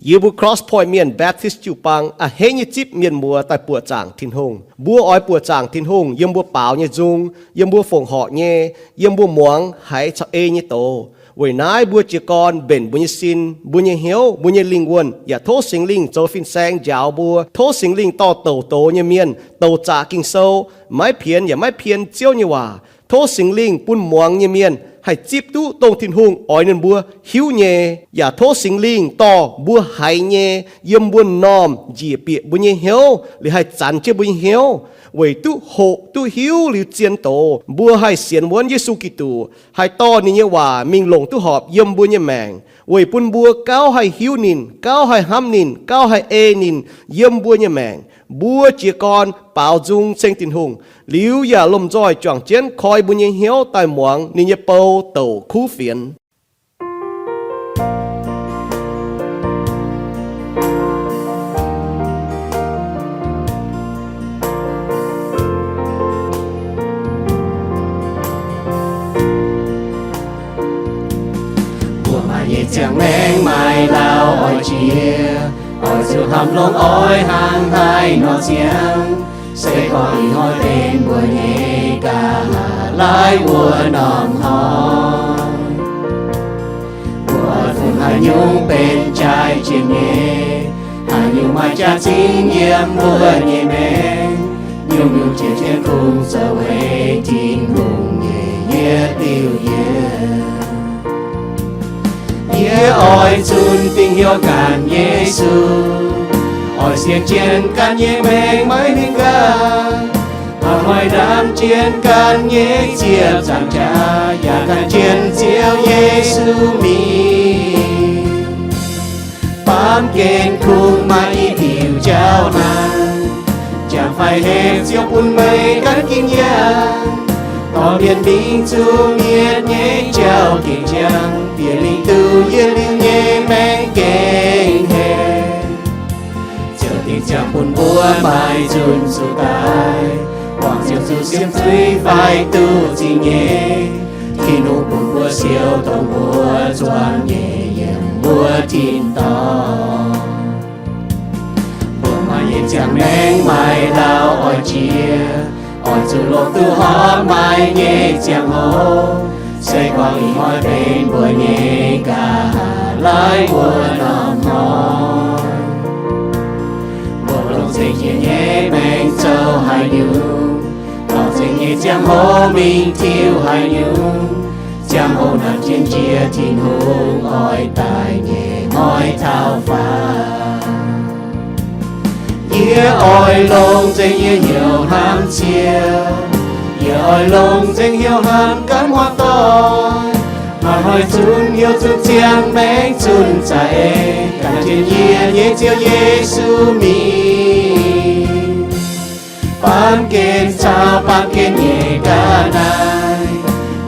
Yie mbuo Cross Point Mienh Baptist jiu-baang a'hneiv nyei zipv mienh muoz daaih buoqc zaangc Tin-Hungh. Mbuo oix buoqc zaangc Tin-Hungh yiem mbuo baaux nyei nzung, yiem mbuo fongc horc nyei, yiem mbuo muangx haiz caux ei nyei doz. Weic naaiv mbuo jiez gorn mbenc mbuo nyei sin, mbuo nyei hnyouv, mbuo nyei lingh wuonh, yaac tov Singx Lingh zoux fin-saeng njaaux mbuo. Tov Singx Lingh dorh douc doz nyei mienh, douc zaqc Ging-Sou, maiv pienx yaac maiv pien Ziouv nyei waac. Tov Singx Lingh bun muangx nyei mienh haih zipv duqv dongh Tin-Hungh oix ninh mbuo hiuv nyei. Yaac tov Singx Lingh dorh mbuo haiz nyei yiem mbuo m'normh njiec bieqc mbuo nyei hnyouv, liuz haih zanx jienv mbuo nyei hnyouv, weic duqv hoqc duqv hiuv liuz zien doz, mbuo haih sienx wuonv Yesu Giduc, haih dorh ninh nyei waac mingh longc duqv horpc yiem mbuo nyei maengc, weic bun mbuo gauh haih hiuv ninh, gauh haih hnamv ninh, gauh haih ei ninh yiem mbuo nyei maengc. Mbuo jiez gorn baaux nzung ceng Tin-Hungh, liuz yaac lomh nzoih juangc jienv koi mbuo nyei hnyouv daaih muangx ninh nyei bou douc kuv fienx. Mbuo maaih nyei ziangh maengc maaih lauh oix jiex, oix zuqc hnamv longx oix hnangv haaix nor siang. Se gorngv ih hnoi benx mbuo nyei nqa'haav laaiv wuov norm hnoi, mbuo oix fungx haaix nyungc benx jaaix jiex nyei? Haaix nyungc maaih jaax-zinh yiem mbuo nyei maengc? Nyungc-nyungc jiex jienv kungx zoux weic Tin-Hungh nyei yietc liuz yienc. Yie oix zunh dingc hnyouv ganh Yesu, oix sienx jienv ganh nyei maengc maiv huingx gaax, oix hoic ndaamv jienv ganh nyei ziepc nzaangc jaax, yaac ganh jienv Ziouv Yesu mingh. Baamh gen kungx maaih i diuc jauv naaic, jangx faix hepc Ziouv bun meih ganh ginv yangh. Dorh mienh mingh zuqc mietc nyei jauv gengh ziangh, bieqc mingh duqv yietc liuz nyei maengc gengh hepc. Ziouv dingc ziangh bun mbuo maaih nzunc zuqc daaih, wangc Ziouv zuqc siemv zuiz faix duqv zingh nyei. Tin-Hungh bun mbuo siou dongh mbuo zuangx nyei yiem mbuo tin-dorngh. Mbuo maaih nyei ziangh maengc maaih lauh oix jiex, oix zuqc longc duqv horpc maaih nyei ziangh hoc. Se gorngv ih hnoi benx mbuo nyei nqa'haav laaiv wuov norm hnoi, mbuo longc zengc jiex nyei maengc zoux haaix nyungc, longc zengc nyei ziangh hoc mingh tiuv haaix nyungc, ziangh hoc naaic jienv jiex Tin-Hungh oix daaih nyei hnoi taux faaux. Yie oix longc nzengc yie hnyouv hnamv Ziouv. Yie oix longc nzengc hnyouv hnamv ganh muoz-doic. Maaih hnoi zunc hnyouv zunc ziangh maengc zunc za'eix, ganh jienv yie nyei Ziouv Yesu mingh. Baamh gen caux baamh gen nyei ga'naaiv,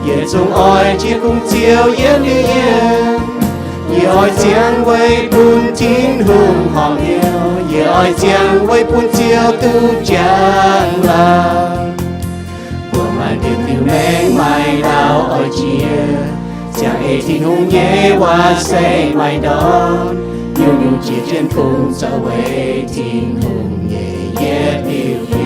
yie zungv oix jiex kungx Ziouv yietc liuz yienc. Yie oix ziangh weic bun Tin-Hungh horpc hnyouv. Yie oix ziangh weic bun Ziouv duqv jangx laaix. Mbuo maaih diuc diuc maengc maaih ndau oix jiex, ziangh ei Tin-Hungh nyei waac se maaih ndortv. Nyungc-nyungc jiex jienv kungx zoux weic Tin-Hungh nyei yietc liuz yienc.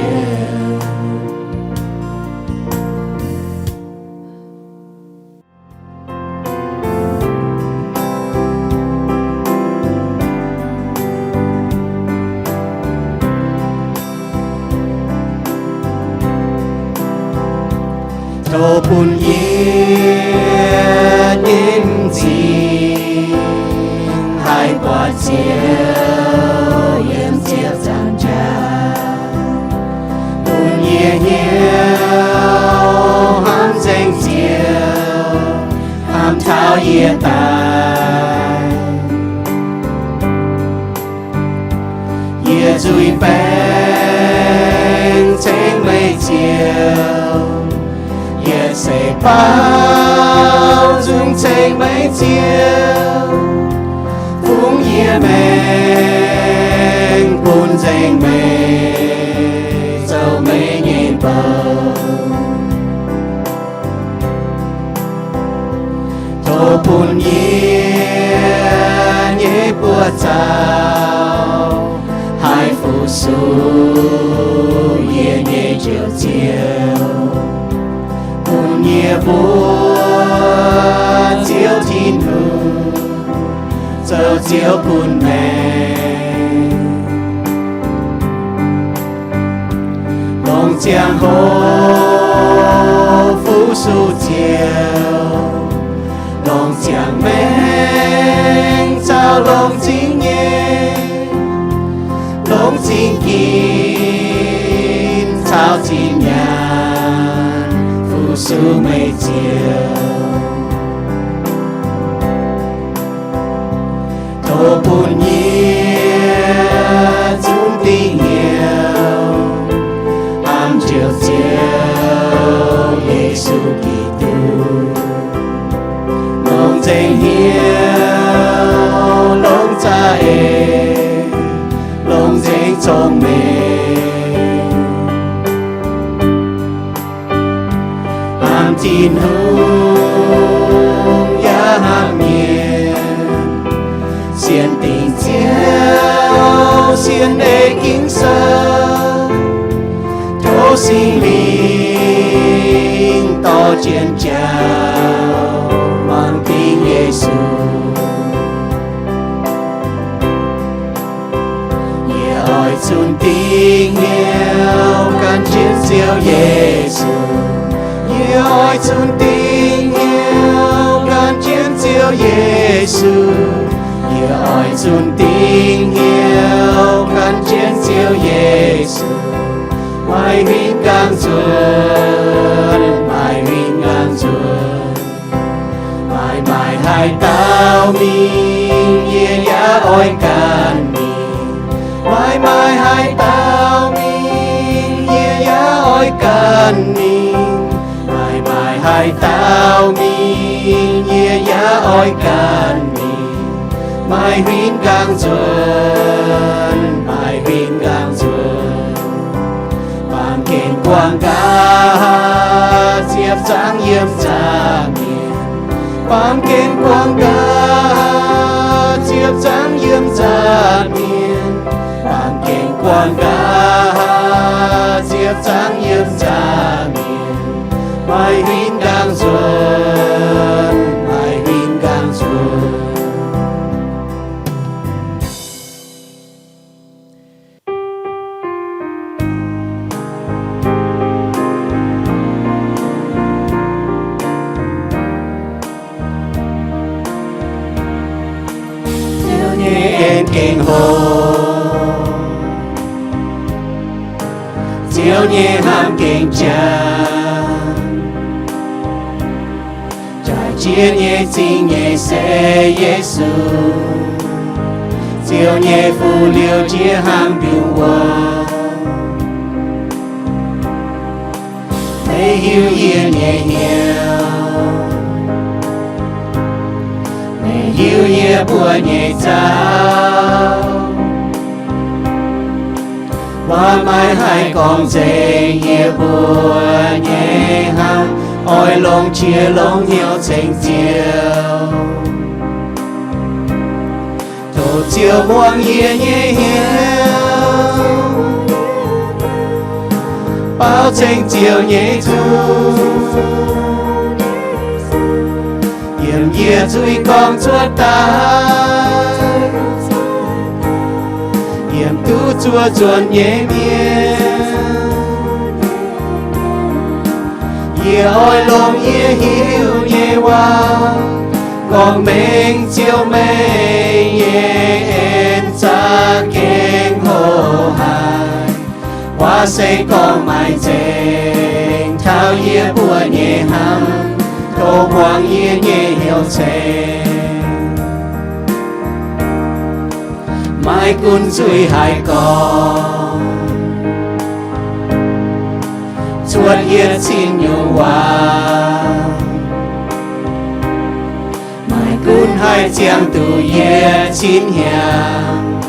Tov bun yie nyei m'zing haih buatc Ziouv yiem ziepc nzaangc jaax. Bun yie hnyouv hnamv nzengc Ziouv, hnamv taux yie daaih. Yie nzuih baengc ceng meih Ziouv, yie se baaux nzung ceng meih Ziouv. Fungx yie maengc bun nzengc meih zoux meih nyei bou. Tov bun yie nyei buoz-zaux yie nyei Njoux Ziouv, bun yie mbuo Ziouv Tin-Hungh zoux Ziouv bun meih. Longc ziangh hoc fu-sux Ziouv, longc ziangh maengc caux longc zingh nyeic, longc zingh ginx caux zingh nyaanh fu-sux meih Ziouv. Tov bun yie zunv dingc hnyouv hnamv Njoux Ziouv Yesu Giduc, longc nzengc hnyouv, longc za'eix, longc nzengc cong-mengh. Hnamv Tin-Hungh yaac hnamv mienh, sienx dingc Ziouv, sienx ei Ging-Sou. Tov Singx Lingh dorh jienv jauv muangx dingc Yesu. Yie oix zunv dingc hnyouv gan jienv Ziouv Yesu. Yie oix zunv dingc hnyouv gan jienv Ziouv Yesu. Yie oix zunv dingc hnyouv gan jienv Ziouv Yesu. Maaih huin nqaang nzuonx, maaih huin nqaang nzuonx. Maaih maaih haaix dauh mingh, yie yaac oix ganh mingh. Maaih maaih haaix dauh mingh, yie yaac oix ganh mingh. Maaih maaih haaix dauh mingh, yie yaac oix ganh mingh. Maaih huin nqaang nzuonx, maaih huin nqaang nzuonx. Baamh gen guangc nqa'haav ziepc zangv yiem nza'hmien. Baamh gen guangc nqa'haav ziepc zangv yiem nza'hmien. Baamh gen guangc nqa'haav ziepc zangv yiem nza'hmien. Maaih huin nqaang nzuonx, maaih huin nqaang nzuonx. Ziouv nyei en gengh hoc, Ziouv nyei hnamv gengh jangx. Jaaix jiex nyei zingh nyeic se Yesu, Ziouv nyei fu'juv jiex hnangv mbiungc wuom. Meih hiuv yie nyei hnyouv, meih hiuv yie mbuo nyei nzauv. Waac maiv haih gorngv nzengc yie mbuo nyei hnamv, oix longc qiex longc hnyouv ceng Ziouv. Tov Ziouv muangx yie nyei hnyouv, baaux ceng Ziouv nyei zuiz, yiem yie zuiz gorngv cuotv daaih, yiem duqv zuov nzuonx nyei mienh. Yie oix longc yie hiuv nyei waac gorngv mengh Ziouv meih nyei en za'gengh hoc haic. Waac se gorngv maaih nzengc taux yie mbuo nyei hnamv, tov muangx yie nyei hnyouv ceng. Maiv gunv nzuih haaix gorngv, cuotv yie cin nyungc waac, maiv gunv haih ziangh duqv yie cin hnyangx,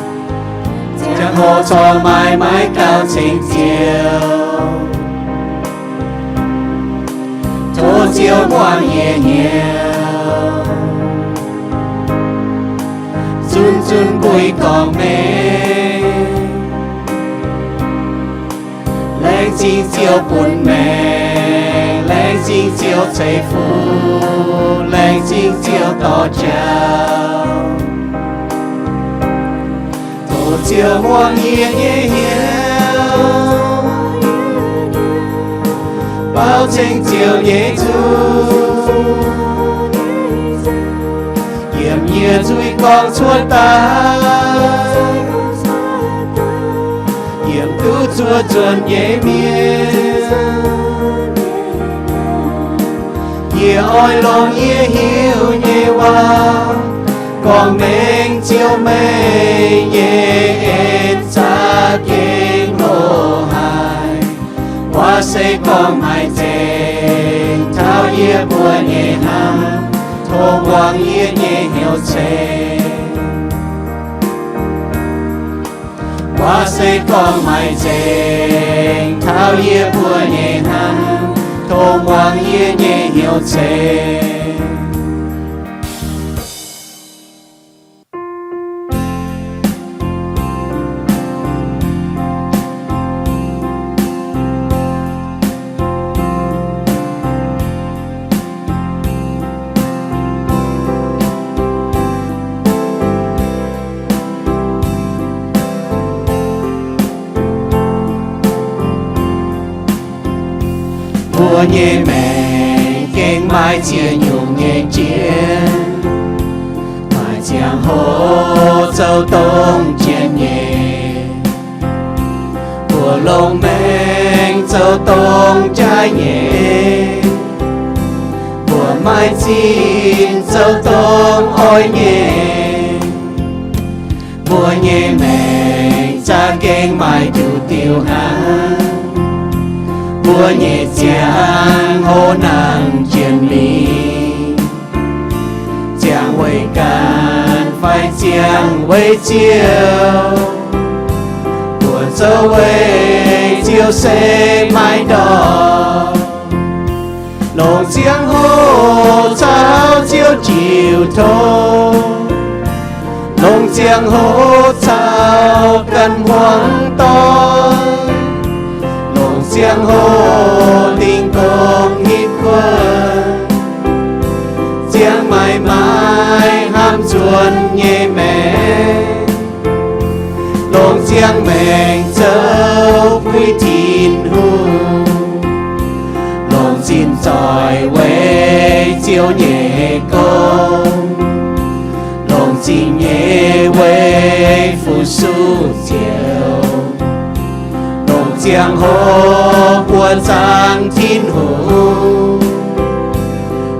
ziangh hoc corc maaih maiv gaux ceng Ziouv. Tov Ziouv muangx yie hnyouv, zunv zunv mbuo gorngv mengh. Laengz zingh Ziouv bun maengc, laengz zingh Ziouv ceix fuqv, laengz zingh Ziouv dorh jauv. Tov Ziouv muangx yie nyei hnyouv, baaux ceng Ziouv nyei zuiz, yiem yie nzuih gorngv cuotv daaih, yiem duqv zuov nzuonx nyei mienh. Yie oix longc yie hiuv nyei waac gorngv mengh Ziouv meih nyei en za'gengh loz-haaix. Waac se gorngv maaih nzengc taux yie mbuo nyei hnamv, tov muangx yie nyei hnyouv ceix. Waac se gorngv maaih nzengc taux yie mbuo nyei hnamv, tov muangx yie nyei hnyouv ceix. Mbuo nyei maengc gengh maaih ziex nyungc nyei jien. Maaih ziangh hoc zoux dongh jien nyei, mbuo longc maengc zoux dongh jaaiv nyei, mbuo maaih zinh zoux dongh oix nyei. Mbuo nyei maengc za'gengh maaih diuc diuc hnangv. Mbuo nyei ziangh hoc nangc jien mingh, ziangh weic ganh fai ziangh weic Ziouv, mbuo zoux weic Ziouv se maiv ndortv. Longc ziangh hoc caux Ziouv jiu tong, longc ziangh hoc caux ganh hmuangx doic, longc ziangh hoc dingh gong hitv kuonx, ziangh maaiz maaiz hnamv nzuonx nyei maengc, longc ziangh maengc zoux puix Tin-Hungh, longc zinh zoih weic Ziouv nyei gong, longc zinh nyeic weic fu-sux Ziouv, longc ziangh hoc buoqc zaangc Tin-Hungh,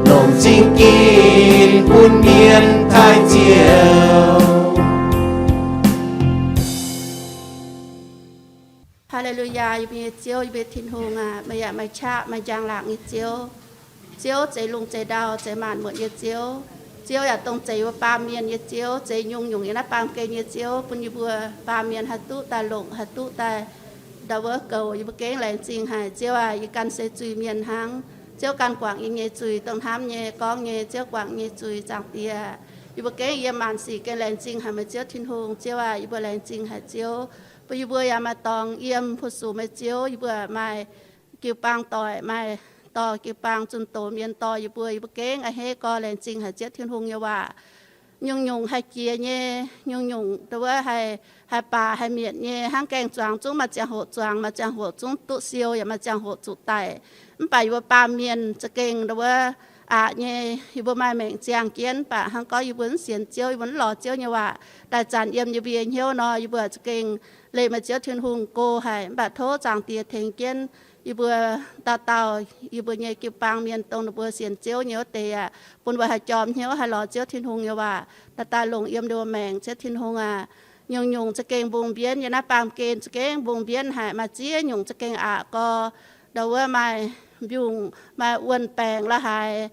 longc zingh ginc bun mienh taaih Ziouv. Haa^le^lu^yaa, yie mbuo nyei Ziouv, yie mbuo Tin-Hungh aac, meih yaac maaih qaqv maaih njang-laangc nyei Ziouv. Ziouv zeix lungh zeix ndau, zeix maanc muotc nyei Ziouv. Ziouv yaac dongh zeix yie mbuo baamh mienh nyei Ziouv, zeix nyungc-nyungc yiem naaiv baamh gen nyei Ziouv, bun yie mbuo baamh mienh haih duqv daaih longc, haih duqv daaih ndau wuov goux. Yie mbuo gengh laengz zingh haic. Ziouv aac, yie ganh se zuiz-mienh hnangv. Ziouv ganh guangc yie nyei zuiz, dongh hnamv nyei, gorngv nyei, Ziouv guangc yie nyei zuiz, Zaangc Diex. Yie mbuo gengh yiem maanc sic gengh laengz zingh haic meih Ziouv Tin-Hungh. Ziouv aac, yie mbuo laengz zingh haic Ziouv, bun yie mbuo yaac maaih dorngx yiem fu-sux meih Ziouv. Yie mbuo maaih jiu-baang doic, maaih dorh jiu-baang zunh doz mienh dorh yie mbuo. Yie mbuo gengh a'hneiv gorx laengz zingh haic Ziouv Tin-Hungh nyei waac. Nyungc-nyungc haih jiex nyei, nyungc-nyungc ndau wuov haih, haih baac haih mietc nyei, hnangv gaeng-zuangx zungv maaih ziangh hoc zuangx, maaih ziangh hoc zungv duqv siou, yaac maaih ziangh hoc zuqc daic. Mv baac yie mbuo baamh mienh za'gengh ndau wuov aqc nyei. Yie mbuo maaih maengc ziangh jienv, mv baac hnangv gorngv yie mbuo mv sienx Ziouv, yie mbuo mv lorz Ziouv nyei waac, daaih zanc yiem yie mbuo nyei hnyouv nor, yie mbuo za'gengh leih meih Ziouv Tin-Hungh go haic. Mv baac tov Zaangc Diex tengx jienv yie mbuo dauh dauh, yie mbuo nyei jiu-baang mienh, dongh ninh mbuo sienx Ziouv nyei wuov deix aqv, bun mbuo haih jorm hnyouv, haih lorz Ziouv Tin-Hungh nyei waac daaih daaih longc yiem ninh mbuo maengc. Ziouv Tin-Hungh aac, nyungc-nyungc za'gengh mbungh mbienv, yiem naaiv baamh gen za'gengh mbungh mbienv haic. Maaih ziex nyungc za'gengh aqc gorx, ndau wuov maaih mbiungc, maaih wuonh baengc la'haaix,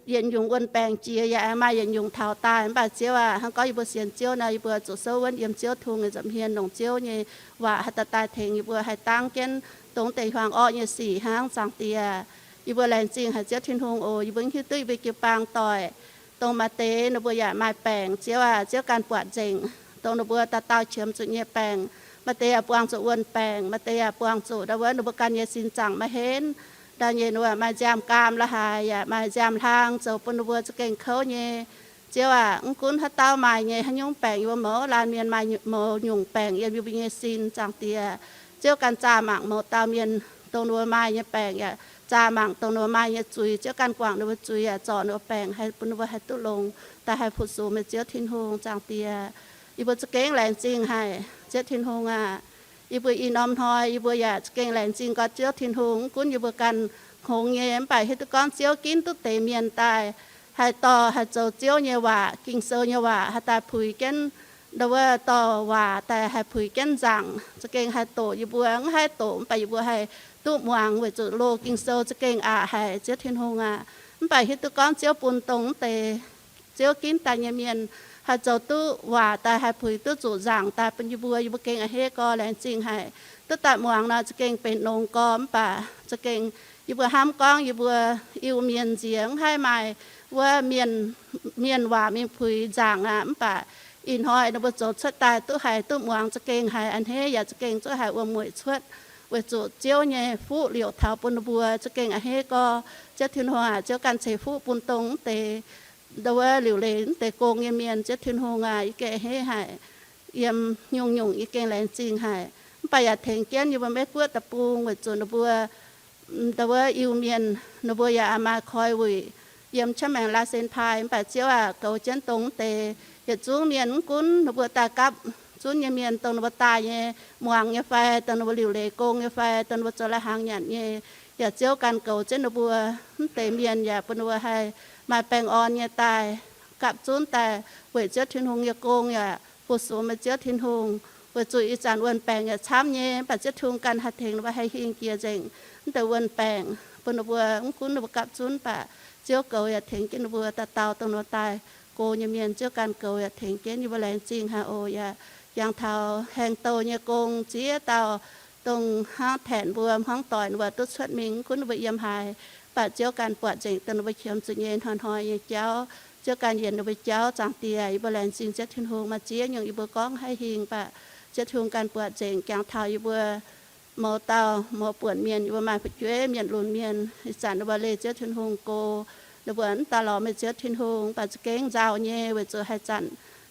yietc nyungc wuonh baengc jiex, yaac maaih yietc nyungc taux daaih. Mv baac Ziouv aac, hnangv gorngv yie mbuo sienx Ziouv nor, yie mbuo zuqc souv wuonv yiem Ziouv Tin-Hungh nyei nza'hmien, longc Ziouv nyei waac haih daaih daaih tengx yie mbuo haih dangv jienv dongh deix hiuang orqv nyei sic hnangv. Zaangc Diex, yie mbuo laengz zingh haic Ziouv Tin-Hungh oc. Yie mbuo hiuv duqv yie mbuo jiu-baang doic, dongh maaih deix ninh mbuo yaac maaih baengc. Ziouv aac, Ziouv ganh buatc nzengc, dongh ninh mbuo dauh dauh qiemx zuqc nyei baengc, Maaih deix yaac buangh zuqc wuon-baengc, maaih deix yaac buangh zuqc ndau wuov ninh mbuo ganh nyei sin zaangc maiv henv. Ndau nyei ninh mbuo maaih nziaamv-gaam la'haaix yaac maaih nziaamv-hlaang zoux bun ninh mbuo za'gengh kouv nyei. Ziouv aac, mv gunv haaix dauh maaih nyei haaix nyungc baengc yiem wuov mouz, laanh mienh maaih mouz nyungc baengc yiem yie mbuo nyei sin, Zaangc Diex. Ziouv ganh zaah mangc mouz dauh mienh dongh ninh mbuo maaih nyei baengc yaac zaah mangc dongh ninh mbuo maaih nyei zuiz. Ziouv ganh guangc ninh mbuo zuiz yaac zorc ninh mbuo baengc haih bun ninh mbuo haih duqv longx daaih haih fu-sux meih Ziouv Tin-Hungh, Zaangc Diex. Yie mbuo za'gengh laengz zingh haic, Ziouv Tin-Hungh aac. Yie mbuo ih norm hnoi yie mbuo yaac za'gengh laengz zingh gorx Ziouv Tin-Hungh. Mv gunv yie mbuo ganh hngongx nyei, mv baac hiuv duqv gorngv Ziouv ginv duqv deix mienh daaih haih dorh haih zoux Ziouv nyei waac, Ging-Sou nyei waac haih daaih puix jienv ndau wuov dorh waac daaih haih puix jienv nzaangc, za'gengh haih doqc yie mbuo. Mv haih doqc mv baac yie mbuo haih duqv muangx weic zuqc loz Ging-Sou za'gengh aqc haic, Ziouv Tin-Hungh aac. Mv baac hiuv duqv gorngv Ziouv bun dongh mv deix Ziouv ginv daaih nyei mienh haih zoux duqv waac daaih haih puix duqv zuqc nzaangc daaih bun yie mbuo. Yie mbuo gengh a'hneiv gorx laengz zingh haic. Duqv daaih muangx nor za'gengh benx longx gorx, mv baac za'gengh yie mbuo hnamv gorngv yie mbuo Iu-Mienh nziex mv haih maaih wuov mienh, mienh waac mingh puix nzaangc aqv. Mv baac ih hnoi ninh mbuo zoux cuotv daaih duqv haiz duqv muangx za'gengh haiz a'hneiv yaac za'gengh zuqc haiz wuom-mueic cuotv, weic zuqc Ziouv nyei fuqv liouc taux bun ninh mbuo za'gengh a'hneiv gorx. Ziouv Tin-Hungh aac, Ziouv ganh ceix fuqv bun dongh mv deix ndau wuov liuc leiz mv deix gong nyei mienh. Ziouv Tin-Hungh aac, yie gengh a'hneiv haic. Yiem nyungc-nyungc yie gengh laengz zingh haic. Mv baac yaac tengx jienv yie mbuo Meiv Guoqv deic-bung weic zuqc ninh mbuo ndau wuov Iu-Mienh ninh mbuo yaac maaih koi wuic yiem qaqv maengx laa sen pai. Mv baac Ziouv aac, goux jienv dongh mv deix yietc zungv mienh, mv gunv ninh mbuo daaih gapv zunv nyei mienh, dongh ninh mbuo daaih nyei, muangx nyei fai, dongh ninh mbuo liuc leiz gong nyei fai, dongh ninh mbuo zoux lai-hnaangx nyanc nyei, yaac Ziouv ganh goux jienv ninh mbuo. Mv deix mienh yaac bun ninh mbuo haih maaih baengh orn nyei daaih gapv zunv daaih weic Ziouv Tin-Hungh nyei gong yaac fu-sux meih Ziouv Tin-Hungh. Weic zuqc ih zanc wuon-baengc yaac camv nyei, mv baac Ziouv Tin-Hungh ganh haih tengx ninh mbuo haih hingh jiex nzengc mv deix wuon-baengc bun ninh mbuo. Mv gunv ninh mbuo gapv zunv, mv baac Ziouv goux yaac tengx jienv ninh mbuo dauh dauh dongh ninh mbuo daaih go nyei mienh. Ziouv ganh goux yaac tengx jienv yie mbuo. Laengz zingh haic oc. Yaac jangx taux haengh douh nyei gong, ziex dauh dongh hnangv taenx mbuo hmuangv doic ninh mbuo duqv cuotv mingh, mv gunv ninh mbuo yiem haaix, mv baac Ziouv ganh buatc nzengc dongh ninh mbuo qiemx zuqc nyei hnoi-hnoi nyei jauv. Ziouv ganh yienc ninh mbuo jauv, Zaangc Diex. Yie mbuo laengz zingh Ziouv Tin-Hungh. Maaih ziex nyungc yie mbuo gorngv haih hingh, mv baac Ziouv Tin-Hungh ganh buatc nzengc. Jangx taux yie mbuo mouz dauh mouz buonc mienh, yie mbuo maaih fu'jueiv mienh lunx mienh, ih zanc ninh mbuo leih Ziouv Tin-Hungh go, ninh mbuo mv daaih lorz meih Ziouv Tin-Hungh, mv baac za'gengh nzauh nyei, weic zuqc haaix zanc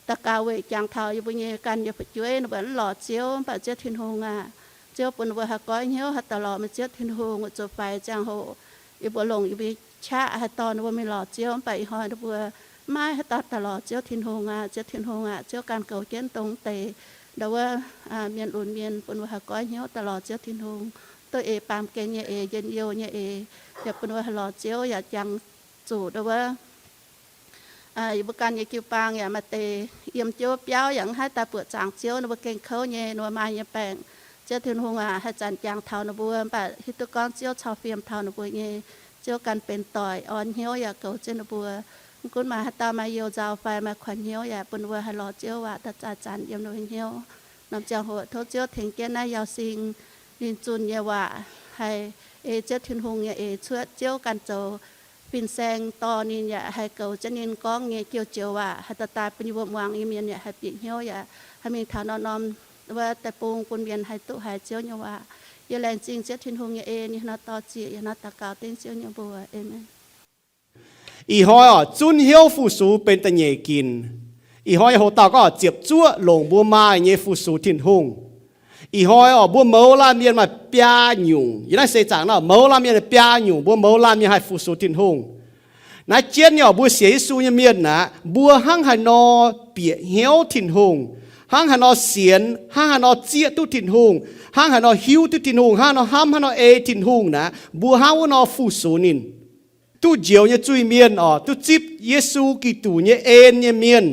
daux gaux weic jangx taux yie mbuo nyei ganh nyei fu'jueiv ninh mbuo mv lorz Ziouv, mv baac Ziouv Tin-Hungh aac, Ziouv bun ninh mbuo haih goiv hnyouv haih daaih lorz meih Ziouv Tin-Hungh. Weic zuqc faix ziangh hoc yie mbuo longc yie mbuo nyei qaqv haih dorh ninh mbuo mingh lorz Ziouv, mv baac ih hnoi ninh mbuo maiv haaix dauh daaih lorz Ziouv Tin-Hungh aqv. Ziouv Tin-Hungh aac, Ziouv ganh goux jienv dongh mv deix ndau wuov mienh lunx mienh, bun ninh mbuo haih goiv hnyouv daaih lorz Ziouv Tin-Hungh, duqv eix baamh gen nyei eix, njien-youh nyei eix, yaac bun ninh mbuo haih lorz Ziouv yaac jangx zuqc ndau wuov yie mbuo ganh nyei jiu-baang yaac maaih deix yiem jiouv biauv yaac mv haih daaih buoqc zaangc Ziouv, ninh mbuo gengh kouv nyei, ninh mbuo maaih nyei baengc. Ziouv Tin-Hungh aac, haaix zanc jangx taux ninh mbuo, mv baac hiuv duqv gorngv Ziouv cau fiem taux ninh mbuo nyei. Ziouv ganh benx doic orn hnyouv yaac goux jienv ninh mbuo. Mv gunv maaih haaix dauh maaih you nzauh fai maaih kuonx hnyouv yaac bun ninh mbuo haih lorz Ziouv waac daaih zaih zanc yiem ninh mbuo hnyouv. Norm ziangh hoc tov Ziouv tengx jienv naaiv Yauh Sing ninh zunh nyei waac haih ei Ziouv Tin-Hungh nyei eix cuotv. Ziouv ganh zoux fin-saeng dorh ninh yaac haih goux jienv ninh gorngv nyei jouh joux waac haih daaih daaih bun yie mbuo muangx nyei mienh yaac haih bieqc hnyouv yaac haih mingh taux norm-norm wuov deic-bung bun mienh haih duqv haiz Ziouv nyei waac. Yie laengz zingh Ziouv Tin-Hungh nyei en, yie hnangv nor dor-ziec, yie hnangv nor daux gaux dengv Ziouv nyei mbuox. Aamen. Ih hnoi oc, zunv hnyouv fu-sux benx da'nyeic ginc. Ih hnoi nyei hoc-dauh gorngv ziepc zuoqv longc mbuo maaih nyei fu-sux Tin-Hungh. Ih hnoi oc, mbuo mouz laanh mienh maaih biaa nyungc. Yiem naaiv seix zaangc nor, mouz laanh mienh biaa nyungc, mbuo mouz laanh mienh haih fu-sux Tin-Hungh. Naaiv jienv nyei oc, mbuo sienx Yesu nyei mienh aqv, mbuo hnangv haaix nor bieqc hnyouv Tin-Hungh, hnangv haaix nor sienx, hnangv haaix nor zieqv duqv Tin-Hungh, hnangv haaix nor hiuv duqv Tin-Hungh, hnangv haaix nor hnamv, hnangv haaix nor ei Tin-Hungh naqv, mbuo hnangv wuov nor fu-sux ninh. Duqv njoux nyei zuiz-mienh oc, duqv zipv Yesu Giduc nyei en nyei mienh,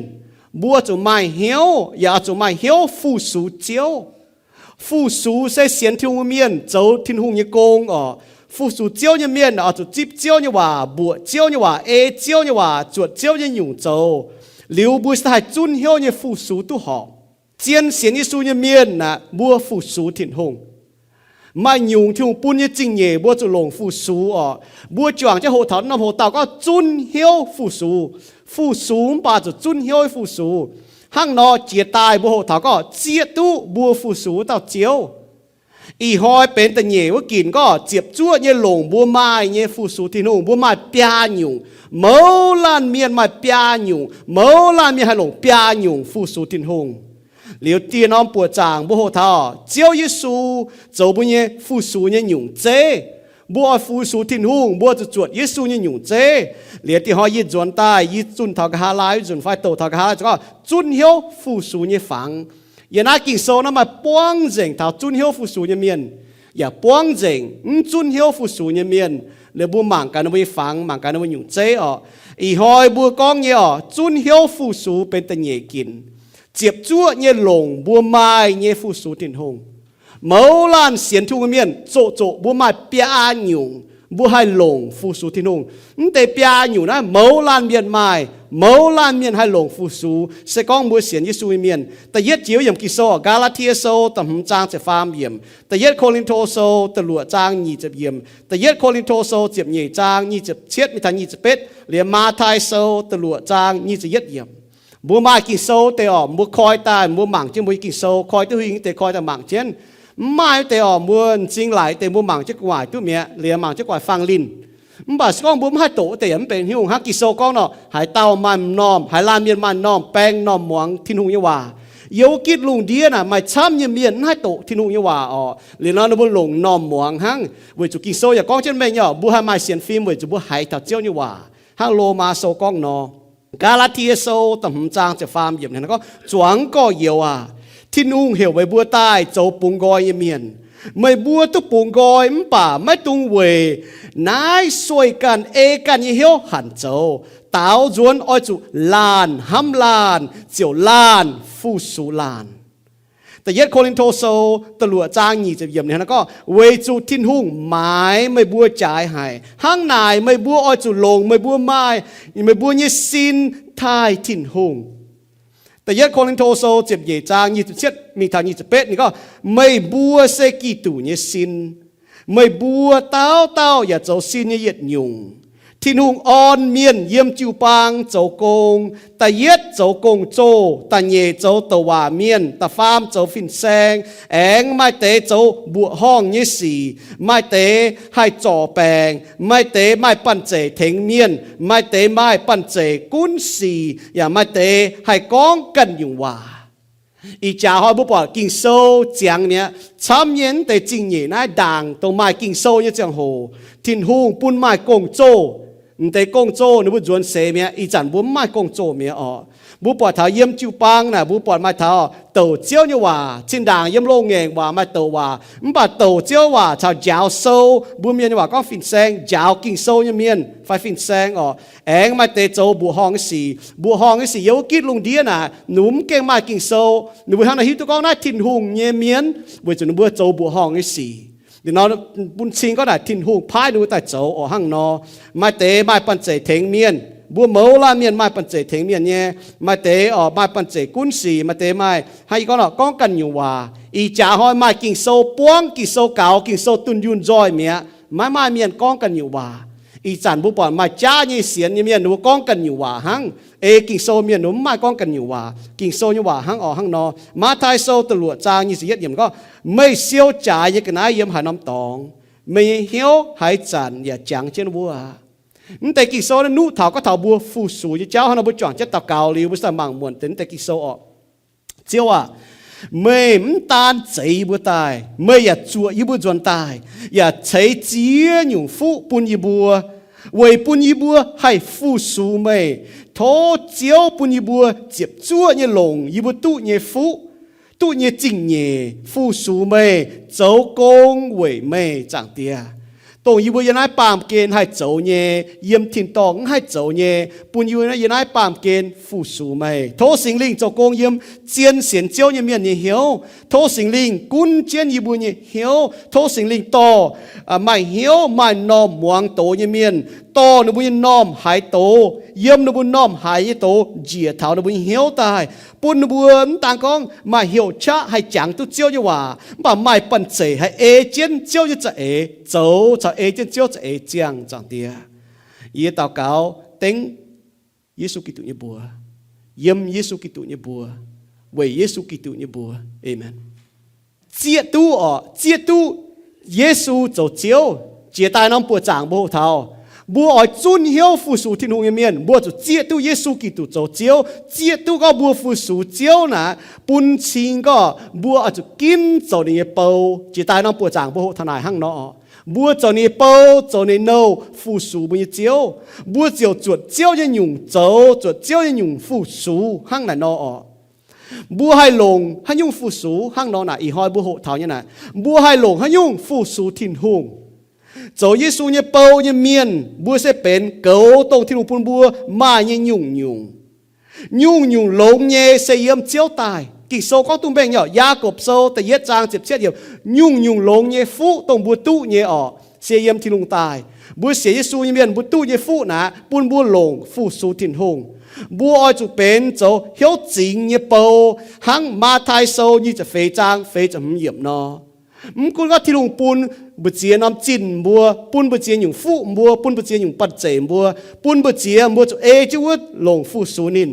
mbuo zuqc maaih hnyouv, yaac zuqc maaih hnyouv fu-sux Ziouv. Fu-sux se sienx Tin-Hungh mienh zoux Tin-Hungh nyei gong oc. Fu-sux Ziouv nyei mienh oix zuqc zipv Ziouv nyei waac, mbuoqc Ziouv nyei waac, ei Ziouv nyei waac, zuotc Ziouv nyei nyungc zoux. Liuz mbuo se haih zunv hnyouv nyei fu-sux duqv horpc. Zien sienx Yesu nyei mienh aeqv, mbuo fu-sux Tin-Hungh. Maaih nyungc Tin-Hungh bun nyei zingh nyeic mbuo zuqc longc fu-sux oc. Mbuo juangc jienv hoqc taux norm hoc-dauh gorngv zunv hnyouv fu-sux. Fu-sux mv baac zuqc zunv hnyouv fu-sux. Hnangv nor jiex daaih mbuo hoqc taux gorngv zieqv duqv mbuo fu-sux wuov dauh Ziouv. Ih hnoi benx da'nyeic wuov ginc gorngv ziepc zuoqv nyei longc mbuo maaih nyei fu-sux Tin-Hungh, mbuo maaih biaa nyungc. Mouz laanh mienh maaih biaa nyungc. Mouz laanh mienh haih longc biaa nyungc fu-sux Tin-Hungh. Liuz dieh norm buoqc zaangc mbuo hoqc taux Ziouv Yesu zoux mbuo nyei fu-sux nyei nyungc zeiv. Mbuo oix fu-sux Tin-Hungh, mbuo zuqc zuotc Yesu nyei nyungc zeiv. Liuz dieh hnoi yie nzuonx daaih, yie zunh taux nqa'haav laai, yie nzunc fai douc taux nqa'haav laai, zuqc gorngv zunv hnyouv fu-sux nyei fangx. Yiem naaiv Ging-Sou naaiv maaih buangv nzengc taux zunv hnyouv fu-sux nyei mienh, yaac buangv nzengc mv zunv hnyouv fu-sux nyei mienh. Liuz mbuo mangc gaax ninh mbuo nyei fangx, mangc gaax ninh mbuo nyungc zeiv orqc. Ih hnoi mbuo gorngv nyei orqc, zunv hnyouv fu-sux benx da'nyeic ginc. Ziepc zuoqv nyei longc mbuo maaih nyei fu-sux Tin-Hungh. Mouz laanh sienx Tin-Hungh nyei mienh zoqc zoqc mbuo maaih biaa nyungc mbuo haih longc fu-sux Tin-Hungh. Mv deix biaa nyungc naaiv mouz laanh mienh maaih, mouz laanh mienh haih longc fu-sux. Se gorngv mbuo sienx Yesu nyei mienh, da'yietv jiex wuov yiemc Ging-Sou, Gaa^laa^tie Sou da'hmz zaang ziepc faam yiemc, da'yietv Ko^lin^to Sou da'luoqc zaang nyic ziepc yiemc, da'yietv Ko^lin^to Sou ziepc nyeic zaang nyic ziepc cietv mingh taux nyic ziepc betv, liuz Matv^tai Sou da'luoqc zaang nyic ziepc yietv yiemc. Mbuo maaih Ging-Sou deix orqc, mbuo koi daaih, mbuo mangc jienv mbuo nyei Ging-Sou, koi duqv huingx deix koi daaih mangc jienv. Mv maaih wuov deix orqc, mbuo m'zing laic deix mbuo mangc jienv gu'nguaaic duqv mi'aqv, liuz mangc jienv gu'nguaaic fang linh. Mv baac se gorngv mbuo mv haih doqc wuov deix yaac mv benx haaix nyungc. Hnangv Ging-Sou gorngv nor, haaix dauh maaih m'normh, haaix laanh mienh maaih m'normh baeng m'normh muangx Tin-Hungh nyei waac. Yiem wuov gitv lungh ndiev naaic maaih camv nyei mienh mv haih doqc Tin-Hungh nyei waac orqc. Liuz nor ninh mbuo longc m'normh muangx hnangv. Weic zuqc Ging-Sou yaac gorngv jienv mengh nyei orqc, mbuo haih maaih sienx fim weic zuqc mbuo haiz taux Ziouv nyei waac. Hnangv Lomaa Sou gorngv nor, Gaa^laa^tie Sou da'hmz zaang ziepc faam yiemc gorngv, Zuangx gorx-youz aac, Tin-Hungh heuc meih mbuo daaih zoux bungx nqoi nyei mienh. Meih mbuo duqv bungx nqoi mv baac maiv dungx weic naaiv sueih ganh ei ganh nyei hnyouv hanc zoux. Daaux nzuonx oix zuqc laanh hnamv laanh, ziouc laanh fu-sux laanh. Da'yietv Ko^lin^to Sou da'luoqc zaang nyic ziepc yiemc ninh gorngv, Weic zuqc Tin-Hungh maaiz meih mbuo jaaix haic. Hnangv naaic meih mbuo oix zuqc longc meih mbuo maaih, meih mbuo nyei sin taaih Tin-Hungh. Da'yietv Ko^lin^to Sou ziepc nyeic zaang nyic ziepc cietv mingh taux nyic ziepc betv ninh gorngv, Meih mbuo se Giduc nyei sin. Meih mbuo dauh dauh yaac zoux sin nyei yietc nyungc. Tin-Hungh orn mienh yiem jiu-baang zoux gong. Da'yietv zoux gong-zoh, da'nyeic zoux douc waac mienh, da'faam zoux fin-saeng. Aengx maaih deix zoux mbuoqc horngh nyei sic, maaih deix haih zorc baengc, maaih deix maaih banh zeic tengx mienh, maaih deix maaih banh zeic gunv sic, yaac maaih deix haih gorngv ganh nyungc waac. Ih jaax hnoi mbuo buatc Ging-Sou ziangx mi'aqv. Camv nyei mv deix zingh nyeic naaiv ndaangc dongh maaih Ging-Sou nyei ziangh hoc, Tin-Hungh bun maaih gong-zoh. M'deix gong-zoh ninh mbuo nzuonx seix mi'aqv. Ih zanc mbuo mv maaih gong-zoh mi'aqv orqc. Mbuo buatc taux yiem jiu-baang naaic, mbuo buatc maaih taux douc Ziouv nyei waac. Zinh ndaangc yiem loz-ngaengc waac maaih douc waac, mv baac douc Ziouv waac caux njaaux sou, mbuo mienh nyei waac gorngv fin-saeng, njaaux Ging-Sou nyei mienh fai fin-saeng orqc. Aengx maaih deix zoux mbuoqc horngh nyei sic. Mbuoqc horngh nyei sic yiem wuov gitv lungh ndiev naaic, ninh mbuo mv gengh maaih Ging-Sou, ninh mbuo hnangv naaic hiuv duqv gorngv naaiv Tin-Hungh nyei mienh, weic zuqc ninh mbuo zoux mbuoqc horngh nyei sic. Liuz nor bun cing gorngv naaic Tin-Hungh paaiv ninh mbuo daaih zoux orqc hnangv nor. Maaih deix maaih banh zeic tengx mienh, mbuo mouz laanh mienh maaih banh zeic tengx mienh nyei. Maaih deix orqc maaih banh zeic gunv sic, maaih deix maaih hnangv yie gorngv nor gorngv ganh nyungc waac. Ih jaax hnoi maaih Ging-Sou buangv, Ging-Sou gaux, Ging-Sou dunh yunh nzoih mi'aqv. Maiv maaih mienh gorngv ganh nyungc waac. Ih zanc mbuo buatc maaih jaav nyei sienx nyei mienh ninh mbuo gorngv ganh nyungc waac hnangv. Ei Ging-Sou mienh ninh mbuo mv maaih gorngv ganh nyungc waac. Ging-Sou nyei waac hnangv orqc hnangv nor. Matv^tai Sou da'luoqc zaang nyic ziepc yietv yiemc gorngv, Meih siou jaaix nyei ga'naaiv yiem haaix norm dorngx, meih nyei hnyouv haaix zanc yaac jangx jienv wuov aqv. Mv deix Ging-Sou naaiv nuqv taux gorngv taux mbuo fu-sux nyei jauv. Hnangv nor mbuo juangc jienv daux gaux liuz mbuo daaih mangc muonc deix mv deix Ging-Sou orqc. Ziouv aac, meih mv daan zeix yie mbuo daaih, meih yaac zuoqc yie mbuo nzuonx daaih, yaac ceix ziex nyungc fuqv bun yie mbuo, weic bun yie mbuo haih fu-sux meih. Tov Ziouv bun yie mbuo ziepc zuoqv nyei longc yie mbuo duqv nyei fuqv, duqv nyei zingh nyeic fu-sux meih, zoux gong weic meih, Zaangc Diex. Dongh yie mbuo yiem naaiv baamh gen haih zoux nyei, yiem tin-dorngh mv haih zoux nyei, bun yie mbuo yiem naaiv baamh gen fu-sux meih. Tov Singx Lingh zoux gong yiem zien sienx Ziouv nyei mienh nyei hnyouv. Tov Singx Lingh gunv jienv yie mbuo nyei hnyouv. Tov Singx Lingh dorh maaih hnyouv maaih m'normh muangx doz nyei mienh, dorh ninh mbuo nyei m'normh haiz doz, yiem ninh mbuo m'normh haiz nyei doz njiec taux ninh mbuo nyei hnyouv daaih, bun ninh mbuo mv daan gorngv maaih hnyouv qaqv haih jangx duqv Ziouv nyei waac, mv baac maaih banh zeic haih ei jienv Ziouv nyei za'eix zoux caux ei jienv Ziouv za'eix ziangh, Zaangc Diex. Yie daux gaux dengv Yesu Giduc nyei mbuox. yiem Yesu Giduc nyei mbuox, weic Yesu Giduc nyei mbuox. Aamen. Zieqv duqv orqc, zieqv duqv Yesu zoux Ziouv. Jiex daaih norm buoqc zaangc mbuo hoqc taux, mbuo oix zunv hnyouv fu-sux Tin-Hungh nyei mienh, mbuo zuqc zieqv duqv Yesu Giduc zoux Ziouv. Zieqv duqv gorngv mbuo fu-sux Ziouv naaic bun cing gorngv mbuo oix zuqc ginv zoux ninh nyei bou. Jiex daaih norm buoqc zaangc mbuo hoqc taux naaic hnangv nor, mbuo zoux ninh nyei bou, zoux ninh nouh, fu-sux mbuo nyei Ziouv. Mbuo ziouc zuotc Ziouv nyei nyungc zoux, zuotc Ziouv nyei nyungc fu-sux hnangv naaic nor orqc. Mbuo haih longc haaix nyungc fu-sux hnangv nor naaic? Ih hnoi mbuo hoqc taux nyei naaic, mbuo haih longc haaix nyungc fu-sux Tin-Hungh? Zoux Yesu nyei bou nyei mienh, mbuo se benx goux dongh Tin-Hungh bun mbuo maaih nyei nyungc-nyungc. Nyungc-nyungc longx nyei se yiem Ziouv daaih. Ging-Sou gorngv duqv mengh nyei orqc, Yaagorpc Sou da'yietv zaang ziepc cietv yiemc, nyungc-nyungc longx nyei fuqv dongh mbuo duqv nyei orqc, se yiem Tin-Hungh daaih. Mbuo sienx Yesu nyei mienh, mbuo duqv nyei fuqv naaic bun mbuo longc fu-sux Tin-Hungh. Mbuo oix zuqc benx zoux hnyouv zingx nyei bou, hnangv Matv^taai Sou nyic ziepc feix zaang feix ziepc hmz yiemc nor. Mv gunv gorngv Tin-Hungh bun mbu'ziex norm zinh mbuo, bun mbu'ziex nyungc fuqv mbuo, bun mbu'ziex nyungc banh zeic mbuo, bun mbu'ziex mbuo zuqc ei jienv wuov longc fu-sux ninh.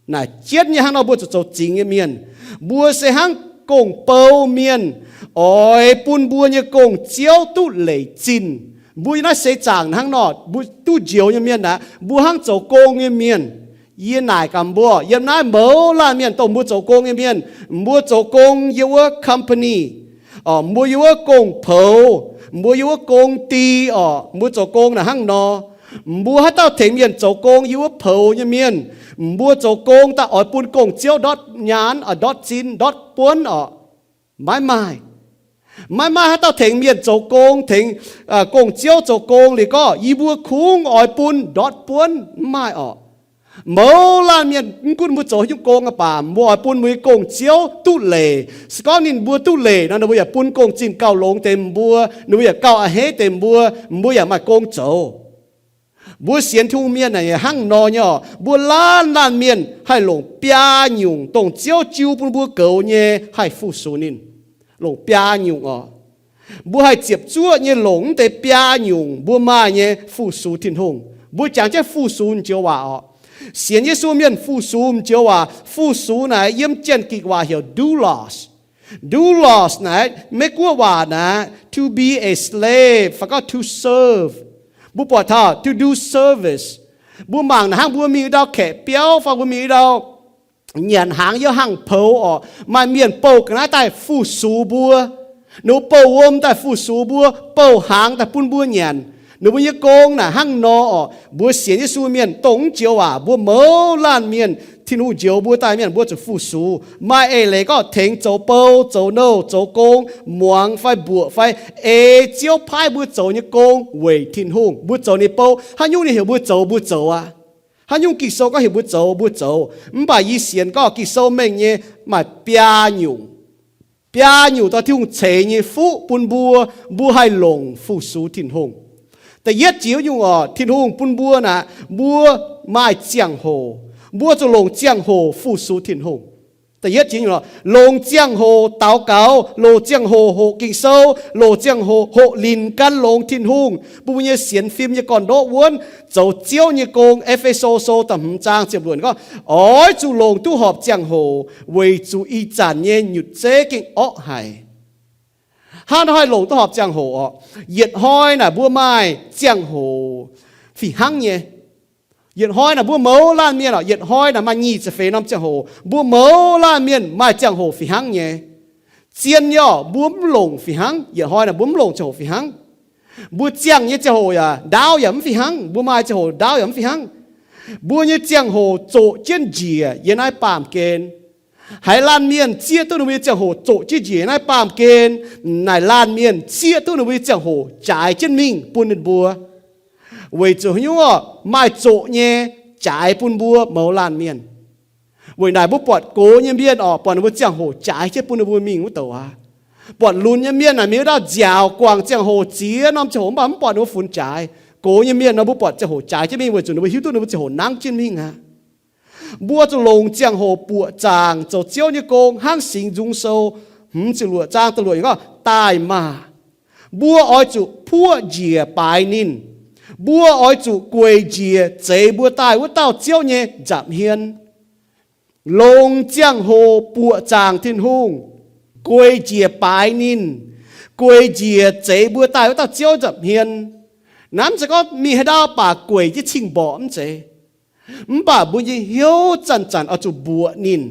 Naaic jienv nyei hnangv nor mbuo zuqc zoux zingx nyei mienh. Mbuo se hnangv gong-bou mienh, oix bun mbuo nyei gong-ziouv duqv leic zinh. Mbuo yiem naaiv seix zaangc hnangv nor, mbuo duqv njoux nyei mienh aqv, mbuo hnangv zoux gong nyei mienh. Yie naaic gaax mbuo, yiem naaiv mouz laanh mienh dongh mbuo zoux gong nyei mienh, mbuo zoux gong yiem wuov company, orqc, mbuo yiem wuov gong-poux, mbuo yiem wuov gong-di, orqc, mbuo zoux gong naaic hnangv nor. Mbuo haaix dauh tengx mienh zoux gong yiem wuov poux nyei mienh, mbuo zoux gong daaih oix bun gong-ziouv ndortv nyaanh, ndortv zinh, ndortv buonv orqc? Maiv maaih. Maiv maaih haaix dauh tengx mienh zoux gong, tengx gong-ziouv zoux gong liuz gorngv yie mbuo kungx oix bun ndortv buonv. Mv maaih orqc. Mouz laanh mienh, mv gunv mbuo zoux haaix nyungc gong aqv baac, mbuo oix bun mbuo nyei gong-ziouv duqv leic. Se gorngv ninh mbuo duqv leic nor, ninh mbuo yaac bun gong-zinh gauh longx deix mbuo, ninh mbuo yaac gauh a'hneiv deix mbuo, mbuo yaac maaih gong zoux. Mbuo sienx Tin-Hungh mienh naaic hnangv nor nyei orqc. Mbuo laanh laanh mienh haih longc biaa nyungc dongh Ziouv jiu bun mbuo goux nyei haih fu-sux ninh. Longc biaa nyungc orqc. Mbuo haih ziepc zuoqv nyei longc mv deix biaa nyungc mbuo maaih nyei fu-sux Tin-Hungh. Mbuo jangx jienv fu-sux m'njoux waac orqc. Sienx Yesu mienh fu-sux m'njoux waac, fu-sux naaic yiem Janx-Gikc waac heuc doulos. Doulos naaic Meiv-Guoqv waac naaic to be a slave fai gorngv to serve. Mbuo buatc taux to do service. Mbuo mangc naaic hnangv mbuo mingh ndau kaeqv biauv fai mbuo mingh ndau nyanc hnaangx yiem hangh poux orqc, maaih mienh bouh ga'naaiv daaih fu-sux mbuo. Ninh mbuo bouh wuom daaih fu-sux mbuo, bouh hnaangx daaih bun mbuo nyanc. Ninh mbuo nyei gong naaic hnangv nor orqc. Mbuo sienx Yesu mienh dongh m'njoux waac, mbuo mouz laanh mienh, Tin-Hungh njoux mbuo daaih mienh, mbuo zuqc fu-sux. Maaih eix leiz gorngv tengx zoux bou, zoux nouh, zoux gong, muangx fai mbuoqc fai ei Ziouv paaiv mbuo zoux nyei gong weic Tin-Hungh. Mbuo zoux ninh bou, haaix nyungc ninh heuc mbuo zoux, mbuo zoux aqv. Haaix nyungc Ging-Sou gorngv heuc mbuo zoux, mbuo zoux. Mv baac yie sienx gorngv Ging-Sou mengh nyei maaih biaa nyungc. Biaa nyungc dongh Tin-Hungh ceix nyei fuqv bun mbuo, mbuo haih longc fu-sux Tin-Hungh. Da'yietv jiex nyungc orqc, Tin-Hungh bun mbuo naaic, mbuo maaih ziangh hoc. Mbuo zuqc longc ziangh hoc fu-sux Tin-Hungh. Da'yietv jiex nyungc orqc, longc ziangh hoc daux gaux, longc ziangh hoc hoqc Ging-Sou, longc ziangh hoc hoqc linc gan longx Tin-Hungh, bun mbuo nyei sienx fim nyei gorn-ndoqv wuonv zoux Ziouv nyei gong. E^fe^so Sou da'hmz zaang ziepc luoqc gorngv, oix zuqc longc duqv horpc ziangh hoc, weic zuqc ih zanc nyei nyutc zeiv gengh orqv haic. Hnangv nor haih longc duqv horpc ziangh hoc orqc. Yietc hnoi naaic mbuo maaih ziangh hoc fih hnangv nyei. Yietc hnoi naaic mbuo mouz laanh mienh orqc, yietc hnoi naaic maaih nyic ziepc feix norm ziangh hoc. Mbuo mouz laanh mienh maaih ziangh hoc fih hnangv nyei. Zien nyei orqc, mbuo mv longc fih hnangv. Yietc hnoi naaic mbuo mv longc ziangh hoc fih hnangv. Mbuo ziangh nyei ziangh hoc yaac ndaauv yaac mv fih hnangv. Mbuo maaih ziangh hoc ndaauv yaac mv fih hnangv. Mbuo nyei ziangh hoc zoqc jienv njiec yiem naaiv baamh gen. Haaix laanh mienh zieqv duqv ninh mbuo nyei ziangh hoc zoqc jienv njiec yiem naaiv baamh gen, naaic laanh mienh zieqv duqv ninh mbuo nyei ziangh hoc jaaix jienv mingh bun ninh mbuo. Weic zuqc haaix nyungc orqc? Maaih zoqc nyei jaaix bun mbuo mouz laanh mienh. Weic naaic mbuo buatc gox nyei mienh orqc, buatc ninh mbuo ziangh hoc jaaix jienv bun ninh mbuo mingh wuov douc aqv. Buatc lunx nyei mienh naaic mingh wuov dauh nziaauc guangc ziangh hoc ziex norm ziangh hoc mv baac mv buatc ninh mbuo funx jaaix. Gox nyei mienh nor mbuo buatc ziangh hoc jaaix jienv mingh weic zuqc ninh mbuo hiuv duqv ninh mbuo ziangh hoc nangv jienv mingh aqv. Mbuo zuqc longc ziangh hoc buoqc zaangc zoux Ziouv nyei gong hnangv Singx Nzung Sou hmz ziepc luoqc zaang da'luoqc yiemc gorngv, daaih maah! Mbuo oix zuqc puoqv njiec baaix ninh. Mbuo oix zuqc gueic njiec zeix mbuo daaih wuov dauh Ziouv nyei nza'hmien. Longc ziangh hoc buoqc zaangc Tin-Hungh, gueic njiec baaix ninh, gueic njiec zeix mbuo daaih wuov dauh Ziouv nza'hmien. Naaiv mv zeiz gorngv mingh haaix ndau baac gueic jienv cing-mborqc mv zeiz. Mv baac mbuo nyei hnyouv zanc-zanc oix zuqc mbuoqc ninh.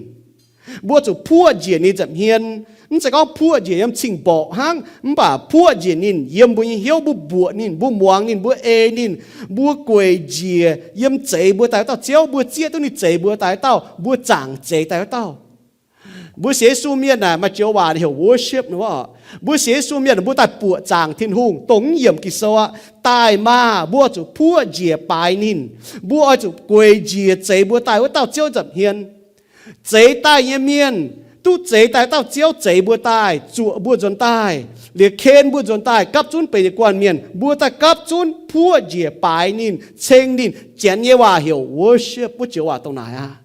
Mbuo zuqc puoqv njiec ninh nza'hmien. Mv zeiz gorngv puoqv njiec yiem cing-mborqc hnangv, mv baac puoqv njiec ninh yiem mbuo nyei hnyouv. Mbuo mbuoqc ninh, mbuo muangx ninh, mbuo ei ninh, mbuo gueic njiec yiem zeix mbuo daaih wuov dauh Ziouv. Mbuo zieqv duqv ninh zeix mbuo daaih wuov dauh, mbuo zaangc zeix daaih wuov dauh. Mbuo sienx Yesu mienh naaic maaih joux waac heuc worship nor. Mbuo sienx Yesu mienh mbuo daaih buoqc zaangc Tin-Hungh, dongh mv yiemc Ging-Sou aqv. Daaih maah, mbuo oix zuqc puoqv njiec baaix ninh. Mbuo oix zuqc gueic njiec zeix mbuo daaih wuov dauh Ziouv nza'hmien. Zeix daaih nyei mienh duqv zeix daaih dauh Ziouv zeix mbuo daaih, zuoqc mbuo nzuonx daaih, liuz ken mbuo nzuonx daaih, gapv zunv benx ninh guanh mienh. Mbuo daaih gapv zunv puoqv njiec baaix ninh, ceng ninh. Janx nyei waac heuc worship, wuov joux waac dongh naaic aqv.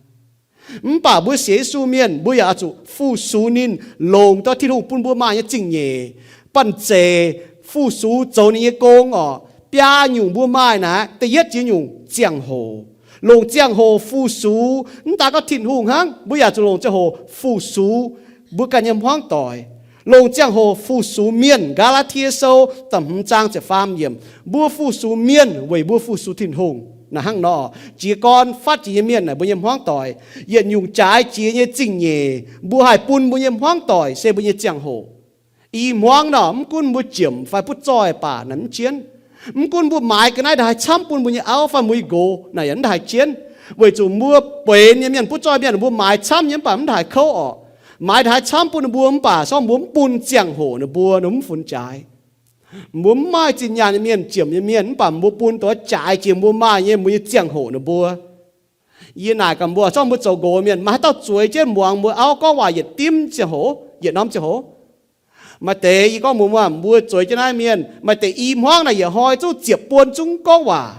Mv baac mbuo sienx Yesu mienh mbuo yaac oix zuqc fu-sux ninh, longc daaih Tin-Hungh bun mbuo maaih nyei zingh nyeic, banh zeic, fu-sux zoux ninh nyei gong oc. Biaa nyungc mbuo maaih naaic, da'yietv jiex nyungc ziangh hoc. Longc ziangh hoc fu-sux, mv daan gorngv Tin-Hungh hnangv, mbuo yaac zuqc longc ziangh hoc fu-sux mbuo ganh nyei hmuangv doic. Longc ziangh hoc fu-sux mienh. Gaa^laa^tie Sou da'hmz zaang ziepc faam yiemc, mbuo fu-sux mienh weic mbuo fu-sux Tin-Hungh. Naaic hnangv nor, jiez gorn fatv jiex nyei mienh naaic mbuo nyei hmuangv doic, yietc nyungc jaaix jiex nyei zingh nyeic mbuo haih bun mbuo nyei hmuangv doic se mbuo nyei ziangh hoc. I hmuangv nor, mv gunv mbuo jiemc fai butv zoih baac naaic mv jienv. Mv gunv mbuo maaiz ga'naaiv ndaaih haih camv bun mbuo nyei auv fai mbuo nyei nqox naaic yaac mv ndaaih haih jienv, weic zuqc mbuo benx nyei mienh, butv zoih mienh, mbuo maaiz camv nyei mv baac mv ndaaih haih kouv orqc. Maaiz ndaaih haih camv bun ninh mbuo mv baac se gorngv mbuo mv bun ziangh hoc ninh mbuo, ninh mv funx jaaix. Mbuo mv maaih zinh nyaanh nyei mienh, jiemc nyei mienh, mv baac mbuo bun dongh jaaix jiex mbuo maaih nyei, mbuo nyei ziangh hoc ninh mbuo. Yie naaic gaax mbuo, zorqv mbuo zoux nqox mienh, maaih haaix dauh zueiz jienv muangx mbuo auv gorngv waac yietc dimv ziangh hoc, yietc norm ziangh hoc? Maaih deix, yie gorngv mbuox mbuo, mbuo zueiz jienv naaiv mienh, maaih deix i hmuangv naaic yietc hnoi zungv ziepc buon zungv gorngv waac.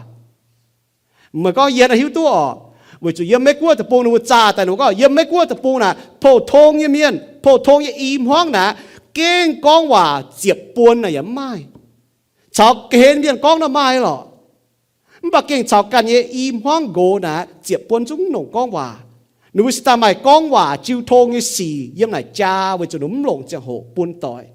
Meih gorngv yie naaiv hiuv duqv orqc? Weic zuqc yiem Meiv-Guoqv deic-bung ninh mbuo zaah daaih, ninh mbuo gorngv yiem Meiv-Guoqv deic-bung naaic, pou-tong nyei mienh, pou-tong nyei i hmuangv naaic, gengh gorngv waac ziepc buon naaic yaac mv maaih. Caux ga'hlen mienh gorngv nor maaih lorqc. Mv baac gengh caux ganh nyei i hmuangv nqox naaic, ziepc buon zungv mv longc gorngv waac. Ninh mbuo cingx daaih maaih gorngv waac jiu tong nyei sic yiem naaic jaa, weic zuqc ninh mv longc ziangh hoc bun doic.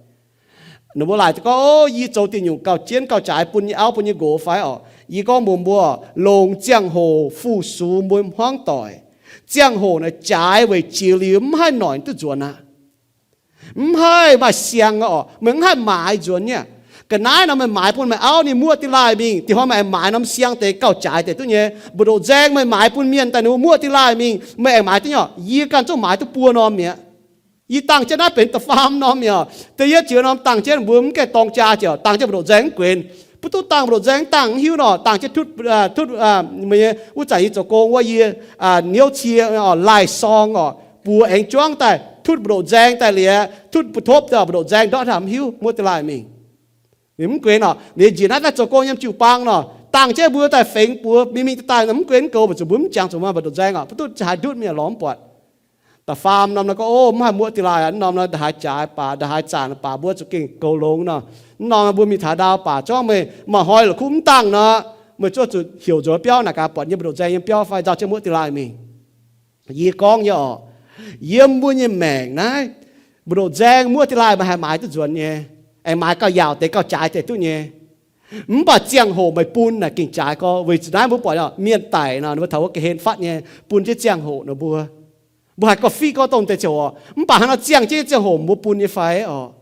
Ninh mbuo laaic gorngv, O, yie zoux diuh nyungc gauh jienv gauh jaaix bun nyei auv bun nyei nqox fai orqc? Yie gorngv mbuox mbuo, longc ziangh hoc fu-sux mbuo hmuangv doic. Ziangh hoc naaic jaaix weic jiex liuz mv haih noic duqv nzuonx aqv. Mv haih maaih siang orqc, meih mv haih maaiz nzuonx nyei. Ga'naaiv nor meih maaiz bun meih auv ninh muoqv diqc laaih mingh, diex hnoi meih aengx maaiz norm siang deix gauh jaaix deix duqv nyei. Mbu'ndongx nzaeng meih maaiz bun mienh daaih ninh mbuo muoqv diqc laaih mingh, meih aengx maaiz duqv nyei. Yie ganh zungv maaiz duqv buo norm mi'aqv. Yie dangh jienv naaiv benx da'faam norm mi'aqv. Da'yietv jiex norm dangh jienv mbuo mv gaengh dorng jaa ziouc dangh jienv mbu'ndongx nzaeng mv guenx. Mv duqv dangh mbu'ndongx nzaeng dangh mv hiuv nor, dangh jienv tutv, tutv, wuov zanc yie zoux gong wuov yie niouv cie, lai-sorng orqc, buoz aengx juangv daaih tutv mbu'ndongx nzaeng daaih liuz, tutv mbu'topv mbu'ndongx nzaeng ndortv haaix mv hiuv, muoqv diqc laaih mingh. Ninh mv guenx orqc, ninh njiec naaiv daaih zoux gong yiem jiu-baang nor, dangh jienv mbuo daaih fengx buoz mingh mingh daaih daaih mv guenx, mv goux, weic zuqc mbuo mv jangx zuqc maaih mbu'ndongx nzaeng orqc, mv duqv haaix ndutv mienh lorz mv buatc. Da'faam norm nor gorngv, O, mv haih muoqv diqc laaih aqv, norm nor ndaaih haaix jaaix baac, ndaaih haaix zanc baac mbuo zuqc gengh goux longx nor. Mv norm mbuo mingh taux ndau baac zorngv meih maaih hnoi la'kuqv mv dangh nor, meih zuov zuqc heuc nzuonx biauv naaic gaax buatc nyei mbu'ndongx nzaeng yiem biauv fai nzauh jienv muoqv diqc laaih mingh. Yie gorngv nyei orqc, yiem mbuo nyei maengc naaiv, mbu'ndongx nzaeng muoqv diqc laaih meih haih maaiz duqv nzuonx nyei, aengx maaiz gauh yaauc deix gauh jaaix deix duqv nyei. Mv baac ziangh hoc meih bun naaic gengh jaaix gorx, weic zuqc naaiv mbuo buatc mienh daic nor, ninh mbuo taux wuov ga'hlen fatv nyei, bun jienv ziangh hoc ninh mbuo. Mbuo haiz gorqv-fiqv gorngv dongh deix ziangh hoc, mv baac hnangv nor ziangh jienv ziangh hoc mbuo bun nyei fai orqc?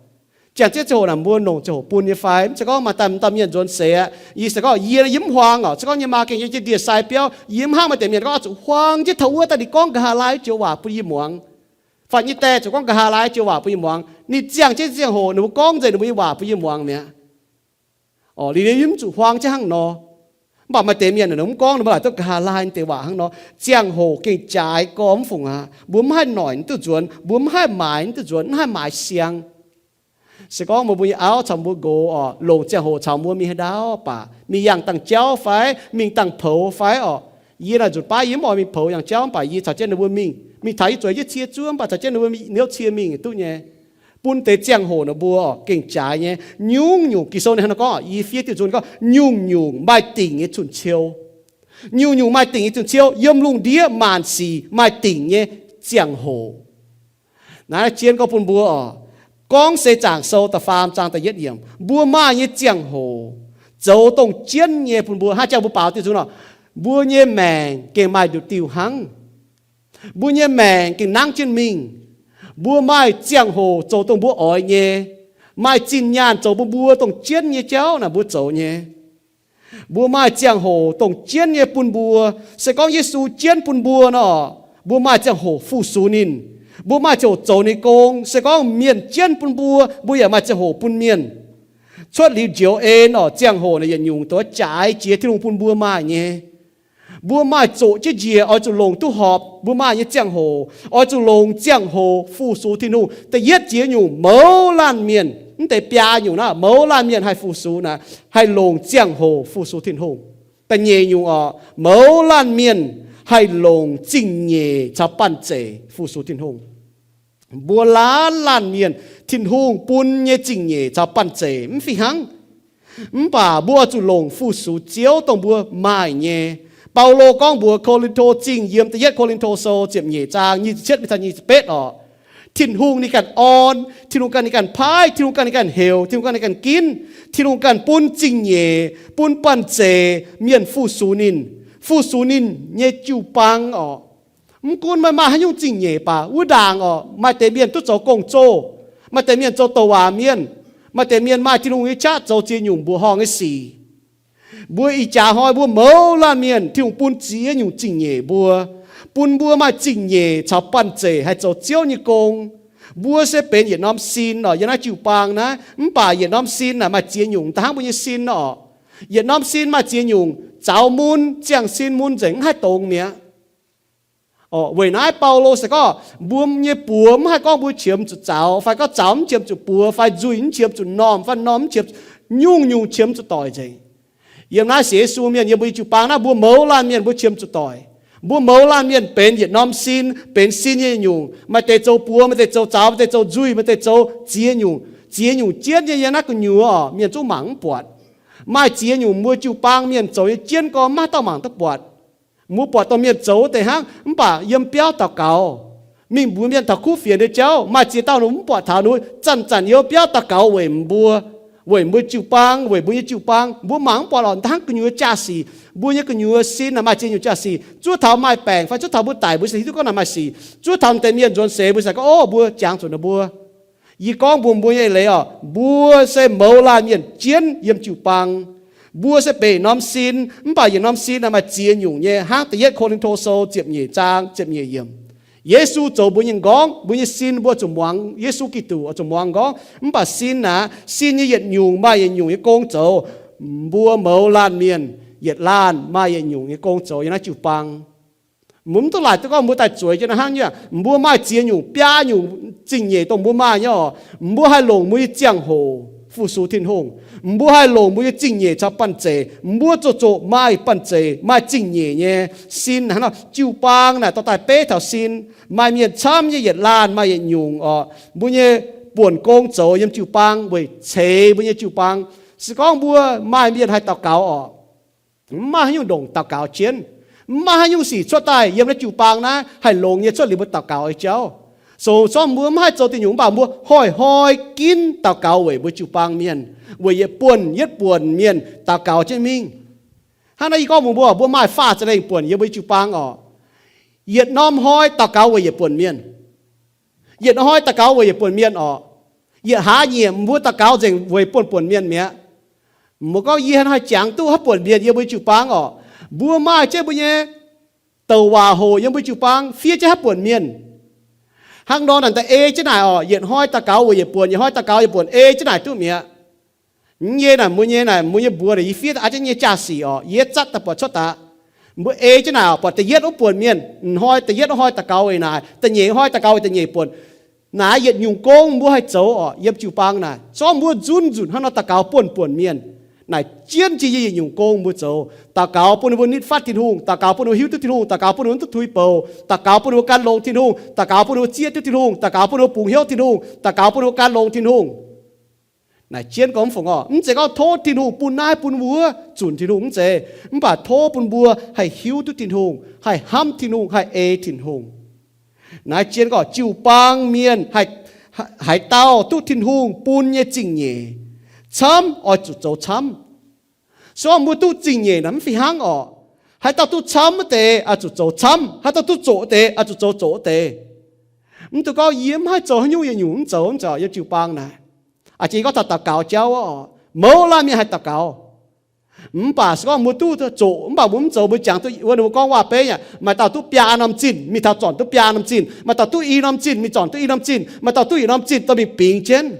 Ziangh jienv ziangh hoc naaic mbuo longc ziangh hoc bun nyei fai? Mv zeiz gorngv maaih daaih dauh mienh nzuonx seix aqv. Yie se gorngv yie yie mv huaang orqc, se gorngv yie maa gengh yie ndie-sai biauv, yie mv hnangv maaih deix mienh gorngv zuqc huaang jienv taux wuov daaih ninh gorngv nqa'haav laai joux waac bun yie muangx, fai nyei die zuqc gorngv nqa'haav laai joux waac bun yie muangx. Ninh ziangh jienv ziangh hoc ninh mbuo gorngv nzengc ninh mbuo nyei waac bun yie muangx mi'aqv. Orqc, liuz yie mv zuqc huaang jienv hnangv nor. Mv baac maaih deix mienh ninh mv gorngv, ninh mbuo laaic duqv nqa'haav laai deix waac hnangv nor. Ziangh hoc gengh jaaix gorx mv fungc aqv. Mbuo mv haih noic duqv nzuonx, mbuo mv haih maaiz duqv nzuonx, mv haih maaiz siang. Se gorngv mbuo, mbuo nyei auv caux mbuo nqox orqc, longc ziangh hoc caux mbuo mingh haaix ndau baac, mingh yangh dangh jauv fai mingh dangh poux fai orqc. Yie naaic nzunc baav yie mv oix mingh poux yangh jauv, mv baac yie caux jienv ninh mbuo mingh, mingh taux yie zueiz jienv cie zuov, mv baac caux jienv ninh mbuo mingh niouv cie mingh duqv nyei. Bun deix ziangh hoc ninh mbuo gengh jaaix nyei. Nyungc-nyungc, Ging-Sou ninh hnangv nor gorngv, yie fiev diuh nzunc gorngv, nyungc-nyungc maaih dingc nyei cun-ciou. Nyungc-nyungc maaih dingc nyei cun-ciou. Yiem lungh ndiev maanc sic maaih dingc nyei ziangh hoc. Naaiv jienv gorngv bun mbuo oc, Gorngv Seix Zaangc Sou da'faam zaang da'yietv yiemc, mbuo maaih nyei ziangh hoc zoux dongh jienv nyei bun mbuo. Hnangv jangx mbuo baaux diuh nzung nor, mbuo nyei maengc gengh maaih nduqc diuh hnangv. Mbuo nyei maengc gengh nangv jienv mingh. Mbuo maaih ziangh hoc zoux dongh mbuo oix nyei, maaih zinh nyaanh zoux bun mbuo dongh jienv nyei jauv naaic mbuo zoux nyei. Mbuo maaih ziangh hoc dongh jienv nyei bun mbuo. Se gorngv Yesu jienv bun mbuo nor, mbuo maaih ziangh hoc fu-sux ninh. Mbuo maaih ziangh hoc zoux ninh gong. Se gorngv mienh jienv bun mbuo, mbuo yaac maaih ziangh hoc bun mienh. Cuotv liuz njoux en oc, ziangh hoc naaic yietc nyungc doix jaaix jiex Tin-Hungh bun mbuo maaih nyei. Mbuo maaih zoqc jienv njiec oix zuqc longc duqv horpc mbuo maaih nyei ziangh hoc, oix zuqc longc ziangh hoc fu-sux Tin-Hungh. Da'yietv jiex nyungc mouz laanh mienh, mv deix biaa nyungc naaiv, mouz laanh mienh haih fu-sux naaic, haih longc ziangh hoc fu-sux Tin-Hungh. Da'nyeic nyungc oc, mouz laanh mienh haih longc zingh nyeic caux banh zeic fu-sux Tin-Hungh. Mbuo laanh laanh mienh, Tin-Hungh bun nyei zingh nyeic caux banh zeic mv fih hnangv. Mv baac mbuo oix zuqc longc fu-sux Ziouv dongh mbuo maaih nyei. Baulo gorngv mbuox Ko^lin^to Zingh yiem da'yietv Ko^lin^to Sou ziepc nyeic zaang nyic ziepc cietv mingh taux nyic ziepc betv oc, Tin-Hungh ninh ganh orn, Tin-Hungh ganh ninh ganh paaiv, Tin-Hungh ganh ninh ganh heuc, Tin-Hungh ganh ninh ganh ginv, Tin-Hungh ganh bun zingh nyeic, bun banh zeic mienh fu-sux ninh, fu-sux ninh nyei jiu-baang oc. Mv gunv meih maaih haaix nyungc zingh nyeic baac wuov ndaangc oc, maaih deix mienh duqv zoux gong-zoh, maaih deix mienh zoux douc waac mienh, maaih deix mienh maaih Tin-Hungh nyei qaqv zoux ziex nyungc mbuoqc horngh nyei sic. Mbuo ih jaax hnoi mbuo mouz laanh mienh, Tin-Hungh bun ziex nyungc zingh nyeic mbuo, bun mbuo maaih zingh nyeic caux banh zeic haih zoux Ziouv nyei gong. Mbuo se benx yietc norm sin oc, yiem naaiv jiu-baang naaiv, mv baac yietc norm sin naaic maaih ziex nyungc, da'hnangv mbuo nyei sin oc. Yietc norm sin maaih ziex nyungc, zaux mun, ziangh sin mun nzengc, mv haih dongz mi'aqv. Weic naaiv Baulo se gorngv mbuo nyei buoz mv haih gorngv mbuo qiemx zuqc zaux, fai gorngv zaux mv qiemx zuqc buoz, fai nzuih mv qiemx zuqc normh, fai normh mv qiemx, nyungc-nyungc qiemx zuqc doic nzengc. Yiem naaiv sienx Yesu mienh yiem mbuo nyei jiu-baang naaiv, mbuo mouz laanh mienh mbuo qiemx zuqc doic. Mbuo mouz laanh mienh benx yietc norm sin, benx sin nyei nyungc. Maaih deix zoux buoz, maaih deix zoux zaux, maaih deix zoux nzuih, maaih deix zoux ziex nyungc. Ziex nyungc jienv nyei yiem naaiv gu'nyuoz oc, mienh zungv mangc mv buatc. Maaih ziex nyungc mbuo jiu-baang mienh zoux nyei jienv gorngv maiv dauh mangc duqv buatc. Mbuo buatc dongh mienh zoux deix hnangv, mv baac yiem biauv daux gaux, mingh mbuox mienh taux kuv fienx nyei jauv, maaih ziex dauh ninh mv buatc taux, ninh zanc-zanc yiem biauv daux gaux weic mbuo, weic mbuo jiu-baang, weic mbuo nyei jiu-baang. Mbuo mangc mv buatc lorqc, hnangv gu'nyuoz jaa-sic. Mbuo nyei gu'nyuoz sin naaic maaih ziex nyungc jaa-sic. Zuov taux maaih baengc fai zuov taux mbuo daic, mbuo se hiuv duqv gorngv naaic maaih sic. Zuov taux deix mienh nzuonx seix, mbuo se gorngv, Ov, mbuo jangx zuqc ninh mbuo. Yie gorngv mbuox mbuo nyei eix leiz oc, mbuo se mouz laanh mienh jienv yiem jiu-baang. Mbuo se benx norm sin, mv baac yietc norm sin naaic maaih ziex nyungc nyei, hnangv da'yietv Ko^lin^to Sou ziepc nyeic zaang ziepc nyeic yiemc. Yesu zoux mbuo nyei nqorngv, mbuo nyei sin mbuo zuqc muangx Yesu Giduc, zuqc muangx nqorngv. Mv baac sin naaic, sin nyei yietc nyungc maaih yietc nyungc nyei gong zoux. Mbuo mouz laanh mienh yietc laanh maaih yietc nyungc nyei gong zoux yiem naaiv jiu-baang. Mbuo mv duqv laaic duqv gorngv mbuo daaih zueiz jienv naaiv hnangv nyei. Mbuo maaih ziex nyungc, biaa nyungc zingh nyeic dongh mbuo maaih nyei oc. Mbuo haih longc mbuo nyei ziangh hoc fu-sux Tin-Hungh. Mbuo haih longc mbuo nyei zingh nyeic caux banh zeic. Mbuo zoqc zoqc maaih banh zeic, maaih zingh nyeic nyei sin. Hnangv nor jiu-baang naaic dorh daaih beiv taux sin. Maaih mienh camv nyei yietc laanh maaih yietc nyungc oc. Mbuo nyei buonc gong zoux yiem jiu-baang weic ceix mbuo nyei jiu-baang. Se gorngv mbuo maaih mienh haih daux gaux oc, mv maaih haaix nyungc ndongc daux gaux jienv. Mv maaih haaix nyungc sic cuotv daaih yiem naaiv jiu-baang naaiv haih longx nyei cuotv liuz mbuo daux gaux nyei jauv. Sou zorqv mbuo mv haih zoux dingc nyungc mv baac mbuo hnoi-hnoi ginv daux gaux weic mbuo jiu-baang mienh, weic yietc buonc yietc buonc mienh daux gaux jienv mingh. Hnangv naaiv yie gorngv mbuox mbuo, mbuo maaih faah za'lengh buonc yiem mbuo jiu-baang oc. Yietc norm hnoi daux gaux weic yietc buonc mienh. Yietc norm hnoi daux gaux weic yietc buonc mienh oc. Yietc hlaax nyieqc mbuo daux gaux nzengc weic buonc buonc mienh mi'aqv. Mbuo gorngv yie hnoi jangx duqv haaix buonc mienh yiem mbuo jiu-baang oc. Mbuo maaih jienv mbuo nyei douc waac hoc yiem mbuo jiu-baang fiev jienv haaix buonc mienh. Hnangv nor naaic da'ei jienv naaic oc, yietc hnoi daux gaux weic yietc buonc, yietc hnoi daux gaux yietc buonc, ei jienv naaic duqv mi'aqv. Yie naaic mbuo nyei naaic mbuo nyei mbuox naaic yie fiev daaih jienv nyei jaa-sic oc, yie zatv daaih buatc cuotv daaih. Mbuo ei jienv naaic buatc da'yietv wuov buonc mienh, hnoi da'yietv wuov hnoi daux gaux weic naaic, da'nyeic hnoi daux gaux weic da'nyeic buonc. Naaic yietc nyungc gong mbuo haih zoux oc, yiem jiu-baang naaic. Zorqv mbuo nzunc nzunc hnangv nor daux gaux buonc buonc mienh. Naaic jienv jiex yie yietc nyungc gong mbuo zoux. Daux gaux bun ninh mbuo nitv fatv Tin-Hungh, daux gaux bun ninh mbuo hiuv duqv Tin-Hungh, daux gaux bun ninh mbuo duqv tuix bouc, daux gaux bun ninh mbuo gan longx Tin-Hungh, daux gaux bun ninh mbuo zieqv duqv Tin-Hungh, daux gaux bun ninh mbuo bungx hnyouv Tin-Hungh, daux gaux bun ninh mbuo gan longx Tin-Hungh. Naaic jienv gorngv mv fungc oc, mv zeiz gorngv tov Tin-Hungh bun naaiv bun wuov zunc Tin-Hungh mv zeiz, mv baac tov bun mbuo haih hiuv duqv Tin-Hungh, haih hnamv Tin-Hungh, haih ei Tin-Hungh. Naaiv jienv gorngv jiu-baang mienh, haaix dauh duqv Tin-Hungh bun nyei zingh nyeic camv, oix zuqc zoux camv. Se gorngv mbuo duqv zingh nyeic naaic mv fih hnangv orqc. Haaix dauh duqv camv wuov deix oix zuqc zoux camv, haaix dauh duqv zoqc wuov deix oix zuqc zoux zoqc wuov deix. Mv dungx gorngv yie mv haih zoux haaix nyungc, yietc nyungc mv zoux, mv zoux yiem jiu-baang naaic. Aa, jiex gorngv taux daux gaux jauv orqc, mouz laanh mienh haih daux gaux. Mv baac se gorngv mbuo duqv zoqc mv baac mbuo mv zoux, mbuo jangx duqv wuov, ninh mbuo gorngv waac-beiv aac, maaih dauh duqv biaa norm zinh, mingh taux zornc duqv biaa norm zinh, maaih dauh duqv i norm zinh, mingh zornc duqv i norm zinh, maaih dauh duqv yietc norm zinh, dorh mingh bingx jienv.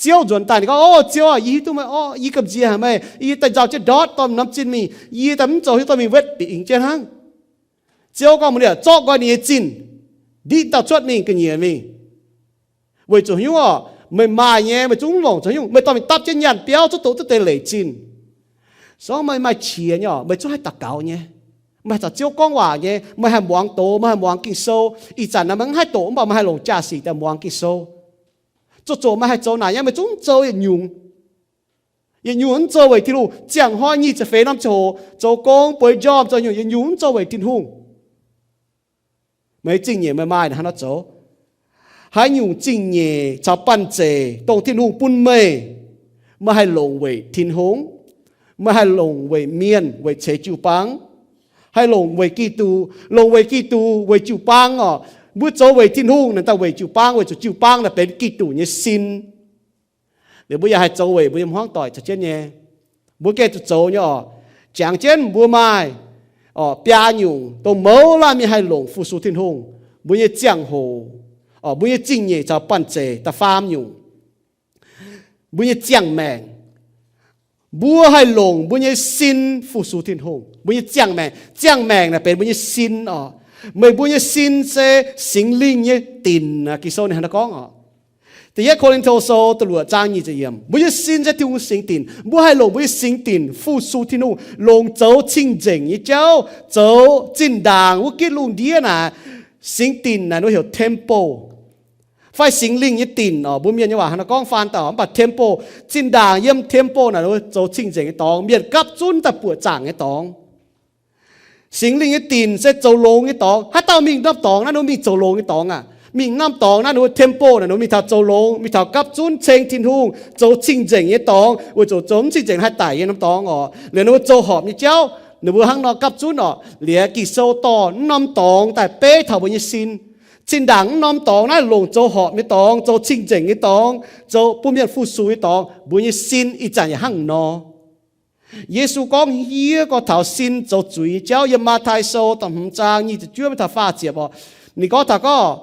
Ziouv nzuonx daaih ninh gorngv, O Ziouv aah, yie hiuv duqv meih orqv, yie gamh nziex haic meih, yie daaih nzauh jienv ndortv dorh norm zinh mingh, yie daaih mv zoux hiuv dorh mingh wetv bingx jienv hnangv. Ziouv gorngv mbuox ninh, Zorqv nqoi ninh nyei zinh, ndiqv dauh cuotv mingh ga'nyiec mingh. Weic zuqc haaix nyungc orqc? Meih maaih nyei, meih zungv mv longc zoux haaix nyungc, meih dorh mingh dapv jienv nyaanh biauv, zungv doqc duqv deix leic zinh. Se gorngv meih maaih qiex nyei orqc, meih zungv haih daux gaux nyei. Meih haih caux Ziouv gorngv waac nyei, meih haih muangx doz, meih haih muangx Ging-Sou. Ih zanc naaiv meih mv haih doqc mv baac meih haih longc jaa-sic daaih muangx Ging-Sou. Zoqc zoqc meih haih zoux naaic nyei, meih zungv mv zoux yietc nyungc. Yietc nyungc mv zoux weic Tin-Hungh. Ziangh hnoi nyic ziepc feix norm ziangh hoc zoux gong bueix njormh zoux nyungc, yietc nyungc mv zoux weic Tin-Hungh. Meih zingh nyeic meih maaih hnangv nor zoux. Haaix nyungc zingh nyeic caux banh zeic dongh Tin-Hungh bun meih, meih haih longc weic Tin-Hungh, meih haih longc weic mienh, weic ceix jiu-baang, haih longc weic Giduc, longc weic Giduc, weic jiu-baang orqc. Mbuo zoux weic Tin-Hungh naaic daaih weic jiu-baang, weic zuqc jiu-baang naaic benx Giduc nyei sin. Liuz mbuo yaac haih zoux weic mbuo nyei hmuangv doic caux jienv nyei. Mbuo gengh zuqc zoux nyei orqc. Jangx jienv mbuo maaih orqc biaa nyungc dongh mouz laanh mienh haih longc fu-sux Tin-Hungh. Mbuo nyei ziangh hoc, orqc, mbuo nyei zingh nyeic caux banh zeic da'faam nyungc, mbuo nyei ziangh maengc. Mbuo haih longc mbuo nyei sin fu-sux Tin-Hungh. Mbuo nyei ziangh maengc, ziangh maengc naaic benx mbuo nyei sin orqc. Meih mbuo nyei sin se Singx Lingh nyei dinc aqv. Ging-Sou ninh hnangv naaiv gorngv orqc. Da'yietv Ko^lin^to Sou da'luoqc zaang nyic ziepc yiemc, mbuo nyei sin se Tin-Hungh singx dinc. Mbuo haih longc mbuo nyei singx dinc fu-sux Tin-Hungh, longc zoux cing-nzengc nyei jauv, zoux zinh ndaangc wuov gitv lungh ndiev naaic. Singx dinc naaic ninh heuc temple, fai Singx Lingh nyei dinc orqc. Mbuo mienh nyei waac hnangv naaiv gorngv faan daaih, mv baac temple, zinh ndaangc yiem temple naaic zoux cing-nzengc nyei dorngx, mienh gapv zunv daaih buoqc zaangc nyei dorngx. Singx Lingh nyei dinc se zoux longx nyei dorngx. Haaix dauh mingh norm dorngx naaiv, ninh mbuo mingh zoux longx nyei dorngx aqv. Mingh norm dorngx naaiv, ninh mbuo temple naaic, ninh mbuo mingh taux zoux longx, mingh taux gapv zunv ceng Tin-Hungh, zoux cing-nzengc nyei dorngx, weic zuqc zoux mv cing-nzengc haih daic nyei norm dorngx orqc. Liuz ninh mbuo zoux horpc nyei jauv, ninh mbuo hnangv nor gapv zunv orqc. Liuz Ging-Sou dorh mv norm dorngx daaih beiv taux mbuo nyei sin. Zinh ndaangc mv norm dorngx naaiv longc zoux horpc nyei dorngx, zoux cing-nzengc nyei dorngx, zoux bun mienh fu-sux nyei dorngx, mbuo nyei sin ih zanc yaac hnangv nor. Yesu gorngv hniev gorngv taux sin zoux zuiz nyei jauv yiem Matv^tai Sou da'hmz zaang nyic ziepc juov mingh taux faah ziepc orqc. Ninh gorngv taux gorngv,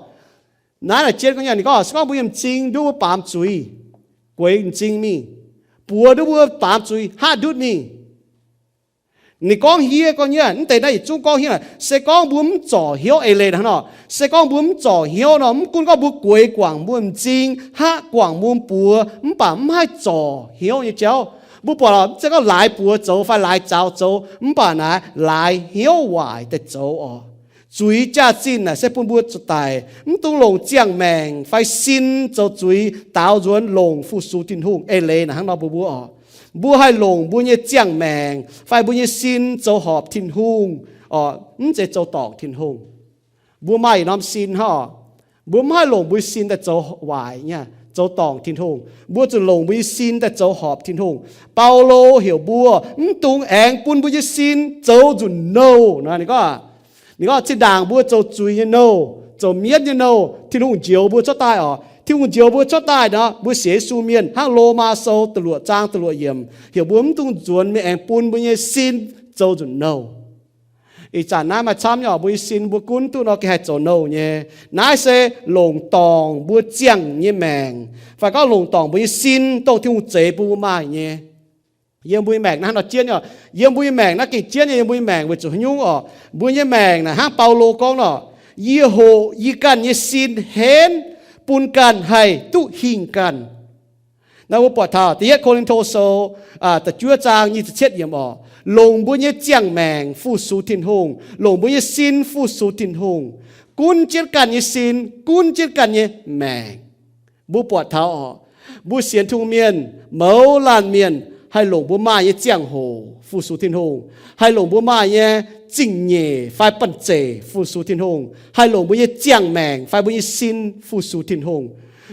naaiv naaic jien gorngv nyei, ninh gorngv se gorngv mbuo nyei m'zing nduov mbuo baamz zuiz, gueix m'zing mingh. Buoz nduov mbuo baamz zuiz, hngaqv ndutv mingh. Ninh gorngv hniev gorngv nyei, mv deix naaiv yietc zungv gorngv hniev naaic, se gorngv mbuo mv zorc hnyouv, eix leiz hnangv nor, se gorngv mbuo mv zorc hnyouv nor, mv gunv gorngv mbuo gueix guangc mbuo m'zing, hngaqv guangc mbuo buoz, mv baac mv haih zorc hnyouv nyei jauv. Mbuo buatc lorqc, mv zeiz gorngv laaix buoz zoux fai laaix zaux zoux, mv baac naaiv laaix hnyouv waaic daaih zoux orqc. Zuiz jaax-zinh naaic se bun mbuo zuqc daic, mv dungx longc ziangh maengc fai sin zoux zuiz daaux nzuonx longc fu-sux Tin-Hungh. Eix leiz naaic hnangv nor bun mbuo orqc. Mbuo haih longc mbuo nyei ziangh maengc fai mbuo nyei sin zoux horpc Tin-Hungh orqc, mv zeiz zoux dorngc Tin-Hungh. Mbuo maaih yietc norm sin hnangv orqc. Mbuo mv haih longc mbuo sin daaih zoux waaic nyei, zoux dorngc Tin-Hungh. Mbuo zuqc longc mbuo nyei sin daaih zoux horpc Tin-Hungh. Baulo heuc mbuo mv dungx aengx bun mbuo nyei sin zoux nzunc nouh nor. Ninh gorngv, ninh gorngv zinh ndaangc mbuo zoux zuiz nyei nouh, zoux mienv nyei nouh, Tin-Hungh njoux mbuo cuotv daaih orqc. Tin-Hungh njoux mbuo cuotv daaih nor, mbuo sienx Yesu mienh hnangv Lomaa Sou da'luoqc zaang da'luoqc yiemc heuc mbuo mv dungx nzuonx mingh aengx bun mbuo nyei sin zoux nzunc nouh. Ih zanc naaiv maaih camv nyei orqc, mbuo nyei sin mbuo gunv duqv nor gengh haih zoux nouh nyei. Naaiv se longc dorngc mbuo ziangh nyei maengc, fai gorngv longc dorngc mbuo nyei sin dongh Tin-Hungh zeix bun mbuo maaih nyei. Yiem mbuo nyei maengc naaiv hnangv nor jienv nyei orqc. Yiem mbuo nyei maengc naaiv gengh jienv nyei, yiem mbuo nyei maengc weic zuqc haaix nyungc orqc? Mbuo nyei maengc naaic hnangv Baulo gorngv nor, yie hoqc yie ganh nyei sin henv bun ganh haih duqv hingh ganh. Naaiv mbuo buatc taux da'yietv Ko^lin^to Sou da'juov zaang nyic ziepc cietv yiemc orqc, longc mbuo nyei ziangh maengc fu-sux Tin-Hungh, longc mbuo nyei sin fu-sux Tin-Hungh, gunv jienv ganh nyei sin, gunv jienv ganh nyei maengc. Mbuo buatc taux orqc, mbuo sienx Tin-Hungh mienh, mouz laanh mienh, haih longc mbuo maaih nyei ziangh hoc fu-sux Tin-Hungh, haih longc mbuo maaih nyei zingh nyeic fai banh zeic fu-sux Tin-Hungh, haih longc mbuo nyei ziangh maengc fai mbuo nyei sin fu-sux Tin-Hungh.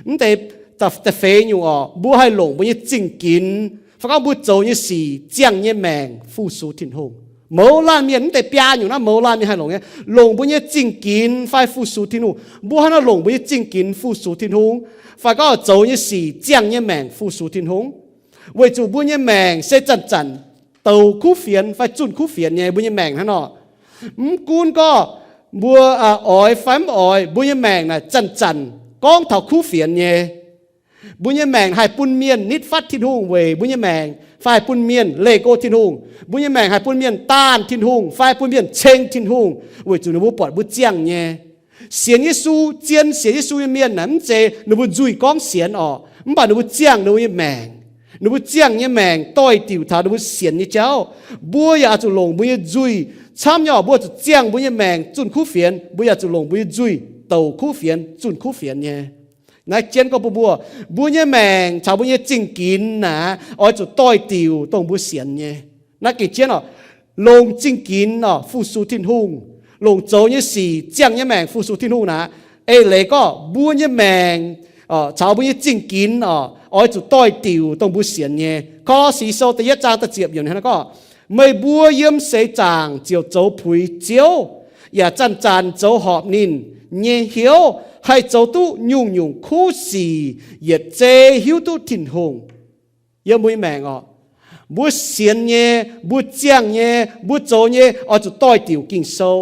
Mv deix, da'feix nyungc orqc, mbuo haih longc mbuo nyei zingh ginx fai gorngv mbuo zoux nyei sic, ziangh nyei maengc fu-sux Tin-Hungh. Mouz laanh mienh, mv deix biaa nyungc naaiv mouz laanh mienh haih longc nyei, longc mbuo nyei zingh ginx fai fu-sux Tin-Hungh. Mbuo haaix nor longc mbuo nyei zingh ginx fu-sux Tin-Hungh fai gorngv zoux nyei sic, ziangh nyei maengc fu-sux Tin-Hungh? Weic zuqc mbuo nyei maengc se zanc-zanc douc kuv fienx fai zunh kuv fienx nyei. Mbuo nyei maengc hnangv nor, mv gunv gorngv mbuo oix fai mv oix, mbuo nyei maengc naaic zanc-zanc gorngv taux kuv fienx nyei. Mbuo nyei maengc haih bun mienh nitv fatv Tin-Hungh weic mbuo nyei maengc, fai haih bun mienh leih go Tin-Hungh. Mbuo nyei maengc haih bun mienh daanh Tin-Hungh fai bun mienh ceng Tin-Hungh weic zuqc ninh mbuo buatc mbuo ziangh nyei. Sienx Yesu, zien sienx Yesu nyei mienh naaic, mv zeiz ninh mbuo nzuih gorngv sienx orqc, mv baac ninh mbuo ziangh ninh mbuo nyei maengc. Ninh mbuo ziangh nyei maengc doix-diuc taux ninh mbuo sienx nyei jauv. Mbuo yaac oix zuqc longc mbuo nyei nzuih camv nyei orqc. Mbuo zuqc ziangh mbuo nyei maengc zunh kuv fienx, mbuo yaac zuqc longc mbuo nyei nzuih douc kuv fienx, zunh kuv fienx nyei. Naaiv jienv gorngv bun mbuo, mbuo nyei maengc caux mbuo nyei zingh ginx naaic oix zuqc doix-diuc dongh mbuo sienx nyei. Naaiv gengh jienv orqc, longc zingh ginx orqc fu-sux Tin-Hungh, longc zoux nyei sic ziangh nyei maengc fu-sux Tin-Hungh naaic, eix leiz gorngv mbuo nyei maengc caux mbuo nyei zingh ginx orqc oix zuqc doix-diuc dongh mbuo sienx nyei. Ko^lo^si Sou da'yietv zaang da'ziepc yiemc hnangv naaiv gorngv, meih mbuo yiem seix zaangc ziouc zoux puix Ziouv, yaac zanc-zanc zoux horpc ninh nyei hnyouv, haih zoux duqv nyungc-nyungc kuv sic, yietc zei hiuv duqv Tin-Hungh. Yiem mbuo nyei maengc orqc, mbuo sienx nyei, mbuo ziangh nyei, mbuo zoux nyei oix zuqc doix-diuc Ging-Sou.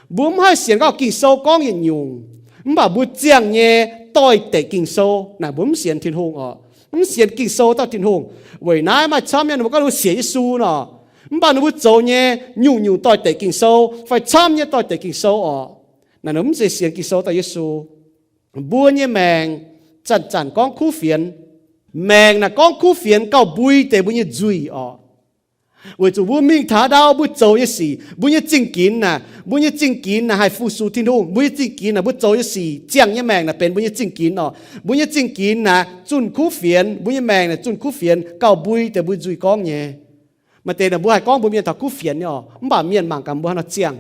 Mbuo mv haih sienx gorngv Ging-Sou gorngv yietc nyungc, mv baac mbuo ziangh nyei doix-dekc Ging-Sou naaic, mbuo mv sienx Tin-Hungh orqc. Mv sienx Ging-Sou dauh Tin-Hungh. Weic naaiv maaih camv nyei ninh mbuo gorngv ninh mbuo sienx Yesu nor, mv baac ninh mbuo zoux nyei nyungc-nyungc doix-dekc Ging-Sou fai camv nyei doix-dekc Ging-Sou orqc. Naaic ninh mv zeiz sienx Ging-Sou dauh Yesu. Mbuo nyei maengc zanc-zanc gorngv kuv fienx. Maengc naaic gorngv kuv fienx gauh mbui deix mbuo nyei nzuih orqc. Weic zuqc mbuo mingh taux ndau mbuo zoux nyei sic, mbuo nyei zingh ginx naaic, mbuo nyei zingh ginx naaic haih fu-sux Tin-Hungh. Mbuo nyei zingh ginx naaic, mbuo zoux nyei sic, ziangh nyei maengc naaic benx mbuo nyei zingh ginx orqc. Mbuo nyei zingh ginx naaic zunh kuv fienx, mbuo nyei maengc naaic zunh kuv fienx gauh mbui deix mbuo nzuih gorngv nyei. Maaih deix naaic mbuo haih gorngv mbuo mienh taux kuv fienx nyei orqc, mv baac mienh mangc gaax mbuo haaix nor ziangh.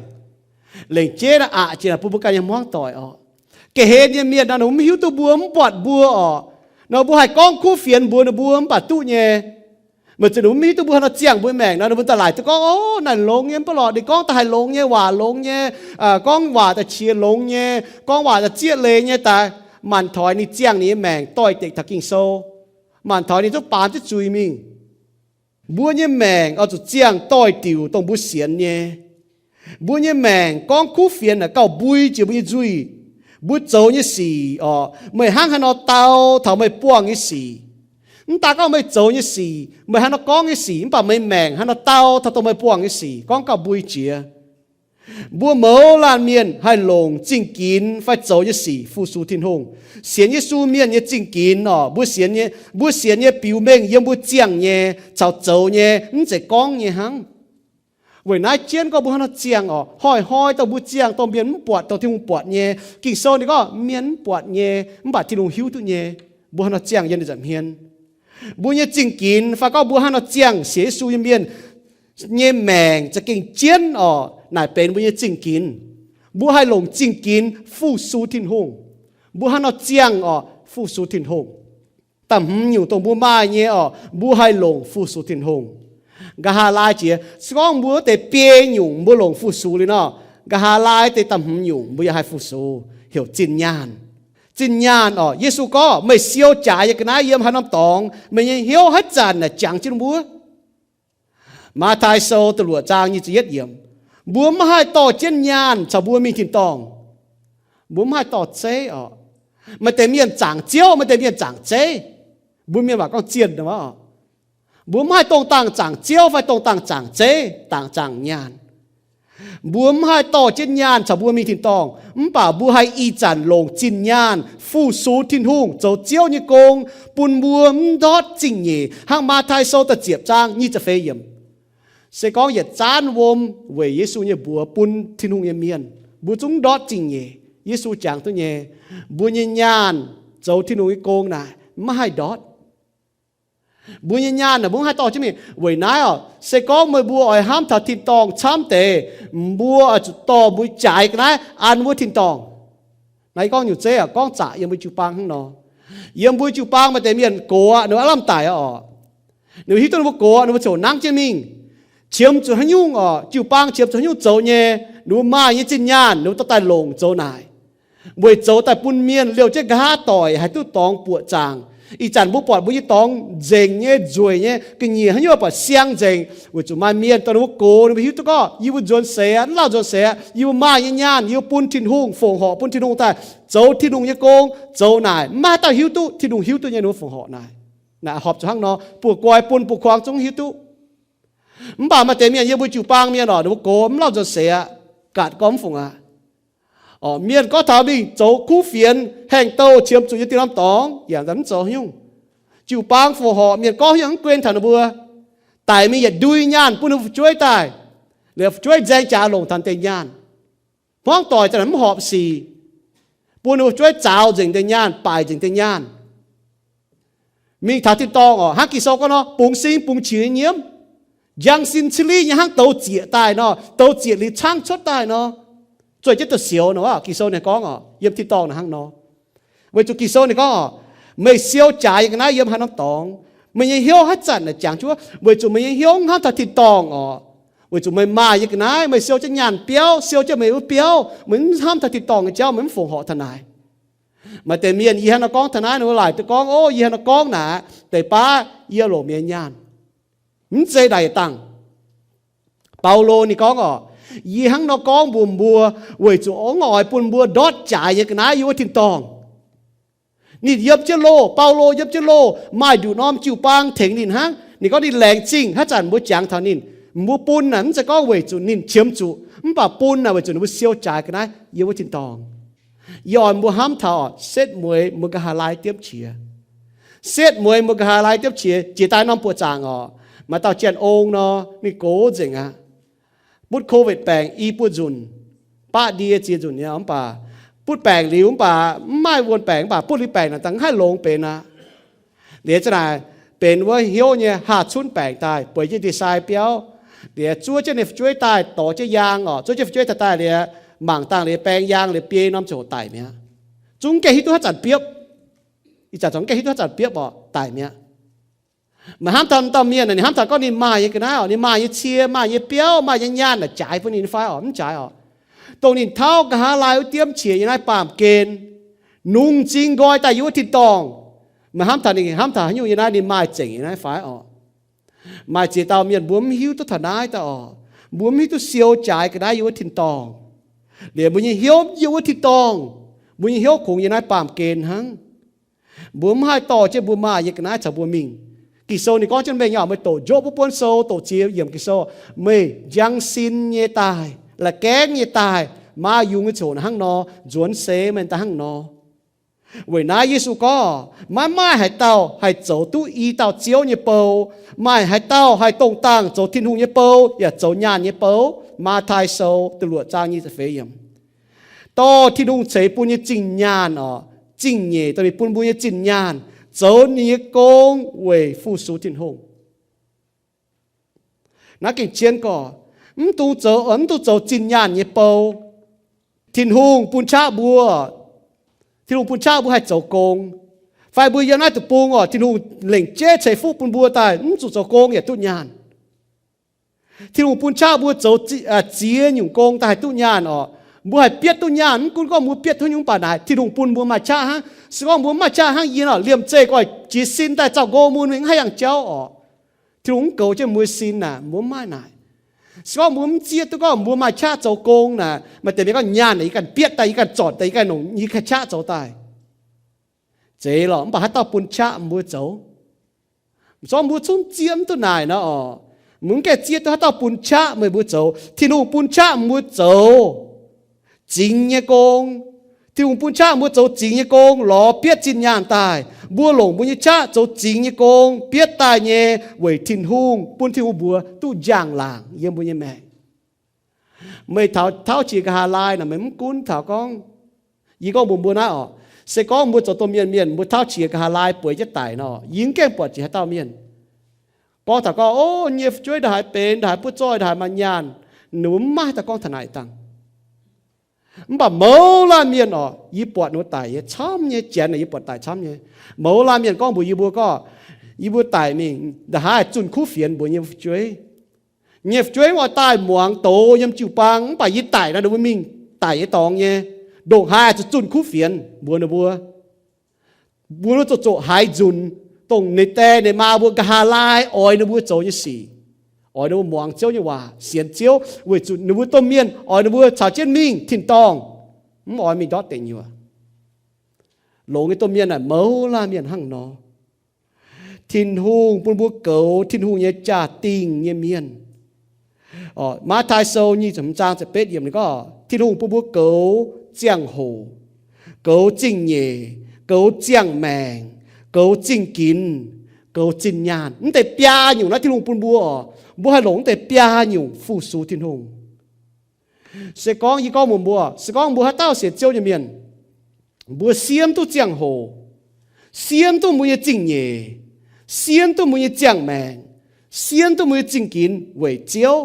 Lengc jeiv naaiv aqc jiex naaic bun mbuo ganh nyei hmuangv doic orqc. Ga'hlen nyei mienh naaic ninh mv hiuv duqv mbuo, mv buatc mbuo orqc. Nor mbuo haih gorngv kuv fienx mbuox ninh mbuo mv baac duqv nyei. Meih zuqc ninh mv hiuv duqv mbuo haaix nor ziangh mbuo maengc nor, ninh mbuo daaih laaic duqv gorngv, Ov, naaic longx nyei, mv baac lorqc ninh gorngv daaih haih longx nyei, waac longx nyei, gorngv waac daaih qiex longx nyei, gorngv waac daaih zieqv leiz nyei daaih. Maanc toix ninh ziangh ninh nyei maengc doix-dekc taux Ging-Sou. Maanc toix ninh zungv baamz jienv zuiz mingh. Mbuo nyei maengc oix zuqc ziangh doix-diuc dongh mbuo sienx nyei. Mbuo nyei maengc gorngv kuv fienx naaic gauh mbui jiex mbuo nyei nzuih. Mbuo zoux nyei sic orqc, meih hnangv haaix nor dau taux meih buangh nyei sic. Mv daaih gorngv meih zoux nyei sic, meih haaix nor gorngv nyei sic, mv baac meih maengc haaix nor dau taux dongh meih buangh nyei sic, gorngv gauh mbui jiex. Mbuo mouz laanh mienh haih longc zingh ginx fai zoux nyei sic fu-sux Tin-Hungh. Sienx Yesu mienh nyei zingh ginx orqc, mbuo sienx nyei, mbuo sienx nyei biux mengh yiem mbuo ziangh nyei caux zoux nyei, mv zeiz gorngv nyei hnangv. Weic naaiv jienv gorngv mbuo haaix nor ziangh orqc, hnoi-hnoi dongh mbuo ziangh dongh mienh mv buatc, dongh Tin-Hungh buatc nyei. Ging-Sou ninh gorngv mienh mv buatc nyei, mv baac Tin-Hungh hiuv duqv nyei. Mbuo haaix nor ziangh yiem ninh nza'hmien, mbuo nyei zingh ginx fai gorngv mbuo haaix nor ziangh sienx Yesu nyei mienh nyei maengc za'gengh jienv orqc, naaic benx mbuo nyei zingh ginx. Mbuo haih longc zingh ginx fu-sux Tin-Hungh. Mbuo haaix nor ziangh orqc, fu-sux Tin-Hungh. Da'hmz nyungc dongh mbuo maaih nyei orqc, mbuo haih longc fu-sux Tin-Hungh. Nqa'haav laai jiex, se gorngv mbuo wuov deix biei nyungc mbuo longc fu-sux liuz nor, nqa'haav laai deix da'hmz nyungc mbuo yaac haih fu-sux, heuc zinh nyaanh. Zinh nyaanh orqc, Yesu gorngv, meih siou jaaix yie ga'naaiv yiem haaix norm dorngx, meih nyei hnyouv haaix zanc naaic jangx jienv wuov. Matv^taai Sou da'luoqc zaang nyic ziepc yietv yiemc, mbuo mv haih dorh jienv nyaanh caux mbuo mingh tin-dorngh. Mbuo mv haih dorh zeiv orqc. Maaih deix mienh zaangc ziouv, maaih deix mienh zaangc zeiv. Mbuo mienh waac gorngv zienh orqc. Mbuo mv haih dongh dangh zaangc ziouv fai dongh dangh zaangc zeiv, dangh zaangc nyaanh. Mbuo mv haih dorh jienv nyaanh caux mbuo mingh tin-dorngh, mv baac mbuo haih ih zanc longc zinh nyaanh fu-sux Tin-Hungh zoux Ziouv nyei gong, bun mbuo mv ndortv zingh nyeic, hnangv Matv^taai Sou da'ziepc zaang nyic ziepc feix yiemc. Se gorngv yietc zaanv wuom weic Yesu nyei mbuox bun Tin-Hungh nyei mienh, mbuo zungv ndortv zingh nyeic. Yesu jangx duqv nyei, mbuo nyei nyaanh zoux Tin-Hungh nyei gong naaic maiv haih ndortv. Mbuo nyei nyaanh naaic mbuo mv haih dorh jienv mingh. Weic naaiv oc, se gorngv meih mbuo oix hnamv taux tin-dorngh camv deix, mbuo oix zuqc dorh mbuo jaaix ga'naaiv an wuov tin-dorngh. Naaiv yie gorngv nyungc zeiv oc, gorngv zaqc yiem mbuo jiu-baang hnangv nor. Yiem mbuo jiu-baang maaih deix mienh gox aqv, ninh mbuo aav lamh daic oc. Ninh mbuo hiuv duqv ninh mbuo gox, ninh mbuo ziouc nangv jienv mingh, qiemx zuqc haaix nyungc oc, jiu-baang qiemx zuqc haaix nyungc zoux nyei, ninh mbuo maaih nyei zinh nyaanh ninh mbuo dorh daaih longc zoux naaic, weic zoux daaih bun mienh liouh jienv nqa'haav doic haih duqv dorngx buoqc zaangc. Ih zanc mbuo buatc mbuo nyei dorngx nzengc nyei, nzueic nyei, ga'nyiec haaix nyungc buatc siang nzengc, weic zuqc maaih mienh dorh ninh mbuo gox, ninh mbuo hiuv duqv gorngv yie mbuo nzuonx seix aqv, mv lauh nzuonx seix aqv, yie mbuo maaih nyei nyaanh, yie mbuo bun Tin-Hungh, fongc horc bun Tin-Hungh daaih zoux Tin-Hungh nyei gong, zoux naaic mv maaih haaix dauh hiuv duqv, Tin-Hungh hiuv duqv nyei ninh mbuo fongc horc naaic. Naaic horpc zuqc hnangv nor, buoz-goix bun buoz-kuang zungv hiuv duqv. Mv baac maaih deix mienh yiem mbuo jiu-baang mienh oc, ninh mbuo gox mv lauh nzuonx seix aqv, gaatc gorngv mv fungc aqv. Mienh gorngv taux mingh zoux kuv fienx, haengh douh qiemx zuqc nyei diuh norm dorngx, yaac mv zoux haaix nyungc. Jiu-baang fongc horc, mienh gorngv haaix nyungc mv guen taux ninh mbuo. Daic mingh yietc ndui nyaanh bun ninh mbuo fu'jueiv daaih, liuz fu'jueiv nzaeng jaax longc taux deix nyaanh. Hmuangv doic za'naaic mv horpc sic, bun ninh mbuo fu'jueiv zaaux nzengc deix nyaanh, baaic nzengc deix nyaanh. Mingh taux tin-dorngh oc, hnangv Ging-Sou gorngv nor, bungx sin bungx qiex nyei nyiemv, njang sin cili nyei hnangv douz zieqc daaih nor, douz zieqc liuz caangv cuotv daaih nor, zueih jienv da'sioux nor. Ging-Sou ninh gorngv oc, yiem tin-dorngh naaic hnangv nor. Weic zuqc Ging-Sou ninh gorngv oc, meih siou jaaix yiem ga'naaiv yiem haaix norm dorngx, meih nyei hnyouv haaix zanc naaic jangx jienv wuov, weic zuqc meih nyei hnyouv mv hnamv taux tin-dorngh oc. Weic zuqc meih maaih yiem ga'naaiv, meih siou jienv nyaanh biauv, siou jienv meih wuov biauv, meih mv hnamv taux tin-dorngh nyei jauv, meih mv fongc horc taux naaic. Maaih deix mienh yie hnangv nor gorngv taux naaiv, ninh mbuo laaic duqv gorngv, o, yie hnangv nor gorngv naaic, deix baav yie longc mienh nyaanh. Mv zeiz naaic yietc dangh. Baulo ninh gorngv oc, yie hnangv nor gorngv mbuox mbuo, weic zuqc mv oix bun mbuo ndortv jaaix nyei ga'naaiv yiem wuov tin-dorngh. Ninh yiem jienv loh, Baulo yiem jienv loh, maaih nduqc norm jiu-baang tengx ninh hnangv. Ninh gorngv ninh laengz zingh haaix zanc mbuo jangx taux ninh. Mbuo bun naaic mv zeiz gorngv weic zuqc ninh qiemx zuqc, mv baac bun naaic weic zuqc ninh mbuo siou jaaix ga'naaiv yiem wuov tin-dorngh. Yie oix mbuo hnamv taux oc, setv mueiz mbuo nqa'haav laai diemv qiex. Setv mueiz mbuo nqa'haav laai diemv qiex, jiex daaih norm buoqc zaangc oc, maaih dauh Janx-Ong nor, ninh gox nzengc aqv. Butv Covid baengc i buo nzunc, baqv ndie ziex nzunc nyei mv baac, butv baengc liuz mv baac mv maaih wuonh baengc mv baac butv liuz baengc naaic dangh mv haih longx benx aqv. Liuz za'naaic benx wuov hnyouv nyei haah cunv baengc daaih, bueix jienv ndie-sai biauv. Liuz zuov jienv ninh fu'jueiv daaih dorh jienv yaang oc, zuov jienv fu'jueiv daaih daaih liuz, mangc dangh liuz baeng yaang liuz biei norm ziouc daic mi'aqv. Zungv mv gaengh hiuv duqv haaix zanc biopv. Ih zanc zungv mv gaengh hiuv duqv haaix zanc biopv oc, daic mi'aqv. Maaih hnamv taux dauh mienh, ninh hnamv taux gorngv ninh maaih nyei ga'naaiv oc, ninh maaih nyei cie, maaih nyei biauv, maaih nyei nyaanh naaic jaaix bun ninh fai oc? Mv jaaix oc. Dongh ninh tauv nqa'haav laai wuov diemv qiex yiem naaiv baamh gen, nungx m'zing nqoi daaih yiem wuov tin-dorngh. Maaih hnamv taux ninh hnamv taux haaix nyungc yiem naaiv, ninh maaih zengc yiem naaiv fai oc? Maaih ziex dauh mienh mbuo mv hiuv duqv taux naaiv daaih oc. Mbuo mv hiuv duqv siou jaaix ga'naaiv yiem wuov tin-dorngh. Liuz mbuo nyei hnyouv yiem wuov tin-dorngh, mbuo nyei hnyouv kungx yiem naaiv baamh gen hnangv. Mbuo mv haih dorh jienv mbuo maaih nyei ga'naaiv caux mbuo mingh. Ging-Sou ninh gorngv jienv mengh nyei oc, meih doqc Jopv wuov buonv sou, doqc ziex yiemc Ging-Sou, meih njang sin nyei daaih, la'gaengv nyei daaih, maa yungz nyei coc naaic hnangv nor, nzuonx seix meih daaih hnangv nor. Weic naaiv Yesu gorngv, maiv maaih haaix dauh haih zoux duqv i dauh Ziouv nyei bou. Maaih haaix dauh haih dongh dangh zoux Tin-Hungh nyei bou yaac zoux nyaanh nyei bou? Matv^tai Sou da'luoqc zaang nyic ziepc feix yiemc. Dorh Tin-Hungh ceix bun nyei zingh nyaanh oc, zingh nyeic dongh ninh bun mbuo nyei zinh nyaanh, zoux ninh nyei gong weic fu-sux Tin-Hungh. Naaiv gengh zien gorqv, mv dungx zoux, mv dungx zoux zinh nyaanh nyei bou. Tin-Hungh bun qaqv mbuo, Tin-Hungh bun qaqv mbuo haih zoux gong. Fai mbuo yiem naaiv deic-bung oc, Tin-Hungh lengc jeiv ceix fuqv bun mbuo daaih mv zuqc zoux gong yaac duqv nyaanh. Tin-Hungh bun qaqv mbuo zoux ziex nyungc gong daaih haih duqv nyaanh oc. Mbuo haih bietv duqv nyaanh, mv gunv gorngv mbuo bietv duqv nyungc, mv baac naaic Tin-Hungh bun mbuo maaih qaqv hnangv. Se gorngv mbuo mv maaih qaqv hnangv yie oc, liemh zeih gorngv jiez sin daaih zaux gong mun mingh mv haih yangh jauv oc. Tin-Hungh mv goux jienv mbuo sin naaic, mbuo mv maaih naaic. Se gorngv mbuo mv zieqv duqv gorngv mbuo maaih qaqv zoux gong naaic, maaih deix mienh gorngv nyaanh naaic yie ganh bietv daaih, yie ganh zornc daaih, yie ganh nongc, yie ganh qaqv zoux daaih. Zeiz lorqc, mv baac haaix dauh bun qaqv mbuo zoux? Mv zorqv mbuo zungv zieqv mv duqv naaic nor oc. Mbuo mv gaengh zieqv duqv haaix dauh bun qaqv meih mbuo zoux. Tin-Hungh bun qaqv mbuo zoux zingx nyei gong. Tin-Hungh bun qaqv mbuo zoux zingx nyei gong, lorz bietv zinh nyaanh daaih. Mbuo longc mbuo nyei qaqv zoux zingx nyei gong bietv daaih nyei weic Tin-Hungh, bun Tin-Hungh mbuox duqv njang-laangc yiem mbuo nyei maengc. Meih taux tauv qiex nqa'haav laai naaic, meih mv gunv taux gorngv, yie gorngv mbuox mbuo naaiv oc, se gorngv mbuo zoux domh mienh mienh, mbuo tauv qiex nqa'haav laai bueix jienv daic nor, yie mv gaengh buatc jiex haaix dauh mienh. Gorngv taux gorngv, o, nyei fu'jueiv ndongc haaix benx, ndongc haaix butv zoih, ndongc haaix maaih nyaanh, ninh mbuo mv maaih haaix dauh gorngv taux naaic dangh. Mv baac mouz laanh mienh oc, yie buatc ninh mbuo daic nyei camv nyei, janx naaic yie buatc daic camv nyei. Mouz laanh mienh gorngv mbuox yie mbuo gorngv, yie mbuo daic mingh ndongc haaix zunh kuv fienx mbuox nyei fu'jueiv. Nyei fu'jueiv oix daaih muangx doz yiem jiu-baang, mv baac yie daic nor ninh mbuo mingh daic nyei dorngx nyei. Ndongc haaix zuqc zunh kuv fienx mbuox ninh mbuo. Mbuo zuqc zoqc haaix nzunc, dongh ninh die ninh maa mbuo nqa'haav laai oix ninh mbuo zoux nyei sic, oix ninh mbuo muangx Ziouv nyei waac, sienx Ziouv, weic zuqc ninh mbuo domh mienh oix ninh mbuo caux jienv mingh tin-dorngh, mv oix mingh ndortv deic nyuoqc. Longx nyei domh mienh naaic mouz laanh mienh hnangv nor. Tin-Hungh bun mbuo goux Tin-Hungh nyei jaa-dingh nyei mienh. Matv^taai Sou nyic ziepc hmz zaang ziepc betv yiemc ninh gorngv, Tin-Hungh bun mbuo goux ziangh hoc, goux zingh nyeic, goux ziangh maengc, goux zingh ginx, goux zinh nyaanh. Mv deix biaa nyungc naaiv Tin-Hungh bun mbuo oc, mbuo haih longc mv deix biaa nyungc fu-sux Tin-Hungh. Se gorngv yie gorngv mbuox mbuo, se gorngv mbuo haaix dauh sienx Ziouv nyei mienh, mbuo siemv duqv ziangh hoc, siemv duqv mbuo nyei zingh nyeic, siemv duqv mbuo nyei ziangh maengc, siemv duqv mbuo nyei zingh ginx weic Ziouv.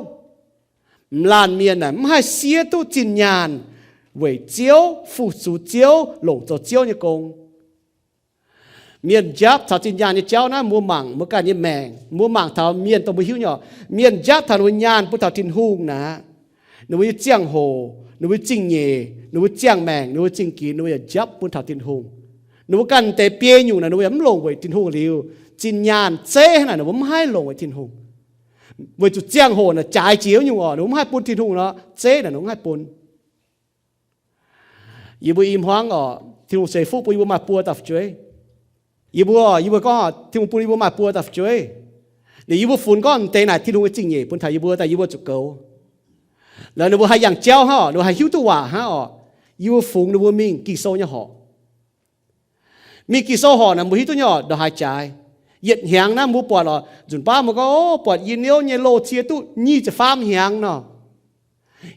M'laanh mienh naaic mv haih siev duqv zinh nyaanh weic Ziouv, fu-sux Ziouv, longc zoux Ziouv nyei gong. Mienh njapv taux zinh nyaanh nyei jauv naaiv, mbuo mangc mbuo ganh nyei maengc, mbuo mangc taux mienh dongh mbuo hiuv nyei oc, mienh njapv taux ninh mbuo nyaanh bun taux Tin-Hungh naaic, ninh mbuo nyei ziangh hoc, ninh mbuo zingh nyeic, ninh mbuo ziangh maengc, ninh mbuo zingh ginx, ninh mbuo yaac njapv bun taux Tin-Hungh. Ninh mbuo ganh deix biei nyungc naaic ninh mbuo yaac mv longc weic Tin-Hungh liuz, zinh nyaanh zeiv hnangv naaic ninh mbuo mv haih longc weic Tin-Hungh. Weic zuqc ziangh hoc naaic jaaix jiex nyungc oc, ninh mbuo mv haih bun Tin-Hungh nor, zeiv naaic ninh mbuo mv haih bun. Yie mbuo i hmuangv oc, Tin-Hungh ceix fuqv bun yie mbuo maaih buo dauh fu'jueiv. Yie mbuo, yie mbuo gorngv Tin-Hungh bun yie mbuo maaih buo dauh fu'jueiv. Liuz yie mbuo funx gorngv deix naaic Tin-Hungh nyei zingh nyeic bun taux yie mbuo daaih yie mbuo zuqc goux. Laaix ninh mbuo haih yangh jauv hnangv oc, ninh mbuo haih hiuv duqv waac hnangv oc, yie mbuo fungx ninh mbuo mingh Ging-Sou nyei horqc. Mingh Ging-Sou horqc naaic mbuo hiuv duqv nyei oc, ndongc haaix jaaix. Yietc hnyangx naaiv mbuo buatc oc, nzunc baav mbuo gorngv, o, buatc yie niouv nyei loz cie duqv nyic ziepc faam hnyangx nor.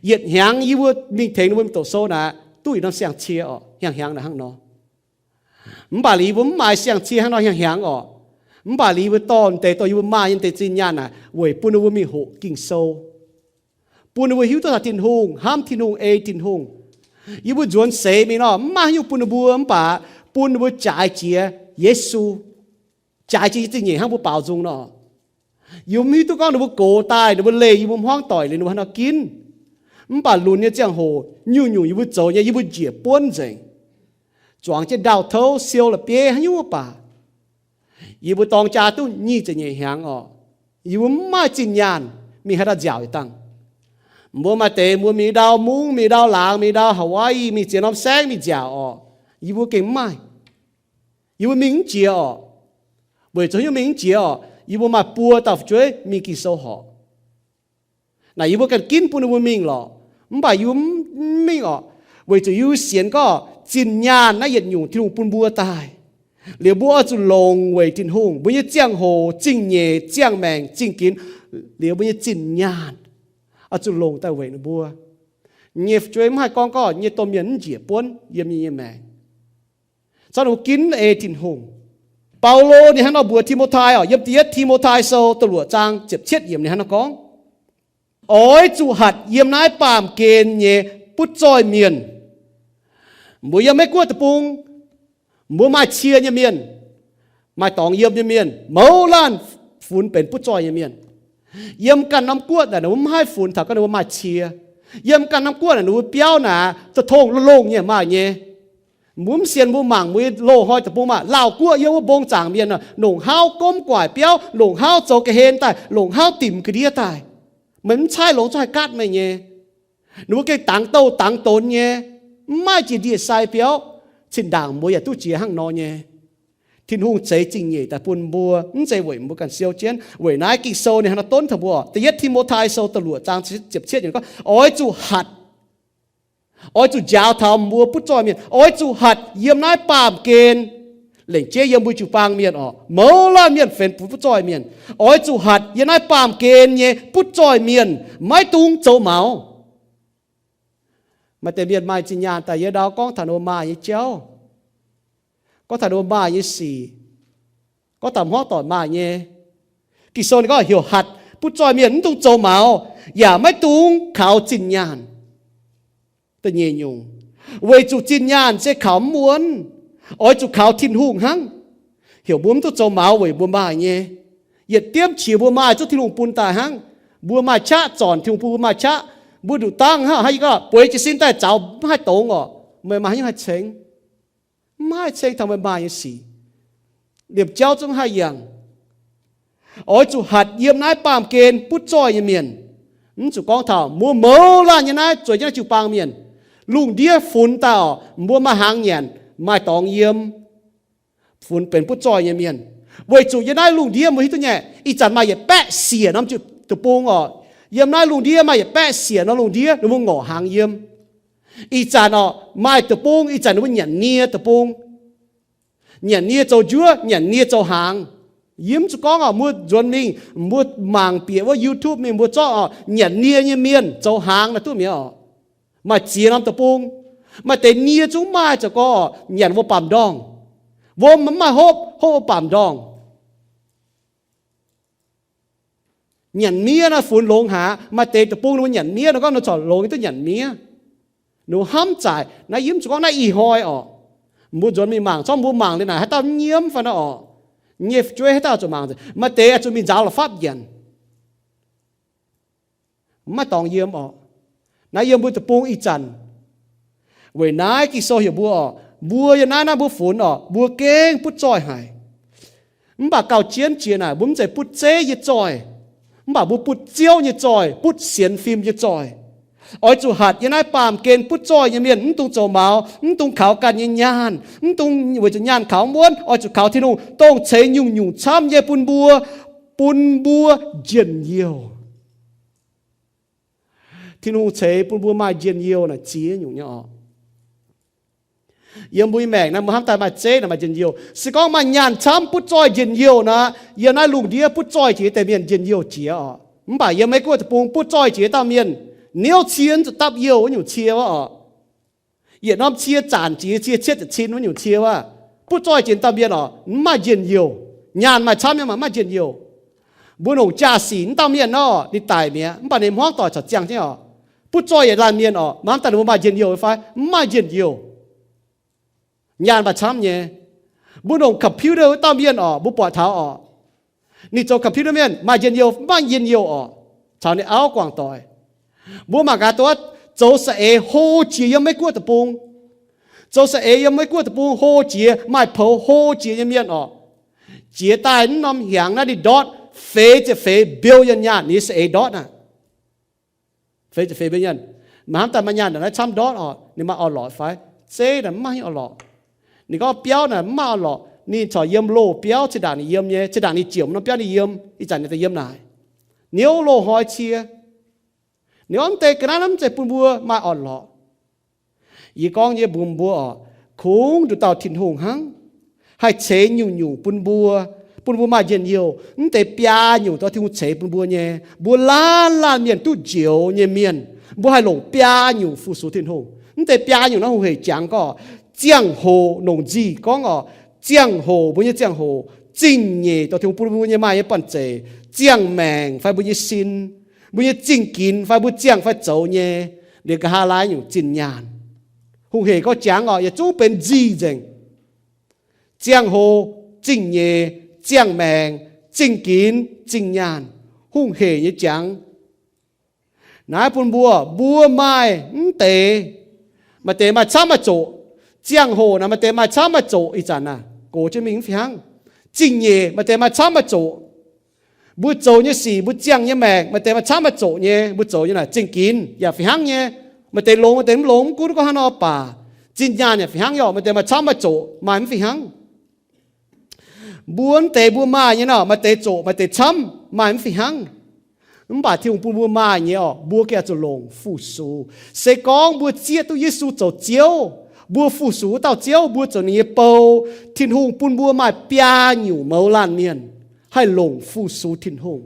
Yietc hnyangx yie mbuo mingh tengx ninh mbuo mingh doqc sou naaic, duqv yietc norm siang-cie oc, hnyangx-hnyangx naaic hnangv nor. Mv baac liuz yie mbuo mv maaih siang-cie hnangv nor hnyangx-hnyangx oc. Mv baac liuz yie mbuo dorh deix dongh yie mbuo maaih nyei deix zinh nyaanh naaic weic bun ninh mbuo mingh hoqc Ging-Sou, bun ninh mbuo hiuv duqv taux Tin-Hungh, hnamv Tin-Hungh, ei Tin-Hungh. Yie mbuo nzuonx seix mingh nor, mv maaih haaix nyungc bun ninh mbuo, mv baac bun ninh mbuo jaaix jiex Yesu, jaaix jiex nyei zingh nyeic hnangv mbuo baaux nzung nor. Yie mbuo mv hiuv duqv gorngv ninh mbuo gox daaih, ninh mbuo leih yie mbuo hmuangv doic liuz ninh mbuo haaix nor ginv. Mv baac lunx nyei ziangh hoc nyungc-nyungc yie mbuo zoux nyei, yie mbuo njiec buonv nzengc. Zuangx jienv ndau-touv siou la'bieiv haaix nyungc mv baac, yie mbuo dorng jaa duqv nyic ziepc nyeic hnyangx oc, yie mbuo mv maaih zinh nyaanh mingh haaix dauh nziaauc yietc dangh. Mbuo maaih deix mbuo mingh ndau mungv, mingh ndau laangz, mingh ndau Hawaii, mingh ziex norm saengv mingh nziaauc oc, yie mbuo gengh mv maaih. Yie mbuo mingh mv jiex oc. Weic zuqc haaix nyungc mingh mv jiex oc? Yie mbuo maaih buo dauh fu'jueiv mingh Ging-Sou horqc. Naaic yie mbuo ganh ginv bun ninh mbuo mingh lorqc, mv baac yie mbuo mv mingh oc. Weic zuqc yie mbuo sienx gorngv zinh nyaanh naaiv yietc nyungc Tin-Hungh bun mbuo daaih. Liuz mbuo oix zuqc longc weic Tin-Hungh. Mbuo nyei ziangh hoc, zingh nyeic, ziangh maengc, zingh ginx, liuz mbuo nyei zinh nyaanh oix zuqc longc daaih weic ninh mbuo. Nyei fu'jueiv mv haih gorngv gorngv nyei domh mienh mv njiec buonv yiem nyei, nyei maengc. Caux ninh mbuo ginv ei Tin-Hungh. Baulo ninh hnangv nor mbuox Ti^mo^tai oc, yiem da'yietv Ti^mo^tai Sou da'luoqc zaang ziepc cietv yiemc ninh hnangv nor gorngv, oix zuqc hatc yiem naaiv baamh gen nyei butv zoih mienh. Mbuo yiem Meiv-Guoqv deic-bung, mbuo maaih cie nyei mienh, maaih dorngx yiem nyei mienh, mouz laanh funx benx butv zoih nyei mienh. Yiem ganh norm guoqv naaic ninh mbuo mv haih funx taux gorngv ninh mbuo maaih cie. Yiem ganh norm guoqv naaic ninh mbuo biauv naaic, za'gengh longx-longx nyei maaih nyei. Mbuo mv sienx mbuo mangc mbuo loz-hnoi deic-bung maah, Laauh guoqv yiem wuov mbong zaangc mienh, longc hauv gomv guaic biauv, longc hauv zoux ga'hlen daaih, longc hauv dimc ga'ndiev daaih. Meih mv caaiv longx zungv haih gaatv meih nyei. Ninh mbuo gengh dangx douh dangx donx nyei, mv maaih jiex ndie-sai biauv. Zinh ndaangc mbuo yaac duqv jiex hnangv nor nyei. Tin-Hungh zeix zingh nyeic daaih bun mbuo, mv zeiz weic mbuo ganh siou jienv. Weic naaiv Ging-Sou ninh hnangv nor donv taux mbuo. Da'yietv Ti^mo^tai Sou da'luoqc zaang ziepc cietv yiemc gorngv, oix zuqc hatc, oix zuqc njaaux taux mbuo butv zoih mienh, oix zuqc hatc yiem naaiv baamh gen, lengc jeiv yiem mbuo jiu-baang mienh oc, mouz laanh mienh fenx butv zoih mienh, oix zuqc hatc yiem naaiv baamh gen nyei butv zoih mienh maiv dungx zoux maux. Maaih deix mienh maaih zinh nyaanh daaih yie ndau gorngv taux ninh mbuo maaih nyei jauv, gorngv taux ninh mbuo maaih nyei sic, gorngv taux hmuangv doic maaih nyei, Ging-Sou ninh gorngv heuc hatc butv zoih mienh mv dungx zoux maux, yaac maiv dungx kaux zinh nyaanh. Da'nyeic nyungc, weic zuqc zinh nyaanh se kaux mv wuonv, oix zuqc kaux Tin-Hungh hnangv. Heuc mbuo mv dungx zoux maux weic mbuo maaih nyei. Yietc diemv qiex mbuo maaih zungv Tin-Hungh bun daaih hnangv. Mbuo maaih qaqv zornc, Tin-Hungh bun mbuo maaih qaqv. Mbuo nduqc dangv hnangv haaix, yie gorngv bueix jiez sin daaih zaux mv haih dongz orqc, meih maaih haaix nyungc haih ceng? Mv haih ceng taux meih maaih nyei sic. Liemh jauv zungv haih yangh. Oix zuqc hatc yiem naaiv baamh gen butv zoih nyei mienh. Mv zuqc gorngv taux mbuo mouz laanh nyei naaiv zueiz jienv naaiv jiu-baang mienh. Lungh ndiev funx daaih orqc, mbuo maaih hnaangx nyanc, maaih dorngx yiem, funx benx butv zoih nyei mienh. Weic zuqc yiem naaiv lungh ndiev mbuo hiuv duqv nyei, ih zanc maaih yietc baeqv siec norm deic-bung orqc. Yiem naaiv lungh ndiev maaih yietc baeqv siec norm lungh ndiev ninh mbuo ngorc hnaangx yiem. Ih zanc orqc maaih deic-bung, ih zanc ninh mbuo nyanc nie deic-bung. Nyanc nie zoux njuov, nyanc nie zoux hnaangx. Yie mv zuqc gorngv orqc, mbuo nzuonx mingh, mbuo mangc bieqc wuov YouTube mingh, mbuo zorqv orqc nyanc nie nyei mienh zoux hnaangx naaiv duqv mi'aqv orqc. Maaih ziex norm deic-bung. Maaih deix nie zungv maaih zoux gorx orqc, nyanc wuov baamh ndorngh. Wuom mv maaih hopv, hopv wuov baamh ndorngh. Nyanc miev naaiv funx longx haic. Maaih deix deic-bung ninh mbuo nyanc miev nor gorngv ninh corc longx duqv nyanc miev. Ninh mbuo hnamv zaaic naaiv, yie mv zuqc gorngv naaiv ih hnoi orqc. Mbuo nzuonx mingh mangc, corc mbuo mangc liuz naaic haaix dauh nyiemv fai naaiv orqc. Nyei fu'jueiv haaix dauh zuqc mangc, maaih deix oix zuqc mingh nzaaux la'fapv nyanc. Mv maaih dorngx yiem orqc. Naaiv yiem mbuo deic-bung ih zanc. Weic naaiv Ging-Sou heuc mbuo orqc, mbuo yiem naaiv, naaiv mbuo funx orqc, mbuo gengh butv zoih haic. Mv baac gauh jienv jiex naaic, mbuo mv zeiz butv zeiv nyei zoih, mv baac mbuo butv Ziouv nyei zoih, butv sienx fim nyei zoih. Oix zuqc hatc yiem naaiv baamh gen butv zoih nyei mienh, mv dungx zoux maux, mv dungx kaux ganh nyei nyaanh, mv dungx weic zuqc nyaanh kaux mv wuonv, oix zuqc kaux Tin-Hungh, dongh ceix nyungc-nyungc camv nyei bun mbuo, bun mbuo njien-youh. Tin-Hungh ceix bun mbuo maaih njien-youh naaic ziex nyungc nyei orqc. Yiem mbuo nyei maengc naaiv, mbuo hnamv daaih maaih zeiv naaic maaih njien-youh. Se gorngv maaih nyaanh camv butv zoih njien-youh nor, yiem naaiv lungh ndiev butv zoih jiex deix mienh njien-youh jiex orqc. Mv baac yiem Meiv Guoqv deic-bung butv zoih jiex dauh mienh, niouv cie zuqc dapv youh wuov nyungc cie wuov orqc. Yietc norm cie zanc jiex cie cietv ziepc cin wuov nyungc cie wuov, butv zoih jiex dauh mienh orqc, mv maaih njien-youh. Nyaanh maaih camv nyei, mv maaih njien-youh. Mbuo longc jaa-sic wuov dauh mienh nor, ninh daic mi'aqv, mv baac ninh hmuangv doic corc ziangh jienv orqc. Butv zoih yietc laanh mienh orqc, mv daaih ninh mbuo maaih njien-youh fai? Mv maaih njien-youh. Nyaanh maaih camv nyei. Mbuo longc computer wuov dauh mienh orqc, mbuo buatc taux orqc, ninh zoux computer mienh maaih njien-youh, mv maaih njien-youh orqc, caux ninh auv guangc doic. Mbuo mangc gaax duqv zoux saeng-eix hlo jiex yiem Meiv Guoqv deic-bung. Zoux saeng-eix yiem Meiv Guoqv deic-bung hlo jiex, maaih poux hlo jiex nyei mienh orqc, jiex daaih mv norm hnyangx naaiv ninh ndortv feix ziepc feix billion nyaanh, ninh nyei saeng-eix ndortv aqv. Feix ziepc feix billion. Maiv hnamv daaih maaih nyaanh naaiv camv ndortv orqc, ninh maaih orn-lorqc fai? Zeiv naaic mv maaih orn-lorqc. Ninh gorngv biauv naaic mv maaih orn-lorqc, ninh corc yiem loh biauv cin-ndaangc ninh yiem nyei, cin-ndaangc ninh ziouc norm biauv ninh yiem, ih zanc ninh daaih yiem naaic. Niouv loh hnoi cie. Ninh gorngv mv deix ga'naaiv mv zeiz bun mbuo maaih orn-lorqc. Yie gorngv nyei mbuox mbuo orqc, kungx nduqc dauh Tin-Hungh hnangv haih ceix nyungc-nyungc bun mbuo, bun mbuo maaih njien-youh. Mv deix biaa nyungc dorh Tin-Hungh ceix bun mbuo nyei. Mbuo laanh laanh mienh duqv njoux nyei mienh, mbuo haih longc biaa nyungc fu-sux Tin-Hungh. Mv deix biaa nyungc naaiv hungh hec jangx gorngv, ziangh hoc longc nzih gorngv orqc, ziangh hoc, mbuo nyei ziangh hoc, zingh nyeic dorh Tin-Hungh bun mbuo nyei maaih nyei banh zeic, ziangh maengc fai mbuo nyei sin, mbuo nyei zingh ginx fai mbuo ziangh fai zoux nyei, liemh nqa'haav laai nyungc zinh nyaanh. Hungh hec gorngv jangx orqc, yietc zungv benx nzih nzengc. Ziangh hoc, zingh nyeic, ziangh maengc, zingh ginx, zinh nyaanh, hungh hec nyei jangx. Naaiv bun mbuo, mbuo maaih mv deix, maaih deix maaih camv maaih zoqc. Ziangh hoc naaic maaih deix maaih camv maaih zoqc, ih zanc naaic gox jienv mingh mv fih hnangv. Zingh nyeic maaih deix maaih camv maaih zoqc. Mbuo zoux nyei sic, mbuo ziangh nyei maengc, maaih deix maaih camv maaih zoqc nyei. Mbuo zoux nyei naaic zingh ginx yaac fih hnangv nyei. Maaih deix longx, maaih deix mv longx, mv gunv gorngv hnangv nor baac, zinh nyaanh yaac fih hnangv nyei orqc, maaih deix maaih camv maaih zoqc, maaih mv fih hnangv. Mbuo mv deix mbuo maaih nyei nor, maaih deix zoqc, maaih deix camv, maaih mv fih hnangv. Mv baac Tin-Hungh bun mbuo maaih nyei orqc, mbuo gengh oix zuqc longc fu-sux. Se gorngv mbuo zieqv duqv Yesu zoux Ziouv, mbuo fu-sux wuov dauh Ziouv, mbuo zoux ninh nyei bou, Tin-Hungh bun mbuo maaih biaa nyungc mouz laanh mienh haih longc fu-sux Tin-Hungh.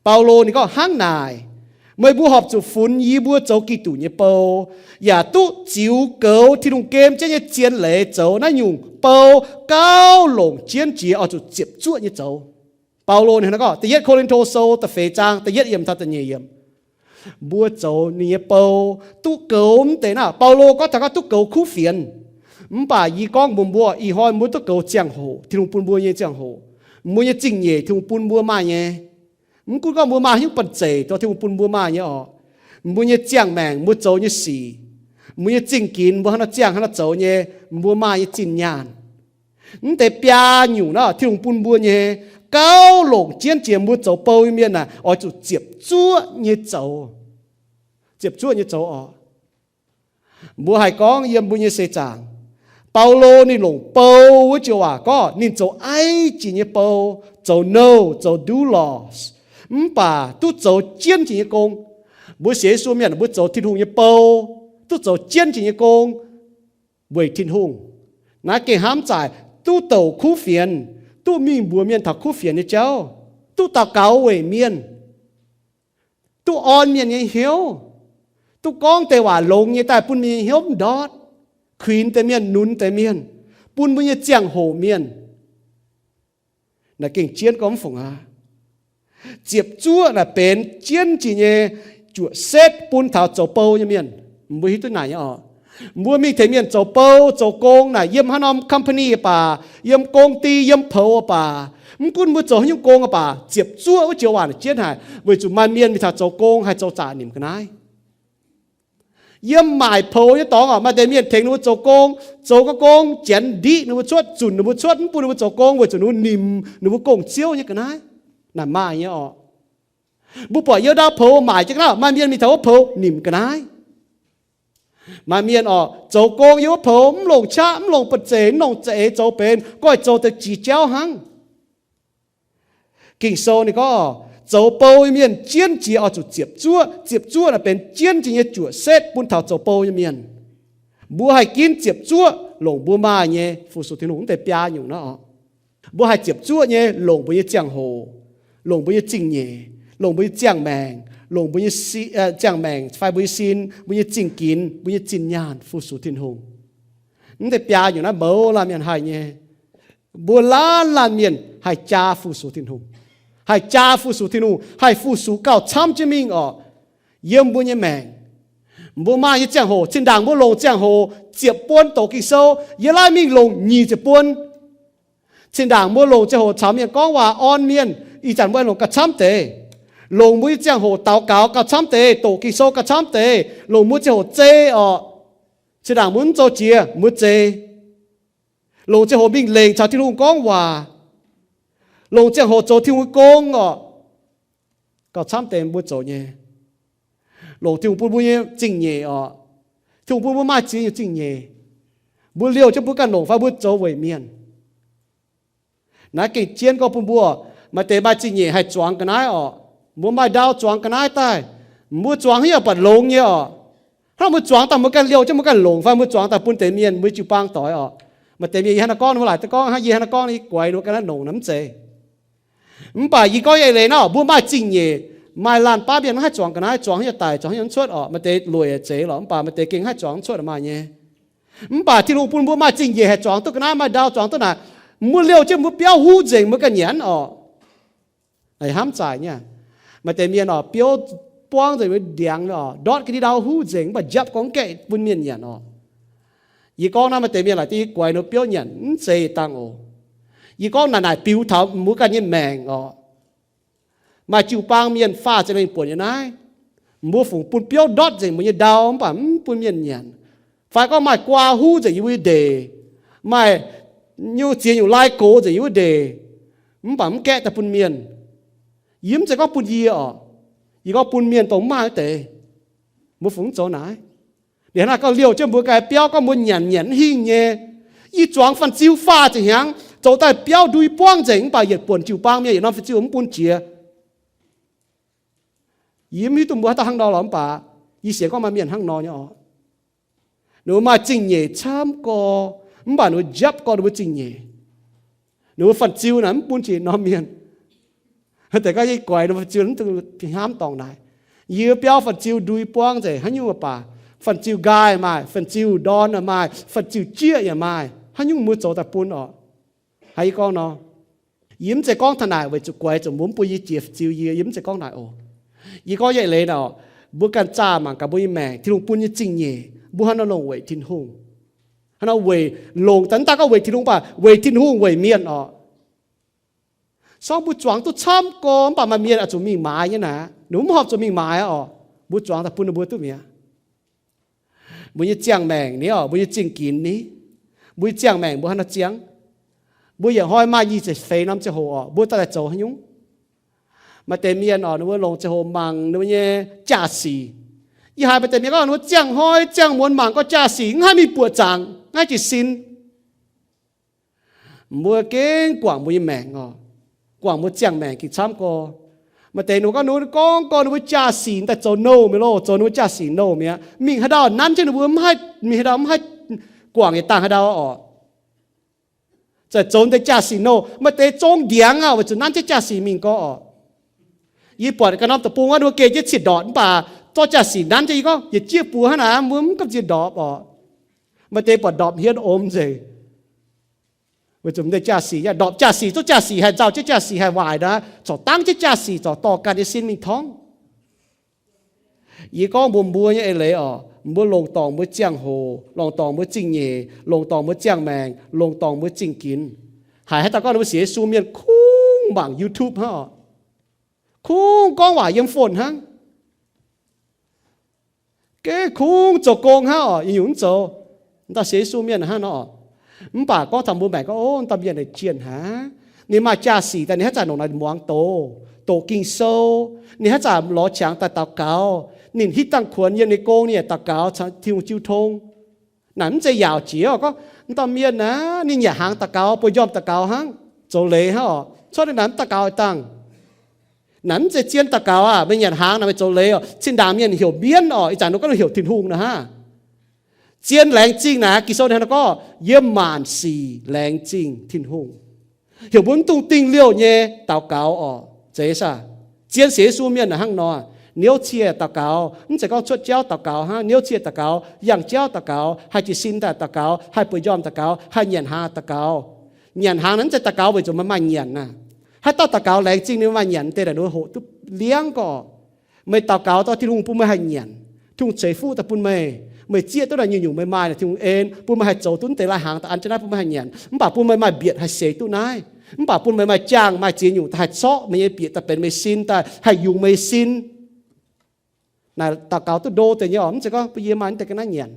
Baulo ninh gorngv hnangv naaic, meih mbuo horpc zuqc funx yie mbuo zoux Giduc nyei bou, yaac duqv ziux goux Tin-Hungh gem jienv nyei zien leiz zoux naaiv nyungc bou, gauh longc jienv jiex oix zuqc ziepc zuoqv nyei zoux. Baulo ninh gorngv, da'yietv Ko^lin^to Sou da'feix zaang da'yietv yiemc taux da'nyeic yiemc, mbuo zoux ninh nyei bou duqv goux mv deix naaiv. Baulo gorngv taux gorngv duqv goux kuv fienx. Mv baac yie gorngv mbuox mbuo, ih hnoi mbuo duqv goux ziangh hoc, Tin-Hungh bun mbuo nyei ziangh hoc. Mbuo nyei zingh nyeic Tin-Hungh bun mbuo maaih nyei. Mv gunv gorngv mbuo maaih haaix nyungc banh zeic, dongh Tin-Hungh bun mbuo maaih nyei oc. Mbuo nyei ziangh maengc, mbuo zoux nyei sic, mbuo nyei zingh ginx, mbuo haaix nor ziangh haaix nor zoux nyei, mbuo maaih nyei zinh nyaanh. Mv deix biaa nyungc naaiv Tin-Hungh bun mbuo nyei, gauh longc jienv jiex mbuo zoux bou nyei mienh naaic oix zuqc ziepc zuoqv nyei zoux. Ziepc zuoqv nyei zoux oc. Mbuo haih gorngv yiem mbuo nyei seix zaangc, Baulo ninh longc bou wuov joux waac gorngv ninh zoux aiv jiex nyei bou, zoux nouh, zoux doulos, mv baac duqv zoux jienv jiex nyei gong. Mbuo sienx Yesu mienh mbuo zoux Tin-Hungh nyei bou, duqv zoux jienv jiex nyei gong weic Tin-Hungh. Naaiv gengh hnamv zaaic, duqv douc kuv fienx, duqv mingh mbuox mienh taux kuv fienx nyei jauv, duqv daux gaux weic mienh, duqv orn mienh nyei hnyouv, duqv gorngv deix waac longx nyei daaih bun mienh nyei hnyouv mv ndortv, kuinx deix mienh, nunz deix mienh, bun mbuo nyei ziangh hoc mienh. Naaiv gengh jienv gorngv mv fungc aqv. Ziepc zuoqv naaic benx jienv jiex nyei juoqc setv bun taux zoux bou nyei mienh. Mbuo hiuv duqv naaic nyei oc. Mbuo mingh tengx mienh zoux bou zoux gong naaic, yiem haaix norm company baac, yiem công ty, yiem poux baac, mv gunv mbuo zoux haaix nyungc gong baac, ziepc zuoqv wuov joux waac naaic jienv haic, weic zuqc maaih mienh mingh taux zoux gong haih zoux zaqc nimc ga'naaiv. Yiem maaic poux nyei dorngx oc, maaih deix mienh tengx ninh mbuo zoux gong, zoux gong, gong janx ndiqv ninh mbuo cuotv, zunc ninh mbuo cuotv, mv bun ninh mbuo zoux gong weic zuqc ninh mbuo nimc ninh mbuo gong-ziouv nyei ga'naaiv. Naaic maaih nyei oc. Mbuo buatc yiem ndau poux maaic jienv ga'naaiv, maaih mienh mingh taux wuov poux nimc ga'naaiv. Maaih mienh oc, zoux gong yiem wuov poux mv longc qaqv, mv longc ba'zeic, mv longc za'eix zoux benx, goiv zoux deix jiex jauv hnangv. Ging-Sou ninh gorngv, zoux bou nyei mienh jienv jiex oix zuqc ziepc zuoqv. Ziepc zuoqv naaic benx jienv jiex nyei juoqc setv bun taux zoux bou nyei mienh. Mbuo haih ginv ziepc zuoqv longc mbuo maaih nyei fu-sux Tin-Hungh mv deix biaa nyungc naaiv oc. Mbuo haih ziepc zuoqv nyei longc mbuo nyei ziangh hoc, longc mbuo nyei zingh nyeic, longc mbuo nyei ziangh maengc, longc mbuo nyei ziangh maengc fai mbuo nyei sin, mbuo nyei zingh ginx, mbuo nyei zinh nyaanh fu-sux Tin-Hungh. Mv deix biaa nyungc naaiv mouz laanh mienh haih nyei. Mbuo laanh laanh mienh haih jaa fu-sux Tin-Hungh, haih jaa fu-sux Tin-Hungh, haih fu-sux gauh camv jienv mingh oc. Yiem mbuo nyei maengc, mbuo maaih nyei ziangh hoc, zinh ndaangc mbuo longc ziangh hoc ziepc buon doqc Ging-Sou, yie laaiv mingh longc nyic ziepc buon. Zinh ndaangc mbuo longc ziangh hoc caux mienh gorngv waac, orn mienh, ih zanc mbuo longc gauh camv deix. Longc mbuo nyei ziangh hoc daux gaux gauh camv deix, doqc Ging-Sou gauh camv deix, longc mbuo ziangh hoc zei oc. Zinh ndaangc mbuo mv zoux jiex mbuo zei. Longc ziangh hoc mingh lengc caux Tin-Hungh gorngv waac, longc ziangh hoc zoux Tin-Hungh nyei gong oc. Gauh camv deix mbuo zoux nyei. Longc Tin-Hungh bun mbuo nyei zingh nyeic oc. Tin-Hungh bun mbuo maaih ziex nyungc zingh nyeic. Mbuo liouh jienv mbuo ganh longc fai mbuo zoux weic mienh. Naaiv gengh jienv gorngv bun mbuo, maaih deix maaih zingh nyeic haih zuangx ga'naaiv oc. Mbuo maaih ndau zuangx ga'naaiv daaih, mbuo zuangx haaix nyungc baac longx nyei oc. Hnangv mbuo zuangx daaih mbuo ganh liouh jienv mbuo ganh longc fai mbuo zuangx daaih bun deix mienh, mbuo jiu-baang doix oc. Maaih deix mienh yie hnangv naaiv gorngv, mbuo laaic daaih gorngv hnangv yie hnangv naaiv gorngv, yie guaix ninh mbuo ganh naaiv longc naaiv mv zeiz. Mv baac yie gorngv eix leiz naaiv, mbuo maaih zingh nyeic, maaih laanh baav mienh maiv haih zuangx ga'naaiv, zuangx haaix nyungc daic, zuangx haaix nyungc cuotv oc. Maaih deix lueic zeiz lorqc, mv baac maaih deix gengh haih zuangx cuotv maaih nyei. Mv baac Tin-Hungh bun mbuo maaih zingh nyeic haih zuangx duqv ga'naaiv, maaih ndau zuangx duqv naaic, mbuo liouh jienv mbuo biauv huv nzengc mbuo ganh nyanc oc. Hnamv zaaic nyei. Maaih deix mienh oc, biouv buangv nzengc mbuo ndiangx oc, ndortv ga'ndiev ndau huv nzengc, mv baac njapv gorngv mv gaengh bun mienh nyanc oc. Yie gorngv naaiv maaih deix mienh laaic dingh yie guaix ninh biouv nyanc, mv zeiz dangh oc. Yie gorngv naaic naaic biux taux mbuo ganh nyei maengc oc. Maaih jiu-baang mienh faah ziepc lengh buonc yiem naaiv, mbuo fungc bun biouv ndortv nzengc mbuo nyei ndau mv baac mv bun mienh nyanc. Fai gorngv maaih guaa huv nzengc yiem mbuo nyei ndeic, maaih nyungc ziex nyungc lai gox nzengc yiem wuov ndeic, mv baac mv gaeqv daaih bun mienh. Yie mv zeiz gorngv bun yie oc. Yie gorngv bun mienh dongh mv maaih wuov deix. Mbuo fungx mv zoux naaiv. Ninh hnangv naaiv gorngv liouh jienv mbuo ganh biauv gorngv mbuo nyanc nyanc mv hingh nyei. Yie zuangx fan-ziu faah ziepc hnyangx, zoux daaih biauv ndui buangv nzengc mv baac yietc buonc jiu-baang mienh yietc norm fan-ziu mv bun jiex. Yie mv hiuv duqv mbuo haaix dauh hnangv nor lorqc mv baac yie sienx gorngv maaih mienh hnangv nor nyei oc. Ninh mbuo maaih zingh nyeic camv gorx, mv baac ninh mbuo njapv gorx ninh mbuo zingh nyeic. Ninh mbuo fan-ziu naaic mv bun jiex norm mienh. Deix gorngv yie guaix ninh mbuo fan-ziu mv dungx hnamv dorngc naaic. Yie biauv fan-ziu ndui buangv nzengc, haaix nyungc baac, fan-ziu nqaai maaih, fan-ziu ndorn maaih, fan-ziu jieqv yaac maaih, haaix nyungc mbuo zoux daaih bun oc. Haaix yie gorngv nor, Yie mv zeiz gorngv taux naaic weic zuqc guaix zuqc mbuo mv bun yie jiex fiuv yie, yie mv zeiz gorngv naaic oc. Yie gorngv nyei eix leiz naaic, mbuo ganh zaah mangc gaax mbuo nyei maengc, Tin-Hungh bun nyei zingh nyeic, mbuo hnangv nor longc weic Tin-Hungh. Hnangv nor weic longc daaih, mv daaih gorngv weic Tin-Hungh, mv baac weic Tin-Hungh weic mienh oc. Sorng mbuo zuangx duqv camv gorx, mv baac maaih mienh oix zuqc mingh maaiz nyei naaic, ninh mv horpc zuqc mingh maaiz oc. Mbuo zuangx daaih bun ninh mbuo duqv mi'aqv. Mbuo nyei ziangh maengc ni oc, mbuo nyei zingh ginx ni, mbuo nyei ziangh maengc mbuo hnangv nor ziangh. Mbuo yietc hnoi maaih nyic ziepc feix norm ziangh hoc oc, mbuo daaih zoux haaix nyungc? Maaih deix mienh oc, ninh mbuo longc ziangh hoc mangc ninh mbuo nyei jaa-sic. Yie haiz maaih deix mienh gorngv ninh mbuo ziangh hnoi ziangh muonz mangc gau jaa-sic, mv haih mingh buoqc zaangc, mv haih jiez sin. Mbuo gengh guangc mbuo nyei maengc oc, guangc mbuo ziangh maengc gengh camv gorx. Maaih deix ninh mbuo gorngv, ninh mbuo gorngv gorx ninh mbuo jaa-sic daaih zoux nouh mi'aqv loh, zoux ninh mbuo jaa-sic nouh mi'aqv. Mingh haaix ndau nanv jienv ninh mbuo mv haih, mingh haaix ndau mv haih guangc yietc dangh haaix ndau oc. Zaqc zoux deix jaa-sic nouh, maaih deix zong ndiangx aqv, weic zuqc nanv jienv jaa-sic mingh gorx oc. Yie buatc ganh norm deic-bung wuov, ninh mbuo geh jienv cieqv ndorpc mv baac zorqv jaa-sic nanv jienv, yie gorngv yietc jieqv buoz hnangv naaic, mbuo mv gamh nziex ndorpc oc. Maaih deix buatc ndorpc hienv om nzengc. Weic zuqc m'deix jaa-sic, ndorpc jaa-sic, zungv jaa-sic haih nzauh jienv, jaa-sic haih waaic nor, corc dangv jienv jaa-sic corc dorh ganh nyei sin mingh torngv. Yie gorngv mbuox mbuo nyei eix leiz oc, mbuo longc dorngc mbuo ziangh hoc, longc dorngc mbuo zingh nyeic, longc dorngc mbuo ziangh maengc, longc dorngc mbuo zingh ginx. Haiz haaix dauh gorngv ninh mbuo sienx Yesu mienh kungx mangc YouTube hnangv oc, kungx gorngv waac yiem phone hnangv. Gengh kungx zoux gong hnangv oc, nyungc-nyungc mv zoux. Dauh sienx Yesu mienh hnangv nor oc. Mv baac gorngv taux mbuo maengc gorngv, ov, dauh mienh naaic jienh haic. Ninh maaih jaa-sic daaih ninh haaix zanc longc naaiv muangx doz, doqc Ging-Sou, ninh haaix zanc lorz qangx daaih daux gaux, ninh hitv dangh kuonx yiem ninh gong ninh yaac daux gaux caux Tin-Hungh jiu tong. Naaic mv zeiz yaauc jiex oc, gorngv dauh mienh naaic ninh nyanc hnaangx daux gaux, bueix njormh daux gaux hnangv, zoux leiz hnangv oc. Cuotv ninh naaic mv daux gaux dangh. Naaic mv zeiz zien daux gaux aqv. Meih nyanc hnaangx naaic meih zoux leiz oc. Zinh ndaangc mienh heuc mienv oc, ih zanc ninh gorngv heuc Tin-Hungh naaic hnangv. Zien laengz zingh naaic, Ging-Sou ninh hnangv nor gorngv, yiem maanc sic laengz zingh Tin-Hungh. Heuc mbuo mv dungx dingh liouh nyei daux gaux oc. Zeiz saah? Zien sienx Yesu mienh naaic hnangv nor, niouv cie daux gaux, mv zeiz gorngv cuotv jauv daux gaux hnangv, niouv cie daux gaux, yangh jauv daux gaux, haih jiez sin daaih daux gaux, haih bueix njormh daux gaux, haih nyanc hnaangx daux gaux. Nyanc hnaangx naaic mv zeiz daux gaux weic zuqc meih maaih nyanc naaic. Haaix dauh daux gaux laengz zingh ninh maaih nyanc deix naaic, ninh hoqc duqv liangv gorx. Meih daux gaux dorh Tin-Hungh bun meih haih nyanc, Tin-Hungh ceix fuqv daaih bun meih. Meih zieqv duqv naaic nyungc-nyungc meih maaih naaic Tin-Hungh en, bun meih haih zoux duqv deix lai-hnaangx daaih an jienv naaiv bun meih haih nyanc, mv baac bun meih maaih mbietc haih seix duqv naaiv, mv baac bun meih maaih jaang maaih ziex nyungc daaih haih corqv meih nyei bieqc daaih benx meih sin, daaih haih yungz meih sin. Naaic daux gaux duqv ndo deix nyei oc, mv zeiz gorngv bun yie maaih deix ga'naaiv nyanc.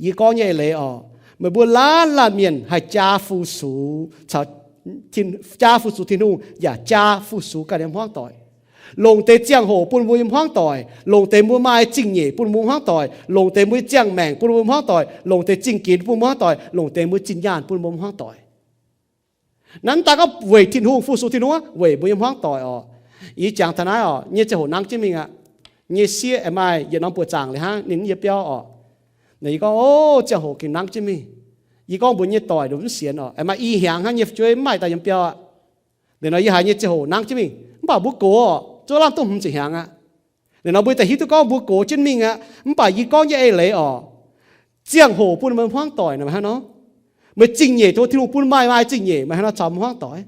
Yie gorngv nyei eix leiz oc, meih mbuo laanh laanh mienh haih jaa fu-sux caux, jaa fu-sux Tin-Hungh yaac jaa fu-sux ganh nyei hmuangv doic. Longc deix ziangh hoc bun mbuo nyei hmuangv doic, longc deix mbuo maaih zingh nyeic bun mbuo hmuangv doic, longc deix mbuo ziangh maengc bun mbuo hmuangv doic, longc deix zingh ginx bun mbuo hmuangv doic, longc deix mbuo zinh nyaanh bun mbuo hmuangv doic. Naaiv mv daan gorngv weic Tin-Hungh, fu-sux Tin-Hungh, weic mbuo nyei hmuangv doic oc. Yie jangx taux naaiv oc, nyei ziangh hoc nangv jienv mingh aqv. Nyei sieqv aengx maaih yietc norm buoqc zaangc liuz hnangv ninh yie biauv oc. Naaic yie gorngv, o, ziangh hoc gengh nangv jienv mingh. Yie gorngv mbuox nyei doic nduqc mv sienx oc, aengx maaih i hnyangx hnangv nyei fu'jueiv mv maaih daaih yiem biauv aqv. Liuz nor yie haiz nyei ziangh hoc nangv jienv mingh, mv baac mbuo gox oc, zuov lamh duqv hmz ziepc hnyangx aqv. Liuz nor mbuo daaih hiuv duqv gorngv mbuo gox jienv mingh aqv, mv baac yie gorngv nyei eix leiz oc, ziangh hoc bun meih hmuangv doic naaic meih hnangv nor, meih zingh nyeic tov Tin-Hungh bun maaih maaih zingh nyeic meih hnangv nor caux hmuangv doic.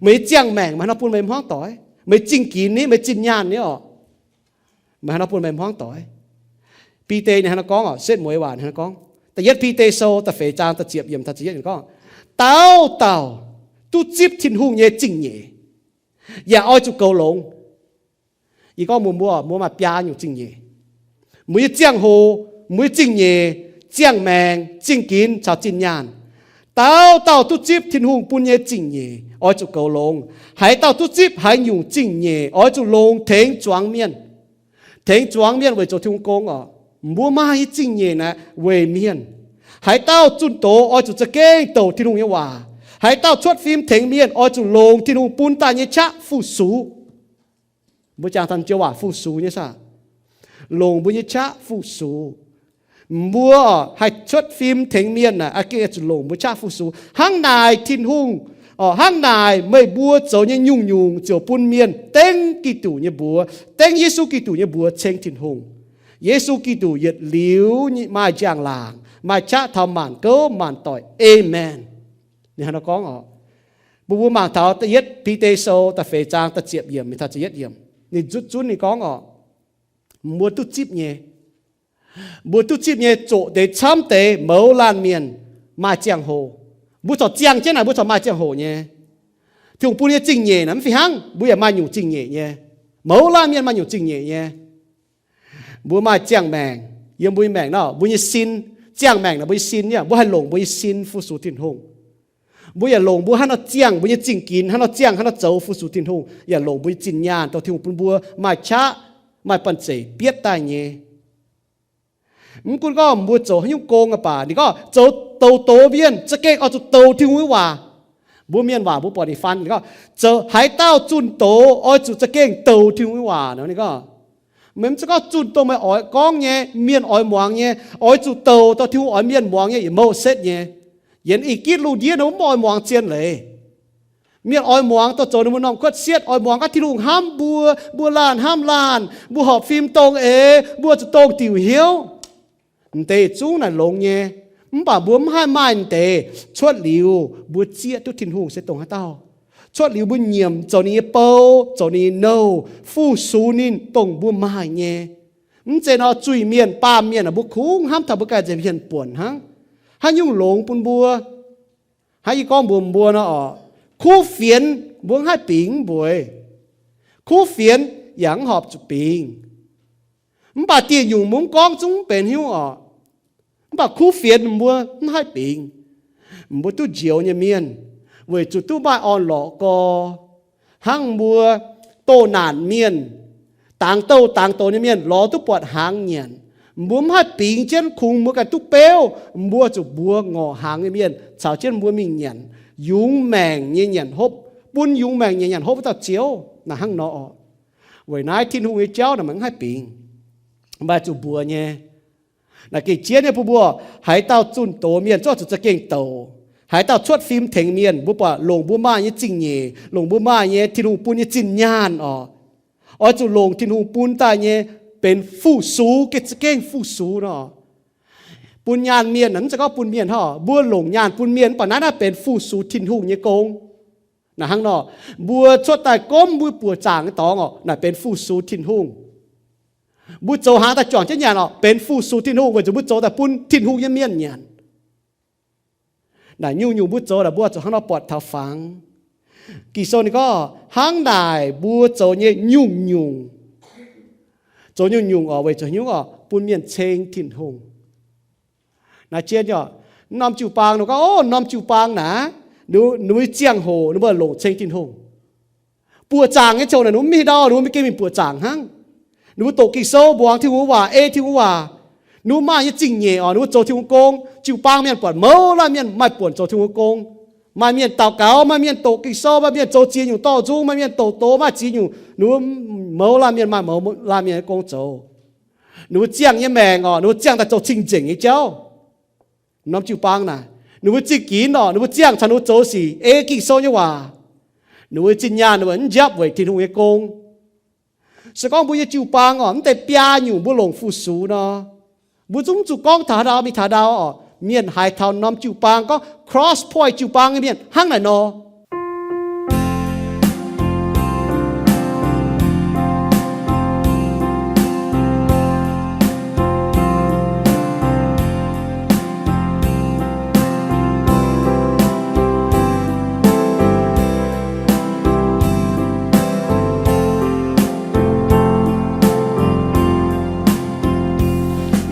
Meih nyei ziangh maengc meih hnangv nor bun meih hmuangv doic. Meih zingh ginx ni, meih zinh nyaanh ni oc, meih hnangv nor bun meih hmuangv doic. Bide ninh hnangv nor gorngv oc, setv mueiz waac ninh hnangv nor gorngv. Da'yietv Bide Sou da'feix zaang da'ziepc yiemc taux ziepc yietv ninh gorngv, dauh dauh duqv zipv Tin-Hungh nyei zingh nyeic yaac oix zuqc goux longx. Yie gorngv mbuox mbuo, mbuo maaih biaa nyungc zingh nyeic. Mbuo nyei ziangh hoc, mbuo nyei zingh nyeic, ziangh maengc, zingh ginx caux zinh nyaanh. Dauh dauh duqv zipv Tin-Hungh bun nyei zingh nyeic oix zuqc goux longx. Haaix dauh duqv zipv haaix nyungc zingh nyeic oix zuqc longx tengx zuangx mienh. Tengx zuangx mienh weic zoux Tin-Hungh gong oc. Mbuo maaih nyei zingh nyeic naaic weic mienh. Haaix dauh zunh doz oix zuqc za'gengh douc Tin-Hungh nyei waac. Haaix dauh cuotv fim tengx mienh oix zuqc longc Tin-Hungh bun daaih nyei qaqv fu-sux. Mbuo jangx taux joux waac fu-sux nyei saah? Longc mbuo nyei qaqv fu-sux. Mbuo haih cuotv fim tengx mienh naaic, gengh zuqc longc mbuo qaqv fu-sux. Hnangv naaic Tin-Hungh, hnangv naaic meih mbuo zoux nyei nyungc-nyungc ziouc bun mienh dengv Giduc nyei mbuox, dengv Yesu Giduc nyei mbuox ceng Tin-Hungh. Yesu Giduc yietc liuz maaih njang-laangc, maaih qaqv taux maanc gouv maanc doic. Aamen. Ninh hnangv nor gorngv oc. Mbuo mbuo mangc taux da'yietv Bide Sou da'feix zaang da'ziepc yiemc mingh taux da'yietv yiemc, ninh zutv zunv ninh gorngv oc, mbuo duqv zipv nyei. Mbuo duqv zipv nyei zoqc deix camv deix mouz laanh mienh maaih ziangh hoc. Mbuo corc ziangh jienv naaic, mbuo corc maaih ziangh hoc nyei. Tin-Hungh bun nyei zingh nyeic naaic mv fih hnangv, mbuo yaac maaih nyungc zingh nyeic nyei. Mouz laanh mienh maaih nyungc zingh nyeic nyei. Mbuo maaih ziangh maengc yiem mbuo nyei maengc nor, mbuo nyei sin, ziangh maengc naaic mbuo nyei sin, mbuo haih longc mbuo nyei sin fu-sux Tin-Hungh. Mbuo yaac longc mbuo hnangv nor ziangh, mbuo nyei zingh ginx hnangv nor ziangh, hnangv nor zoux fu-sux Tin-Hungh, yaac longc mbuo nyei zinh nyaanh dorh Tin-Hungh bun mbuo maaih qaqv, maaih banh zeic bietv daaih nyei. Mv gunv gorngv mbuo zoux haaix nyungc gong aqv baac ninh gorngv zoux douz-douz mienh za'gengh oix zuqc douz Tin-Hungh nyei waac. Mbuo mienh waac mbuo buatc ninh faan ninh gorngv, zoux haaix dauh zunh doz oix zuqc za'gengh douz Tin-Hungh nyei waac nor. Ninh gorngv, meih mv zeiz gorngv zunh dongh meih oix gorngv nyei, mienh oix muangx nyei, oix zuqc douz dorh Tin-Hungh oix mienh muangx nyei yietc mouc setv nyei. Yietc ih gitv lungh ndiev nor mv oix muangx zien leiz. Mienh oix muangx dorh zoux ninh mbuo norm kuotv sietv, oix muangx gorngv Tin-Hungh hnamv mbuo, mbuo laanh hnamv laanh, mbuo horpc fim dongh eix, mbuo zuqc dongh diuc hnyouv. M'deix zungv naaic longx nyei, mv baac mbuo mv haih maaih m'deix cuotv liuz mbuo zieqv duqv Tin-Hungh se dongh haaix dauh. Cuotv liuz mbuo nyiemc zoux ninh nyei bou, zoux ninh nyei nouh, fu-sux ninh dongh mbuo maaih nyei. Mv zeiz nor zuiz-mienh baamh mienh aah, mbuo kungx hnamv taux mbuo ganh nzengc mienh buonc hnangv. Haaix nyungc longx bun mbuo? Hnangv yie gorngv mbuox mbuo nor oc, kuv fienx mbuo mv haih bingx mbuox. Kuv fienx yaac mv horpc zuqc bingx. Mv baac dieh nyungc mbuo mv gorngv zungv mv benx hnyouv oc. Mv baac kuv fienx mbuo mv haih bingx. Mbuo duqv njoux nyei mienh, weic zuqc duqv maaih orn-lorqc gorx. Hnangv mbuo doh naanc mienh, dangx douh dangx doz nyei mienh lorz duqv buatc hnaangx nyanc. Mbuo mv haih bingx jienv kungx mbuo ganh duqv beuv, mbuo zuqc mbuox ngorc hnaangx nyei mienh caux jienv mbuo mingh nyanc yungz maengc nyei nyanc hopv, bun yungz maengc nyei nyanc hopv wuov dauh Ziouv. Naaic hnangv nor oc. Weic naaiv Tin-Hungh nyei jauv naaic maiv haih bingx, mv baac zuqc mbuox nyei. Naaic gengh jienv nyei bun mbuo, haaix dauh zunh doz mienh zungv zuqc za'gengh douc. Haaix dauh cuotv fim tengx mienh, mbuo buatc longc mbuo maaih nyei zingh nyeic, longc mbuo maaih nyei Tin-Hungh bun nyei zinh nyaanh oc. Oix zuqc longc Tin-Hungh bun daaih nyei benx fu-sux, gengh za'gengh fu-sux nor. Bun nyaanh mienh mv zeiz gorngv bun mienh hnangv. Mbuo longc nyaanh bun mienh mv baac naaiv naaiv benx fu-sux Tin-Hungh nyei gong. Naaic hnangv nor, mbuo cuotv daaih gomv mbuo buoqc zaangc nyei dorngx oc, naaic benx fu-sux Tin-Hungh. Mbuo zoux hnaangx daaih juangc jienv nyanc oc, benx fu-sux Tin-Hungh weic zuqc mbuo zoux daaih bun Tin-Hungh nyei mienh nyanc. Naaic nyungc-nyungc mbuo zoux naaic mbuo zuqc hnangv nor buatc taux fangx. Ging-Sou ninh gorngv hnangv naaic mbuo zoux nyei nyungc-nyungc, zoux nyungc-nyungc oc, weic zuqc nyungc oc, bun mienh ceng Tin-Hungh. Naaiv jienv oc, norm jiu-baang ninh gorngv, o, norm jiu-baang naaic, ninh mbuo ziangh hoc ninh mbuo longc ceng Tin-Hungh. Buoqc zaangc nyei ziouc naaic ninh mbuo mv hiuv ndau, ninh mbuo maiv gaengh mingh buoqc zaangc hnangv. Ninh mbuo doqc Ging-Sou, muangx Tin-Hungh waac, ei Tin-Hungh waac. Ninh mbuo maaih nyei zingh nyeic oc, ninh mbuo zoux Tin-Hungh gong. Jiu-baang mienh buatc mouz laanh mienh maaih buonc zoux Tin-Hungh gong. Maaih mienh daux gaux, maaih mienh doqc Ging-Sou, maaih mienh zoux ziex nyungc dorh nzung, maaih mienh doqc doz, maaih ziex nyungc. Ninh mbuo mouz laanh mienh maaih mouz laanh mienh nyei gong zoux. Ninh mbuo ziangh nyei maengc oc, ninh mbuo ziangh daaih zoux cing-nzengc nyei jauv. Norm jiu-baang naaic, ninh mbuo zingh ginx oc, ninh mbuo ziangh caux ninh mbuo zoux sic ei Ging-Sou nyei waac. Ninh mbuo zinh nyaanh ninh mbuo mv njapv weic Tin-Hungh nyei gong. Se gorngv mbuo nyei jiu-baang oc, mv deix biaa nyungc mbuo longc fu-sux nor, mbuo zungv zuqc gorngv taux haaix ndau mingh taux ndau oc. Mienh haiz taux norm jiu-baang gorngv Cross Point jiu-baang nyei mienh hnangv naaic nor.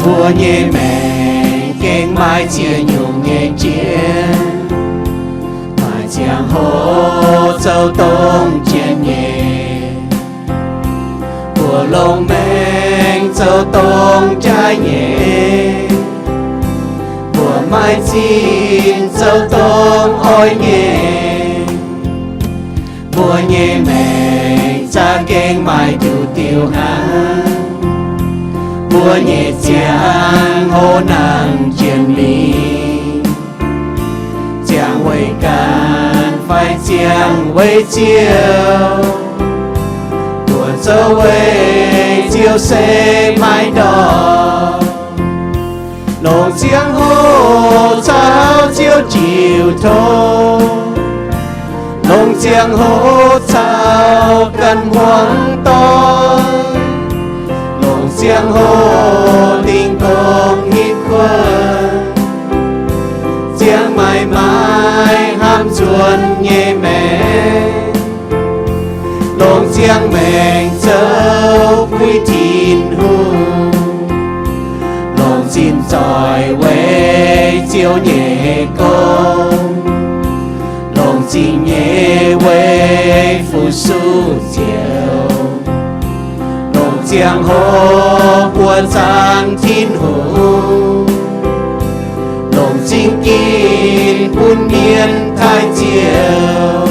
Mbuo nyei maengc gengh maaih ziex nyungc nyei jien, maaih ziangh hoc zoux dongh jien nyei. Mbuo longc maengc zoux dongh jaaix nyei, mbuo maaih zinh zoux dongh oix nyei. Mbuo nyei maengc za'gengh maaih diuc diuc hnangv. Mbuo nyei ziangh hoc nangh jien mingh, ziangh weic ganh fai ziangh weic Ziouv? Mbuo zoux weic Ziouv se maiv ndortv. Longc ziangh hoc caux Ziouv jiu tong, Ziangh hoc caux ganh hmuangx doic, longc ziangh hoc dingh dongh hitv kuonx, ziangh maaiz maaiz hnamv nzuonx nyei maengc, longc ziangh maengc zoux puix Tin-Hungh, longc zinh zoih weic Ziouv nyei gong, longc zingh nyeic weic fu-sux Ziouv, longc ziangh hoc buoqc zaangc Tin-Hungh, longc zingh ginv bun mienh taaih Ziouv.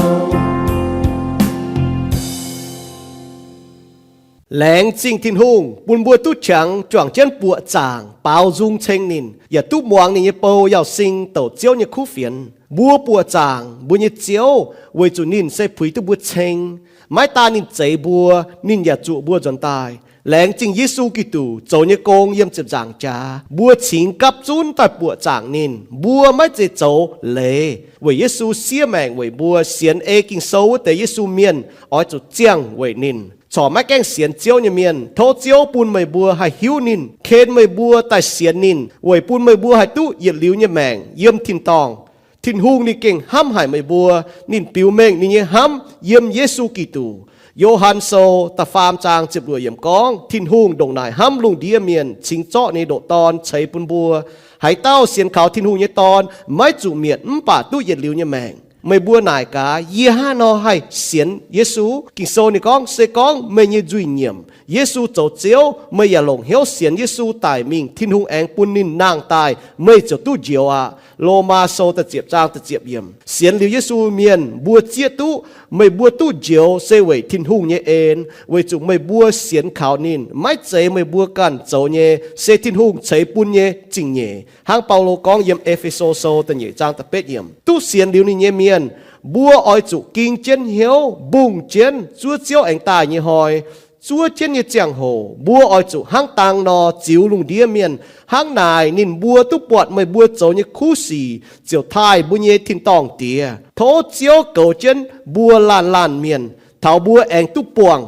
Laengz zingh Tin-Hungh bun mbuo duqv qangx juangc jienv buoqc zaangc baaux nzung ceng ninh, yaac duqv muangx ninh nyei bou Yauz Sing douc Ziouv nyei kuv fienx. Mbuo buoqc zaangc mbuo nyei Ziouv weic zuqc ninh se puix duqv mbuo ceng. Maiv daan ninh zeix mbuo, ninh yaac zuoqc mbuo nzuonx daaih. Laengz zingh Yesu Giduc zoux nyei gong yiem ziepc nzaangc jaax, mbuo cingx gapv zunv daaih buoqc zaangc ninh. Mbuo maiv zeiz zoux leiz, weic Yesu siev maengc weic mbuo. Sienx ei Ging-Sou wuov deix Yesu mienh oix zuqc ziangh weic ninh. Corc maiv gaengh sienx Ziouv nyei mienh, tov Ziouv bun meih mbuo haih hiuv ninh, ken meih mbuo daaih sienx ninh, weic bun meih mbuo haih duqv yietc liuz nyei maengc yiem tin-dorngh. Tin-Hungh ninh gengh hnamv haic meih mbuo. Ninh biux mengh ninh nyei hnamv yiem Yesu Giduc. Yo^han Sou da'faam zaang ziepc luoqc yiemc gorngv, Tin-Hungh ndongc naaic hnamv lungh ndiev mienh, cingx zorqv ninh nyei ndoqc Dorn ceix bun mbuo. Haaix dauh sienx kaux Tin-Hungh nyei Dorn maiv zuqc mietc mv baac duqv yietc liuz nyei maengc. Meih mbuo naaic gaax, yie hnangv haaix nor haih sienx Yesu? Ging-Sou ninh gorngv, se gorngv meih nyei nzuih nyiemc, Yesu zoux Ziouv, meih yaac longc hnyouv sienx Yesu daic mingh, Tin-Hungh aengx bun ninh nangh daaih, meih ziouc duqv njoux aqv. Lomaa Sou da'ziepc zaang da'ziepc yiemc. Sienx liuz Yesu mienh mbuo zieqv duqv, meih mbuo duqv njoux se weic Tin-Hungh nyei en, weic zuqc meih mbuo sienx kaux ninh. Maiv zeiz meih mbuo ganh zoux nyei, se Tin-Hungh ceix bun nyei zingh nyeic. Hnangv Baulo gorngv yiem E^fe^so Sou da'nyeic zaang da'betv yiemc, duqv sienx liuz ninh nyei mienh, mbuo oix zuqc ging jienv hnyouv, mbungh jienv zuov Ziouv aengx daaih nyei hnoi. Zuov jienv nyei ziangh hoc mbuo oix zuqc hnangv dang nor ziux lungh ndiev mienh. Hnangv naaic ninh mbuo duqv buatc meih mbuo zoux nyei kuv sic, ziouc taaih mbuo nyei tin-dorngh Diex. Tov Ziouv goux jienv mbuo laanh laanh mienh, taux mbuo aengx duqv buangh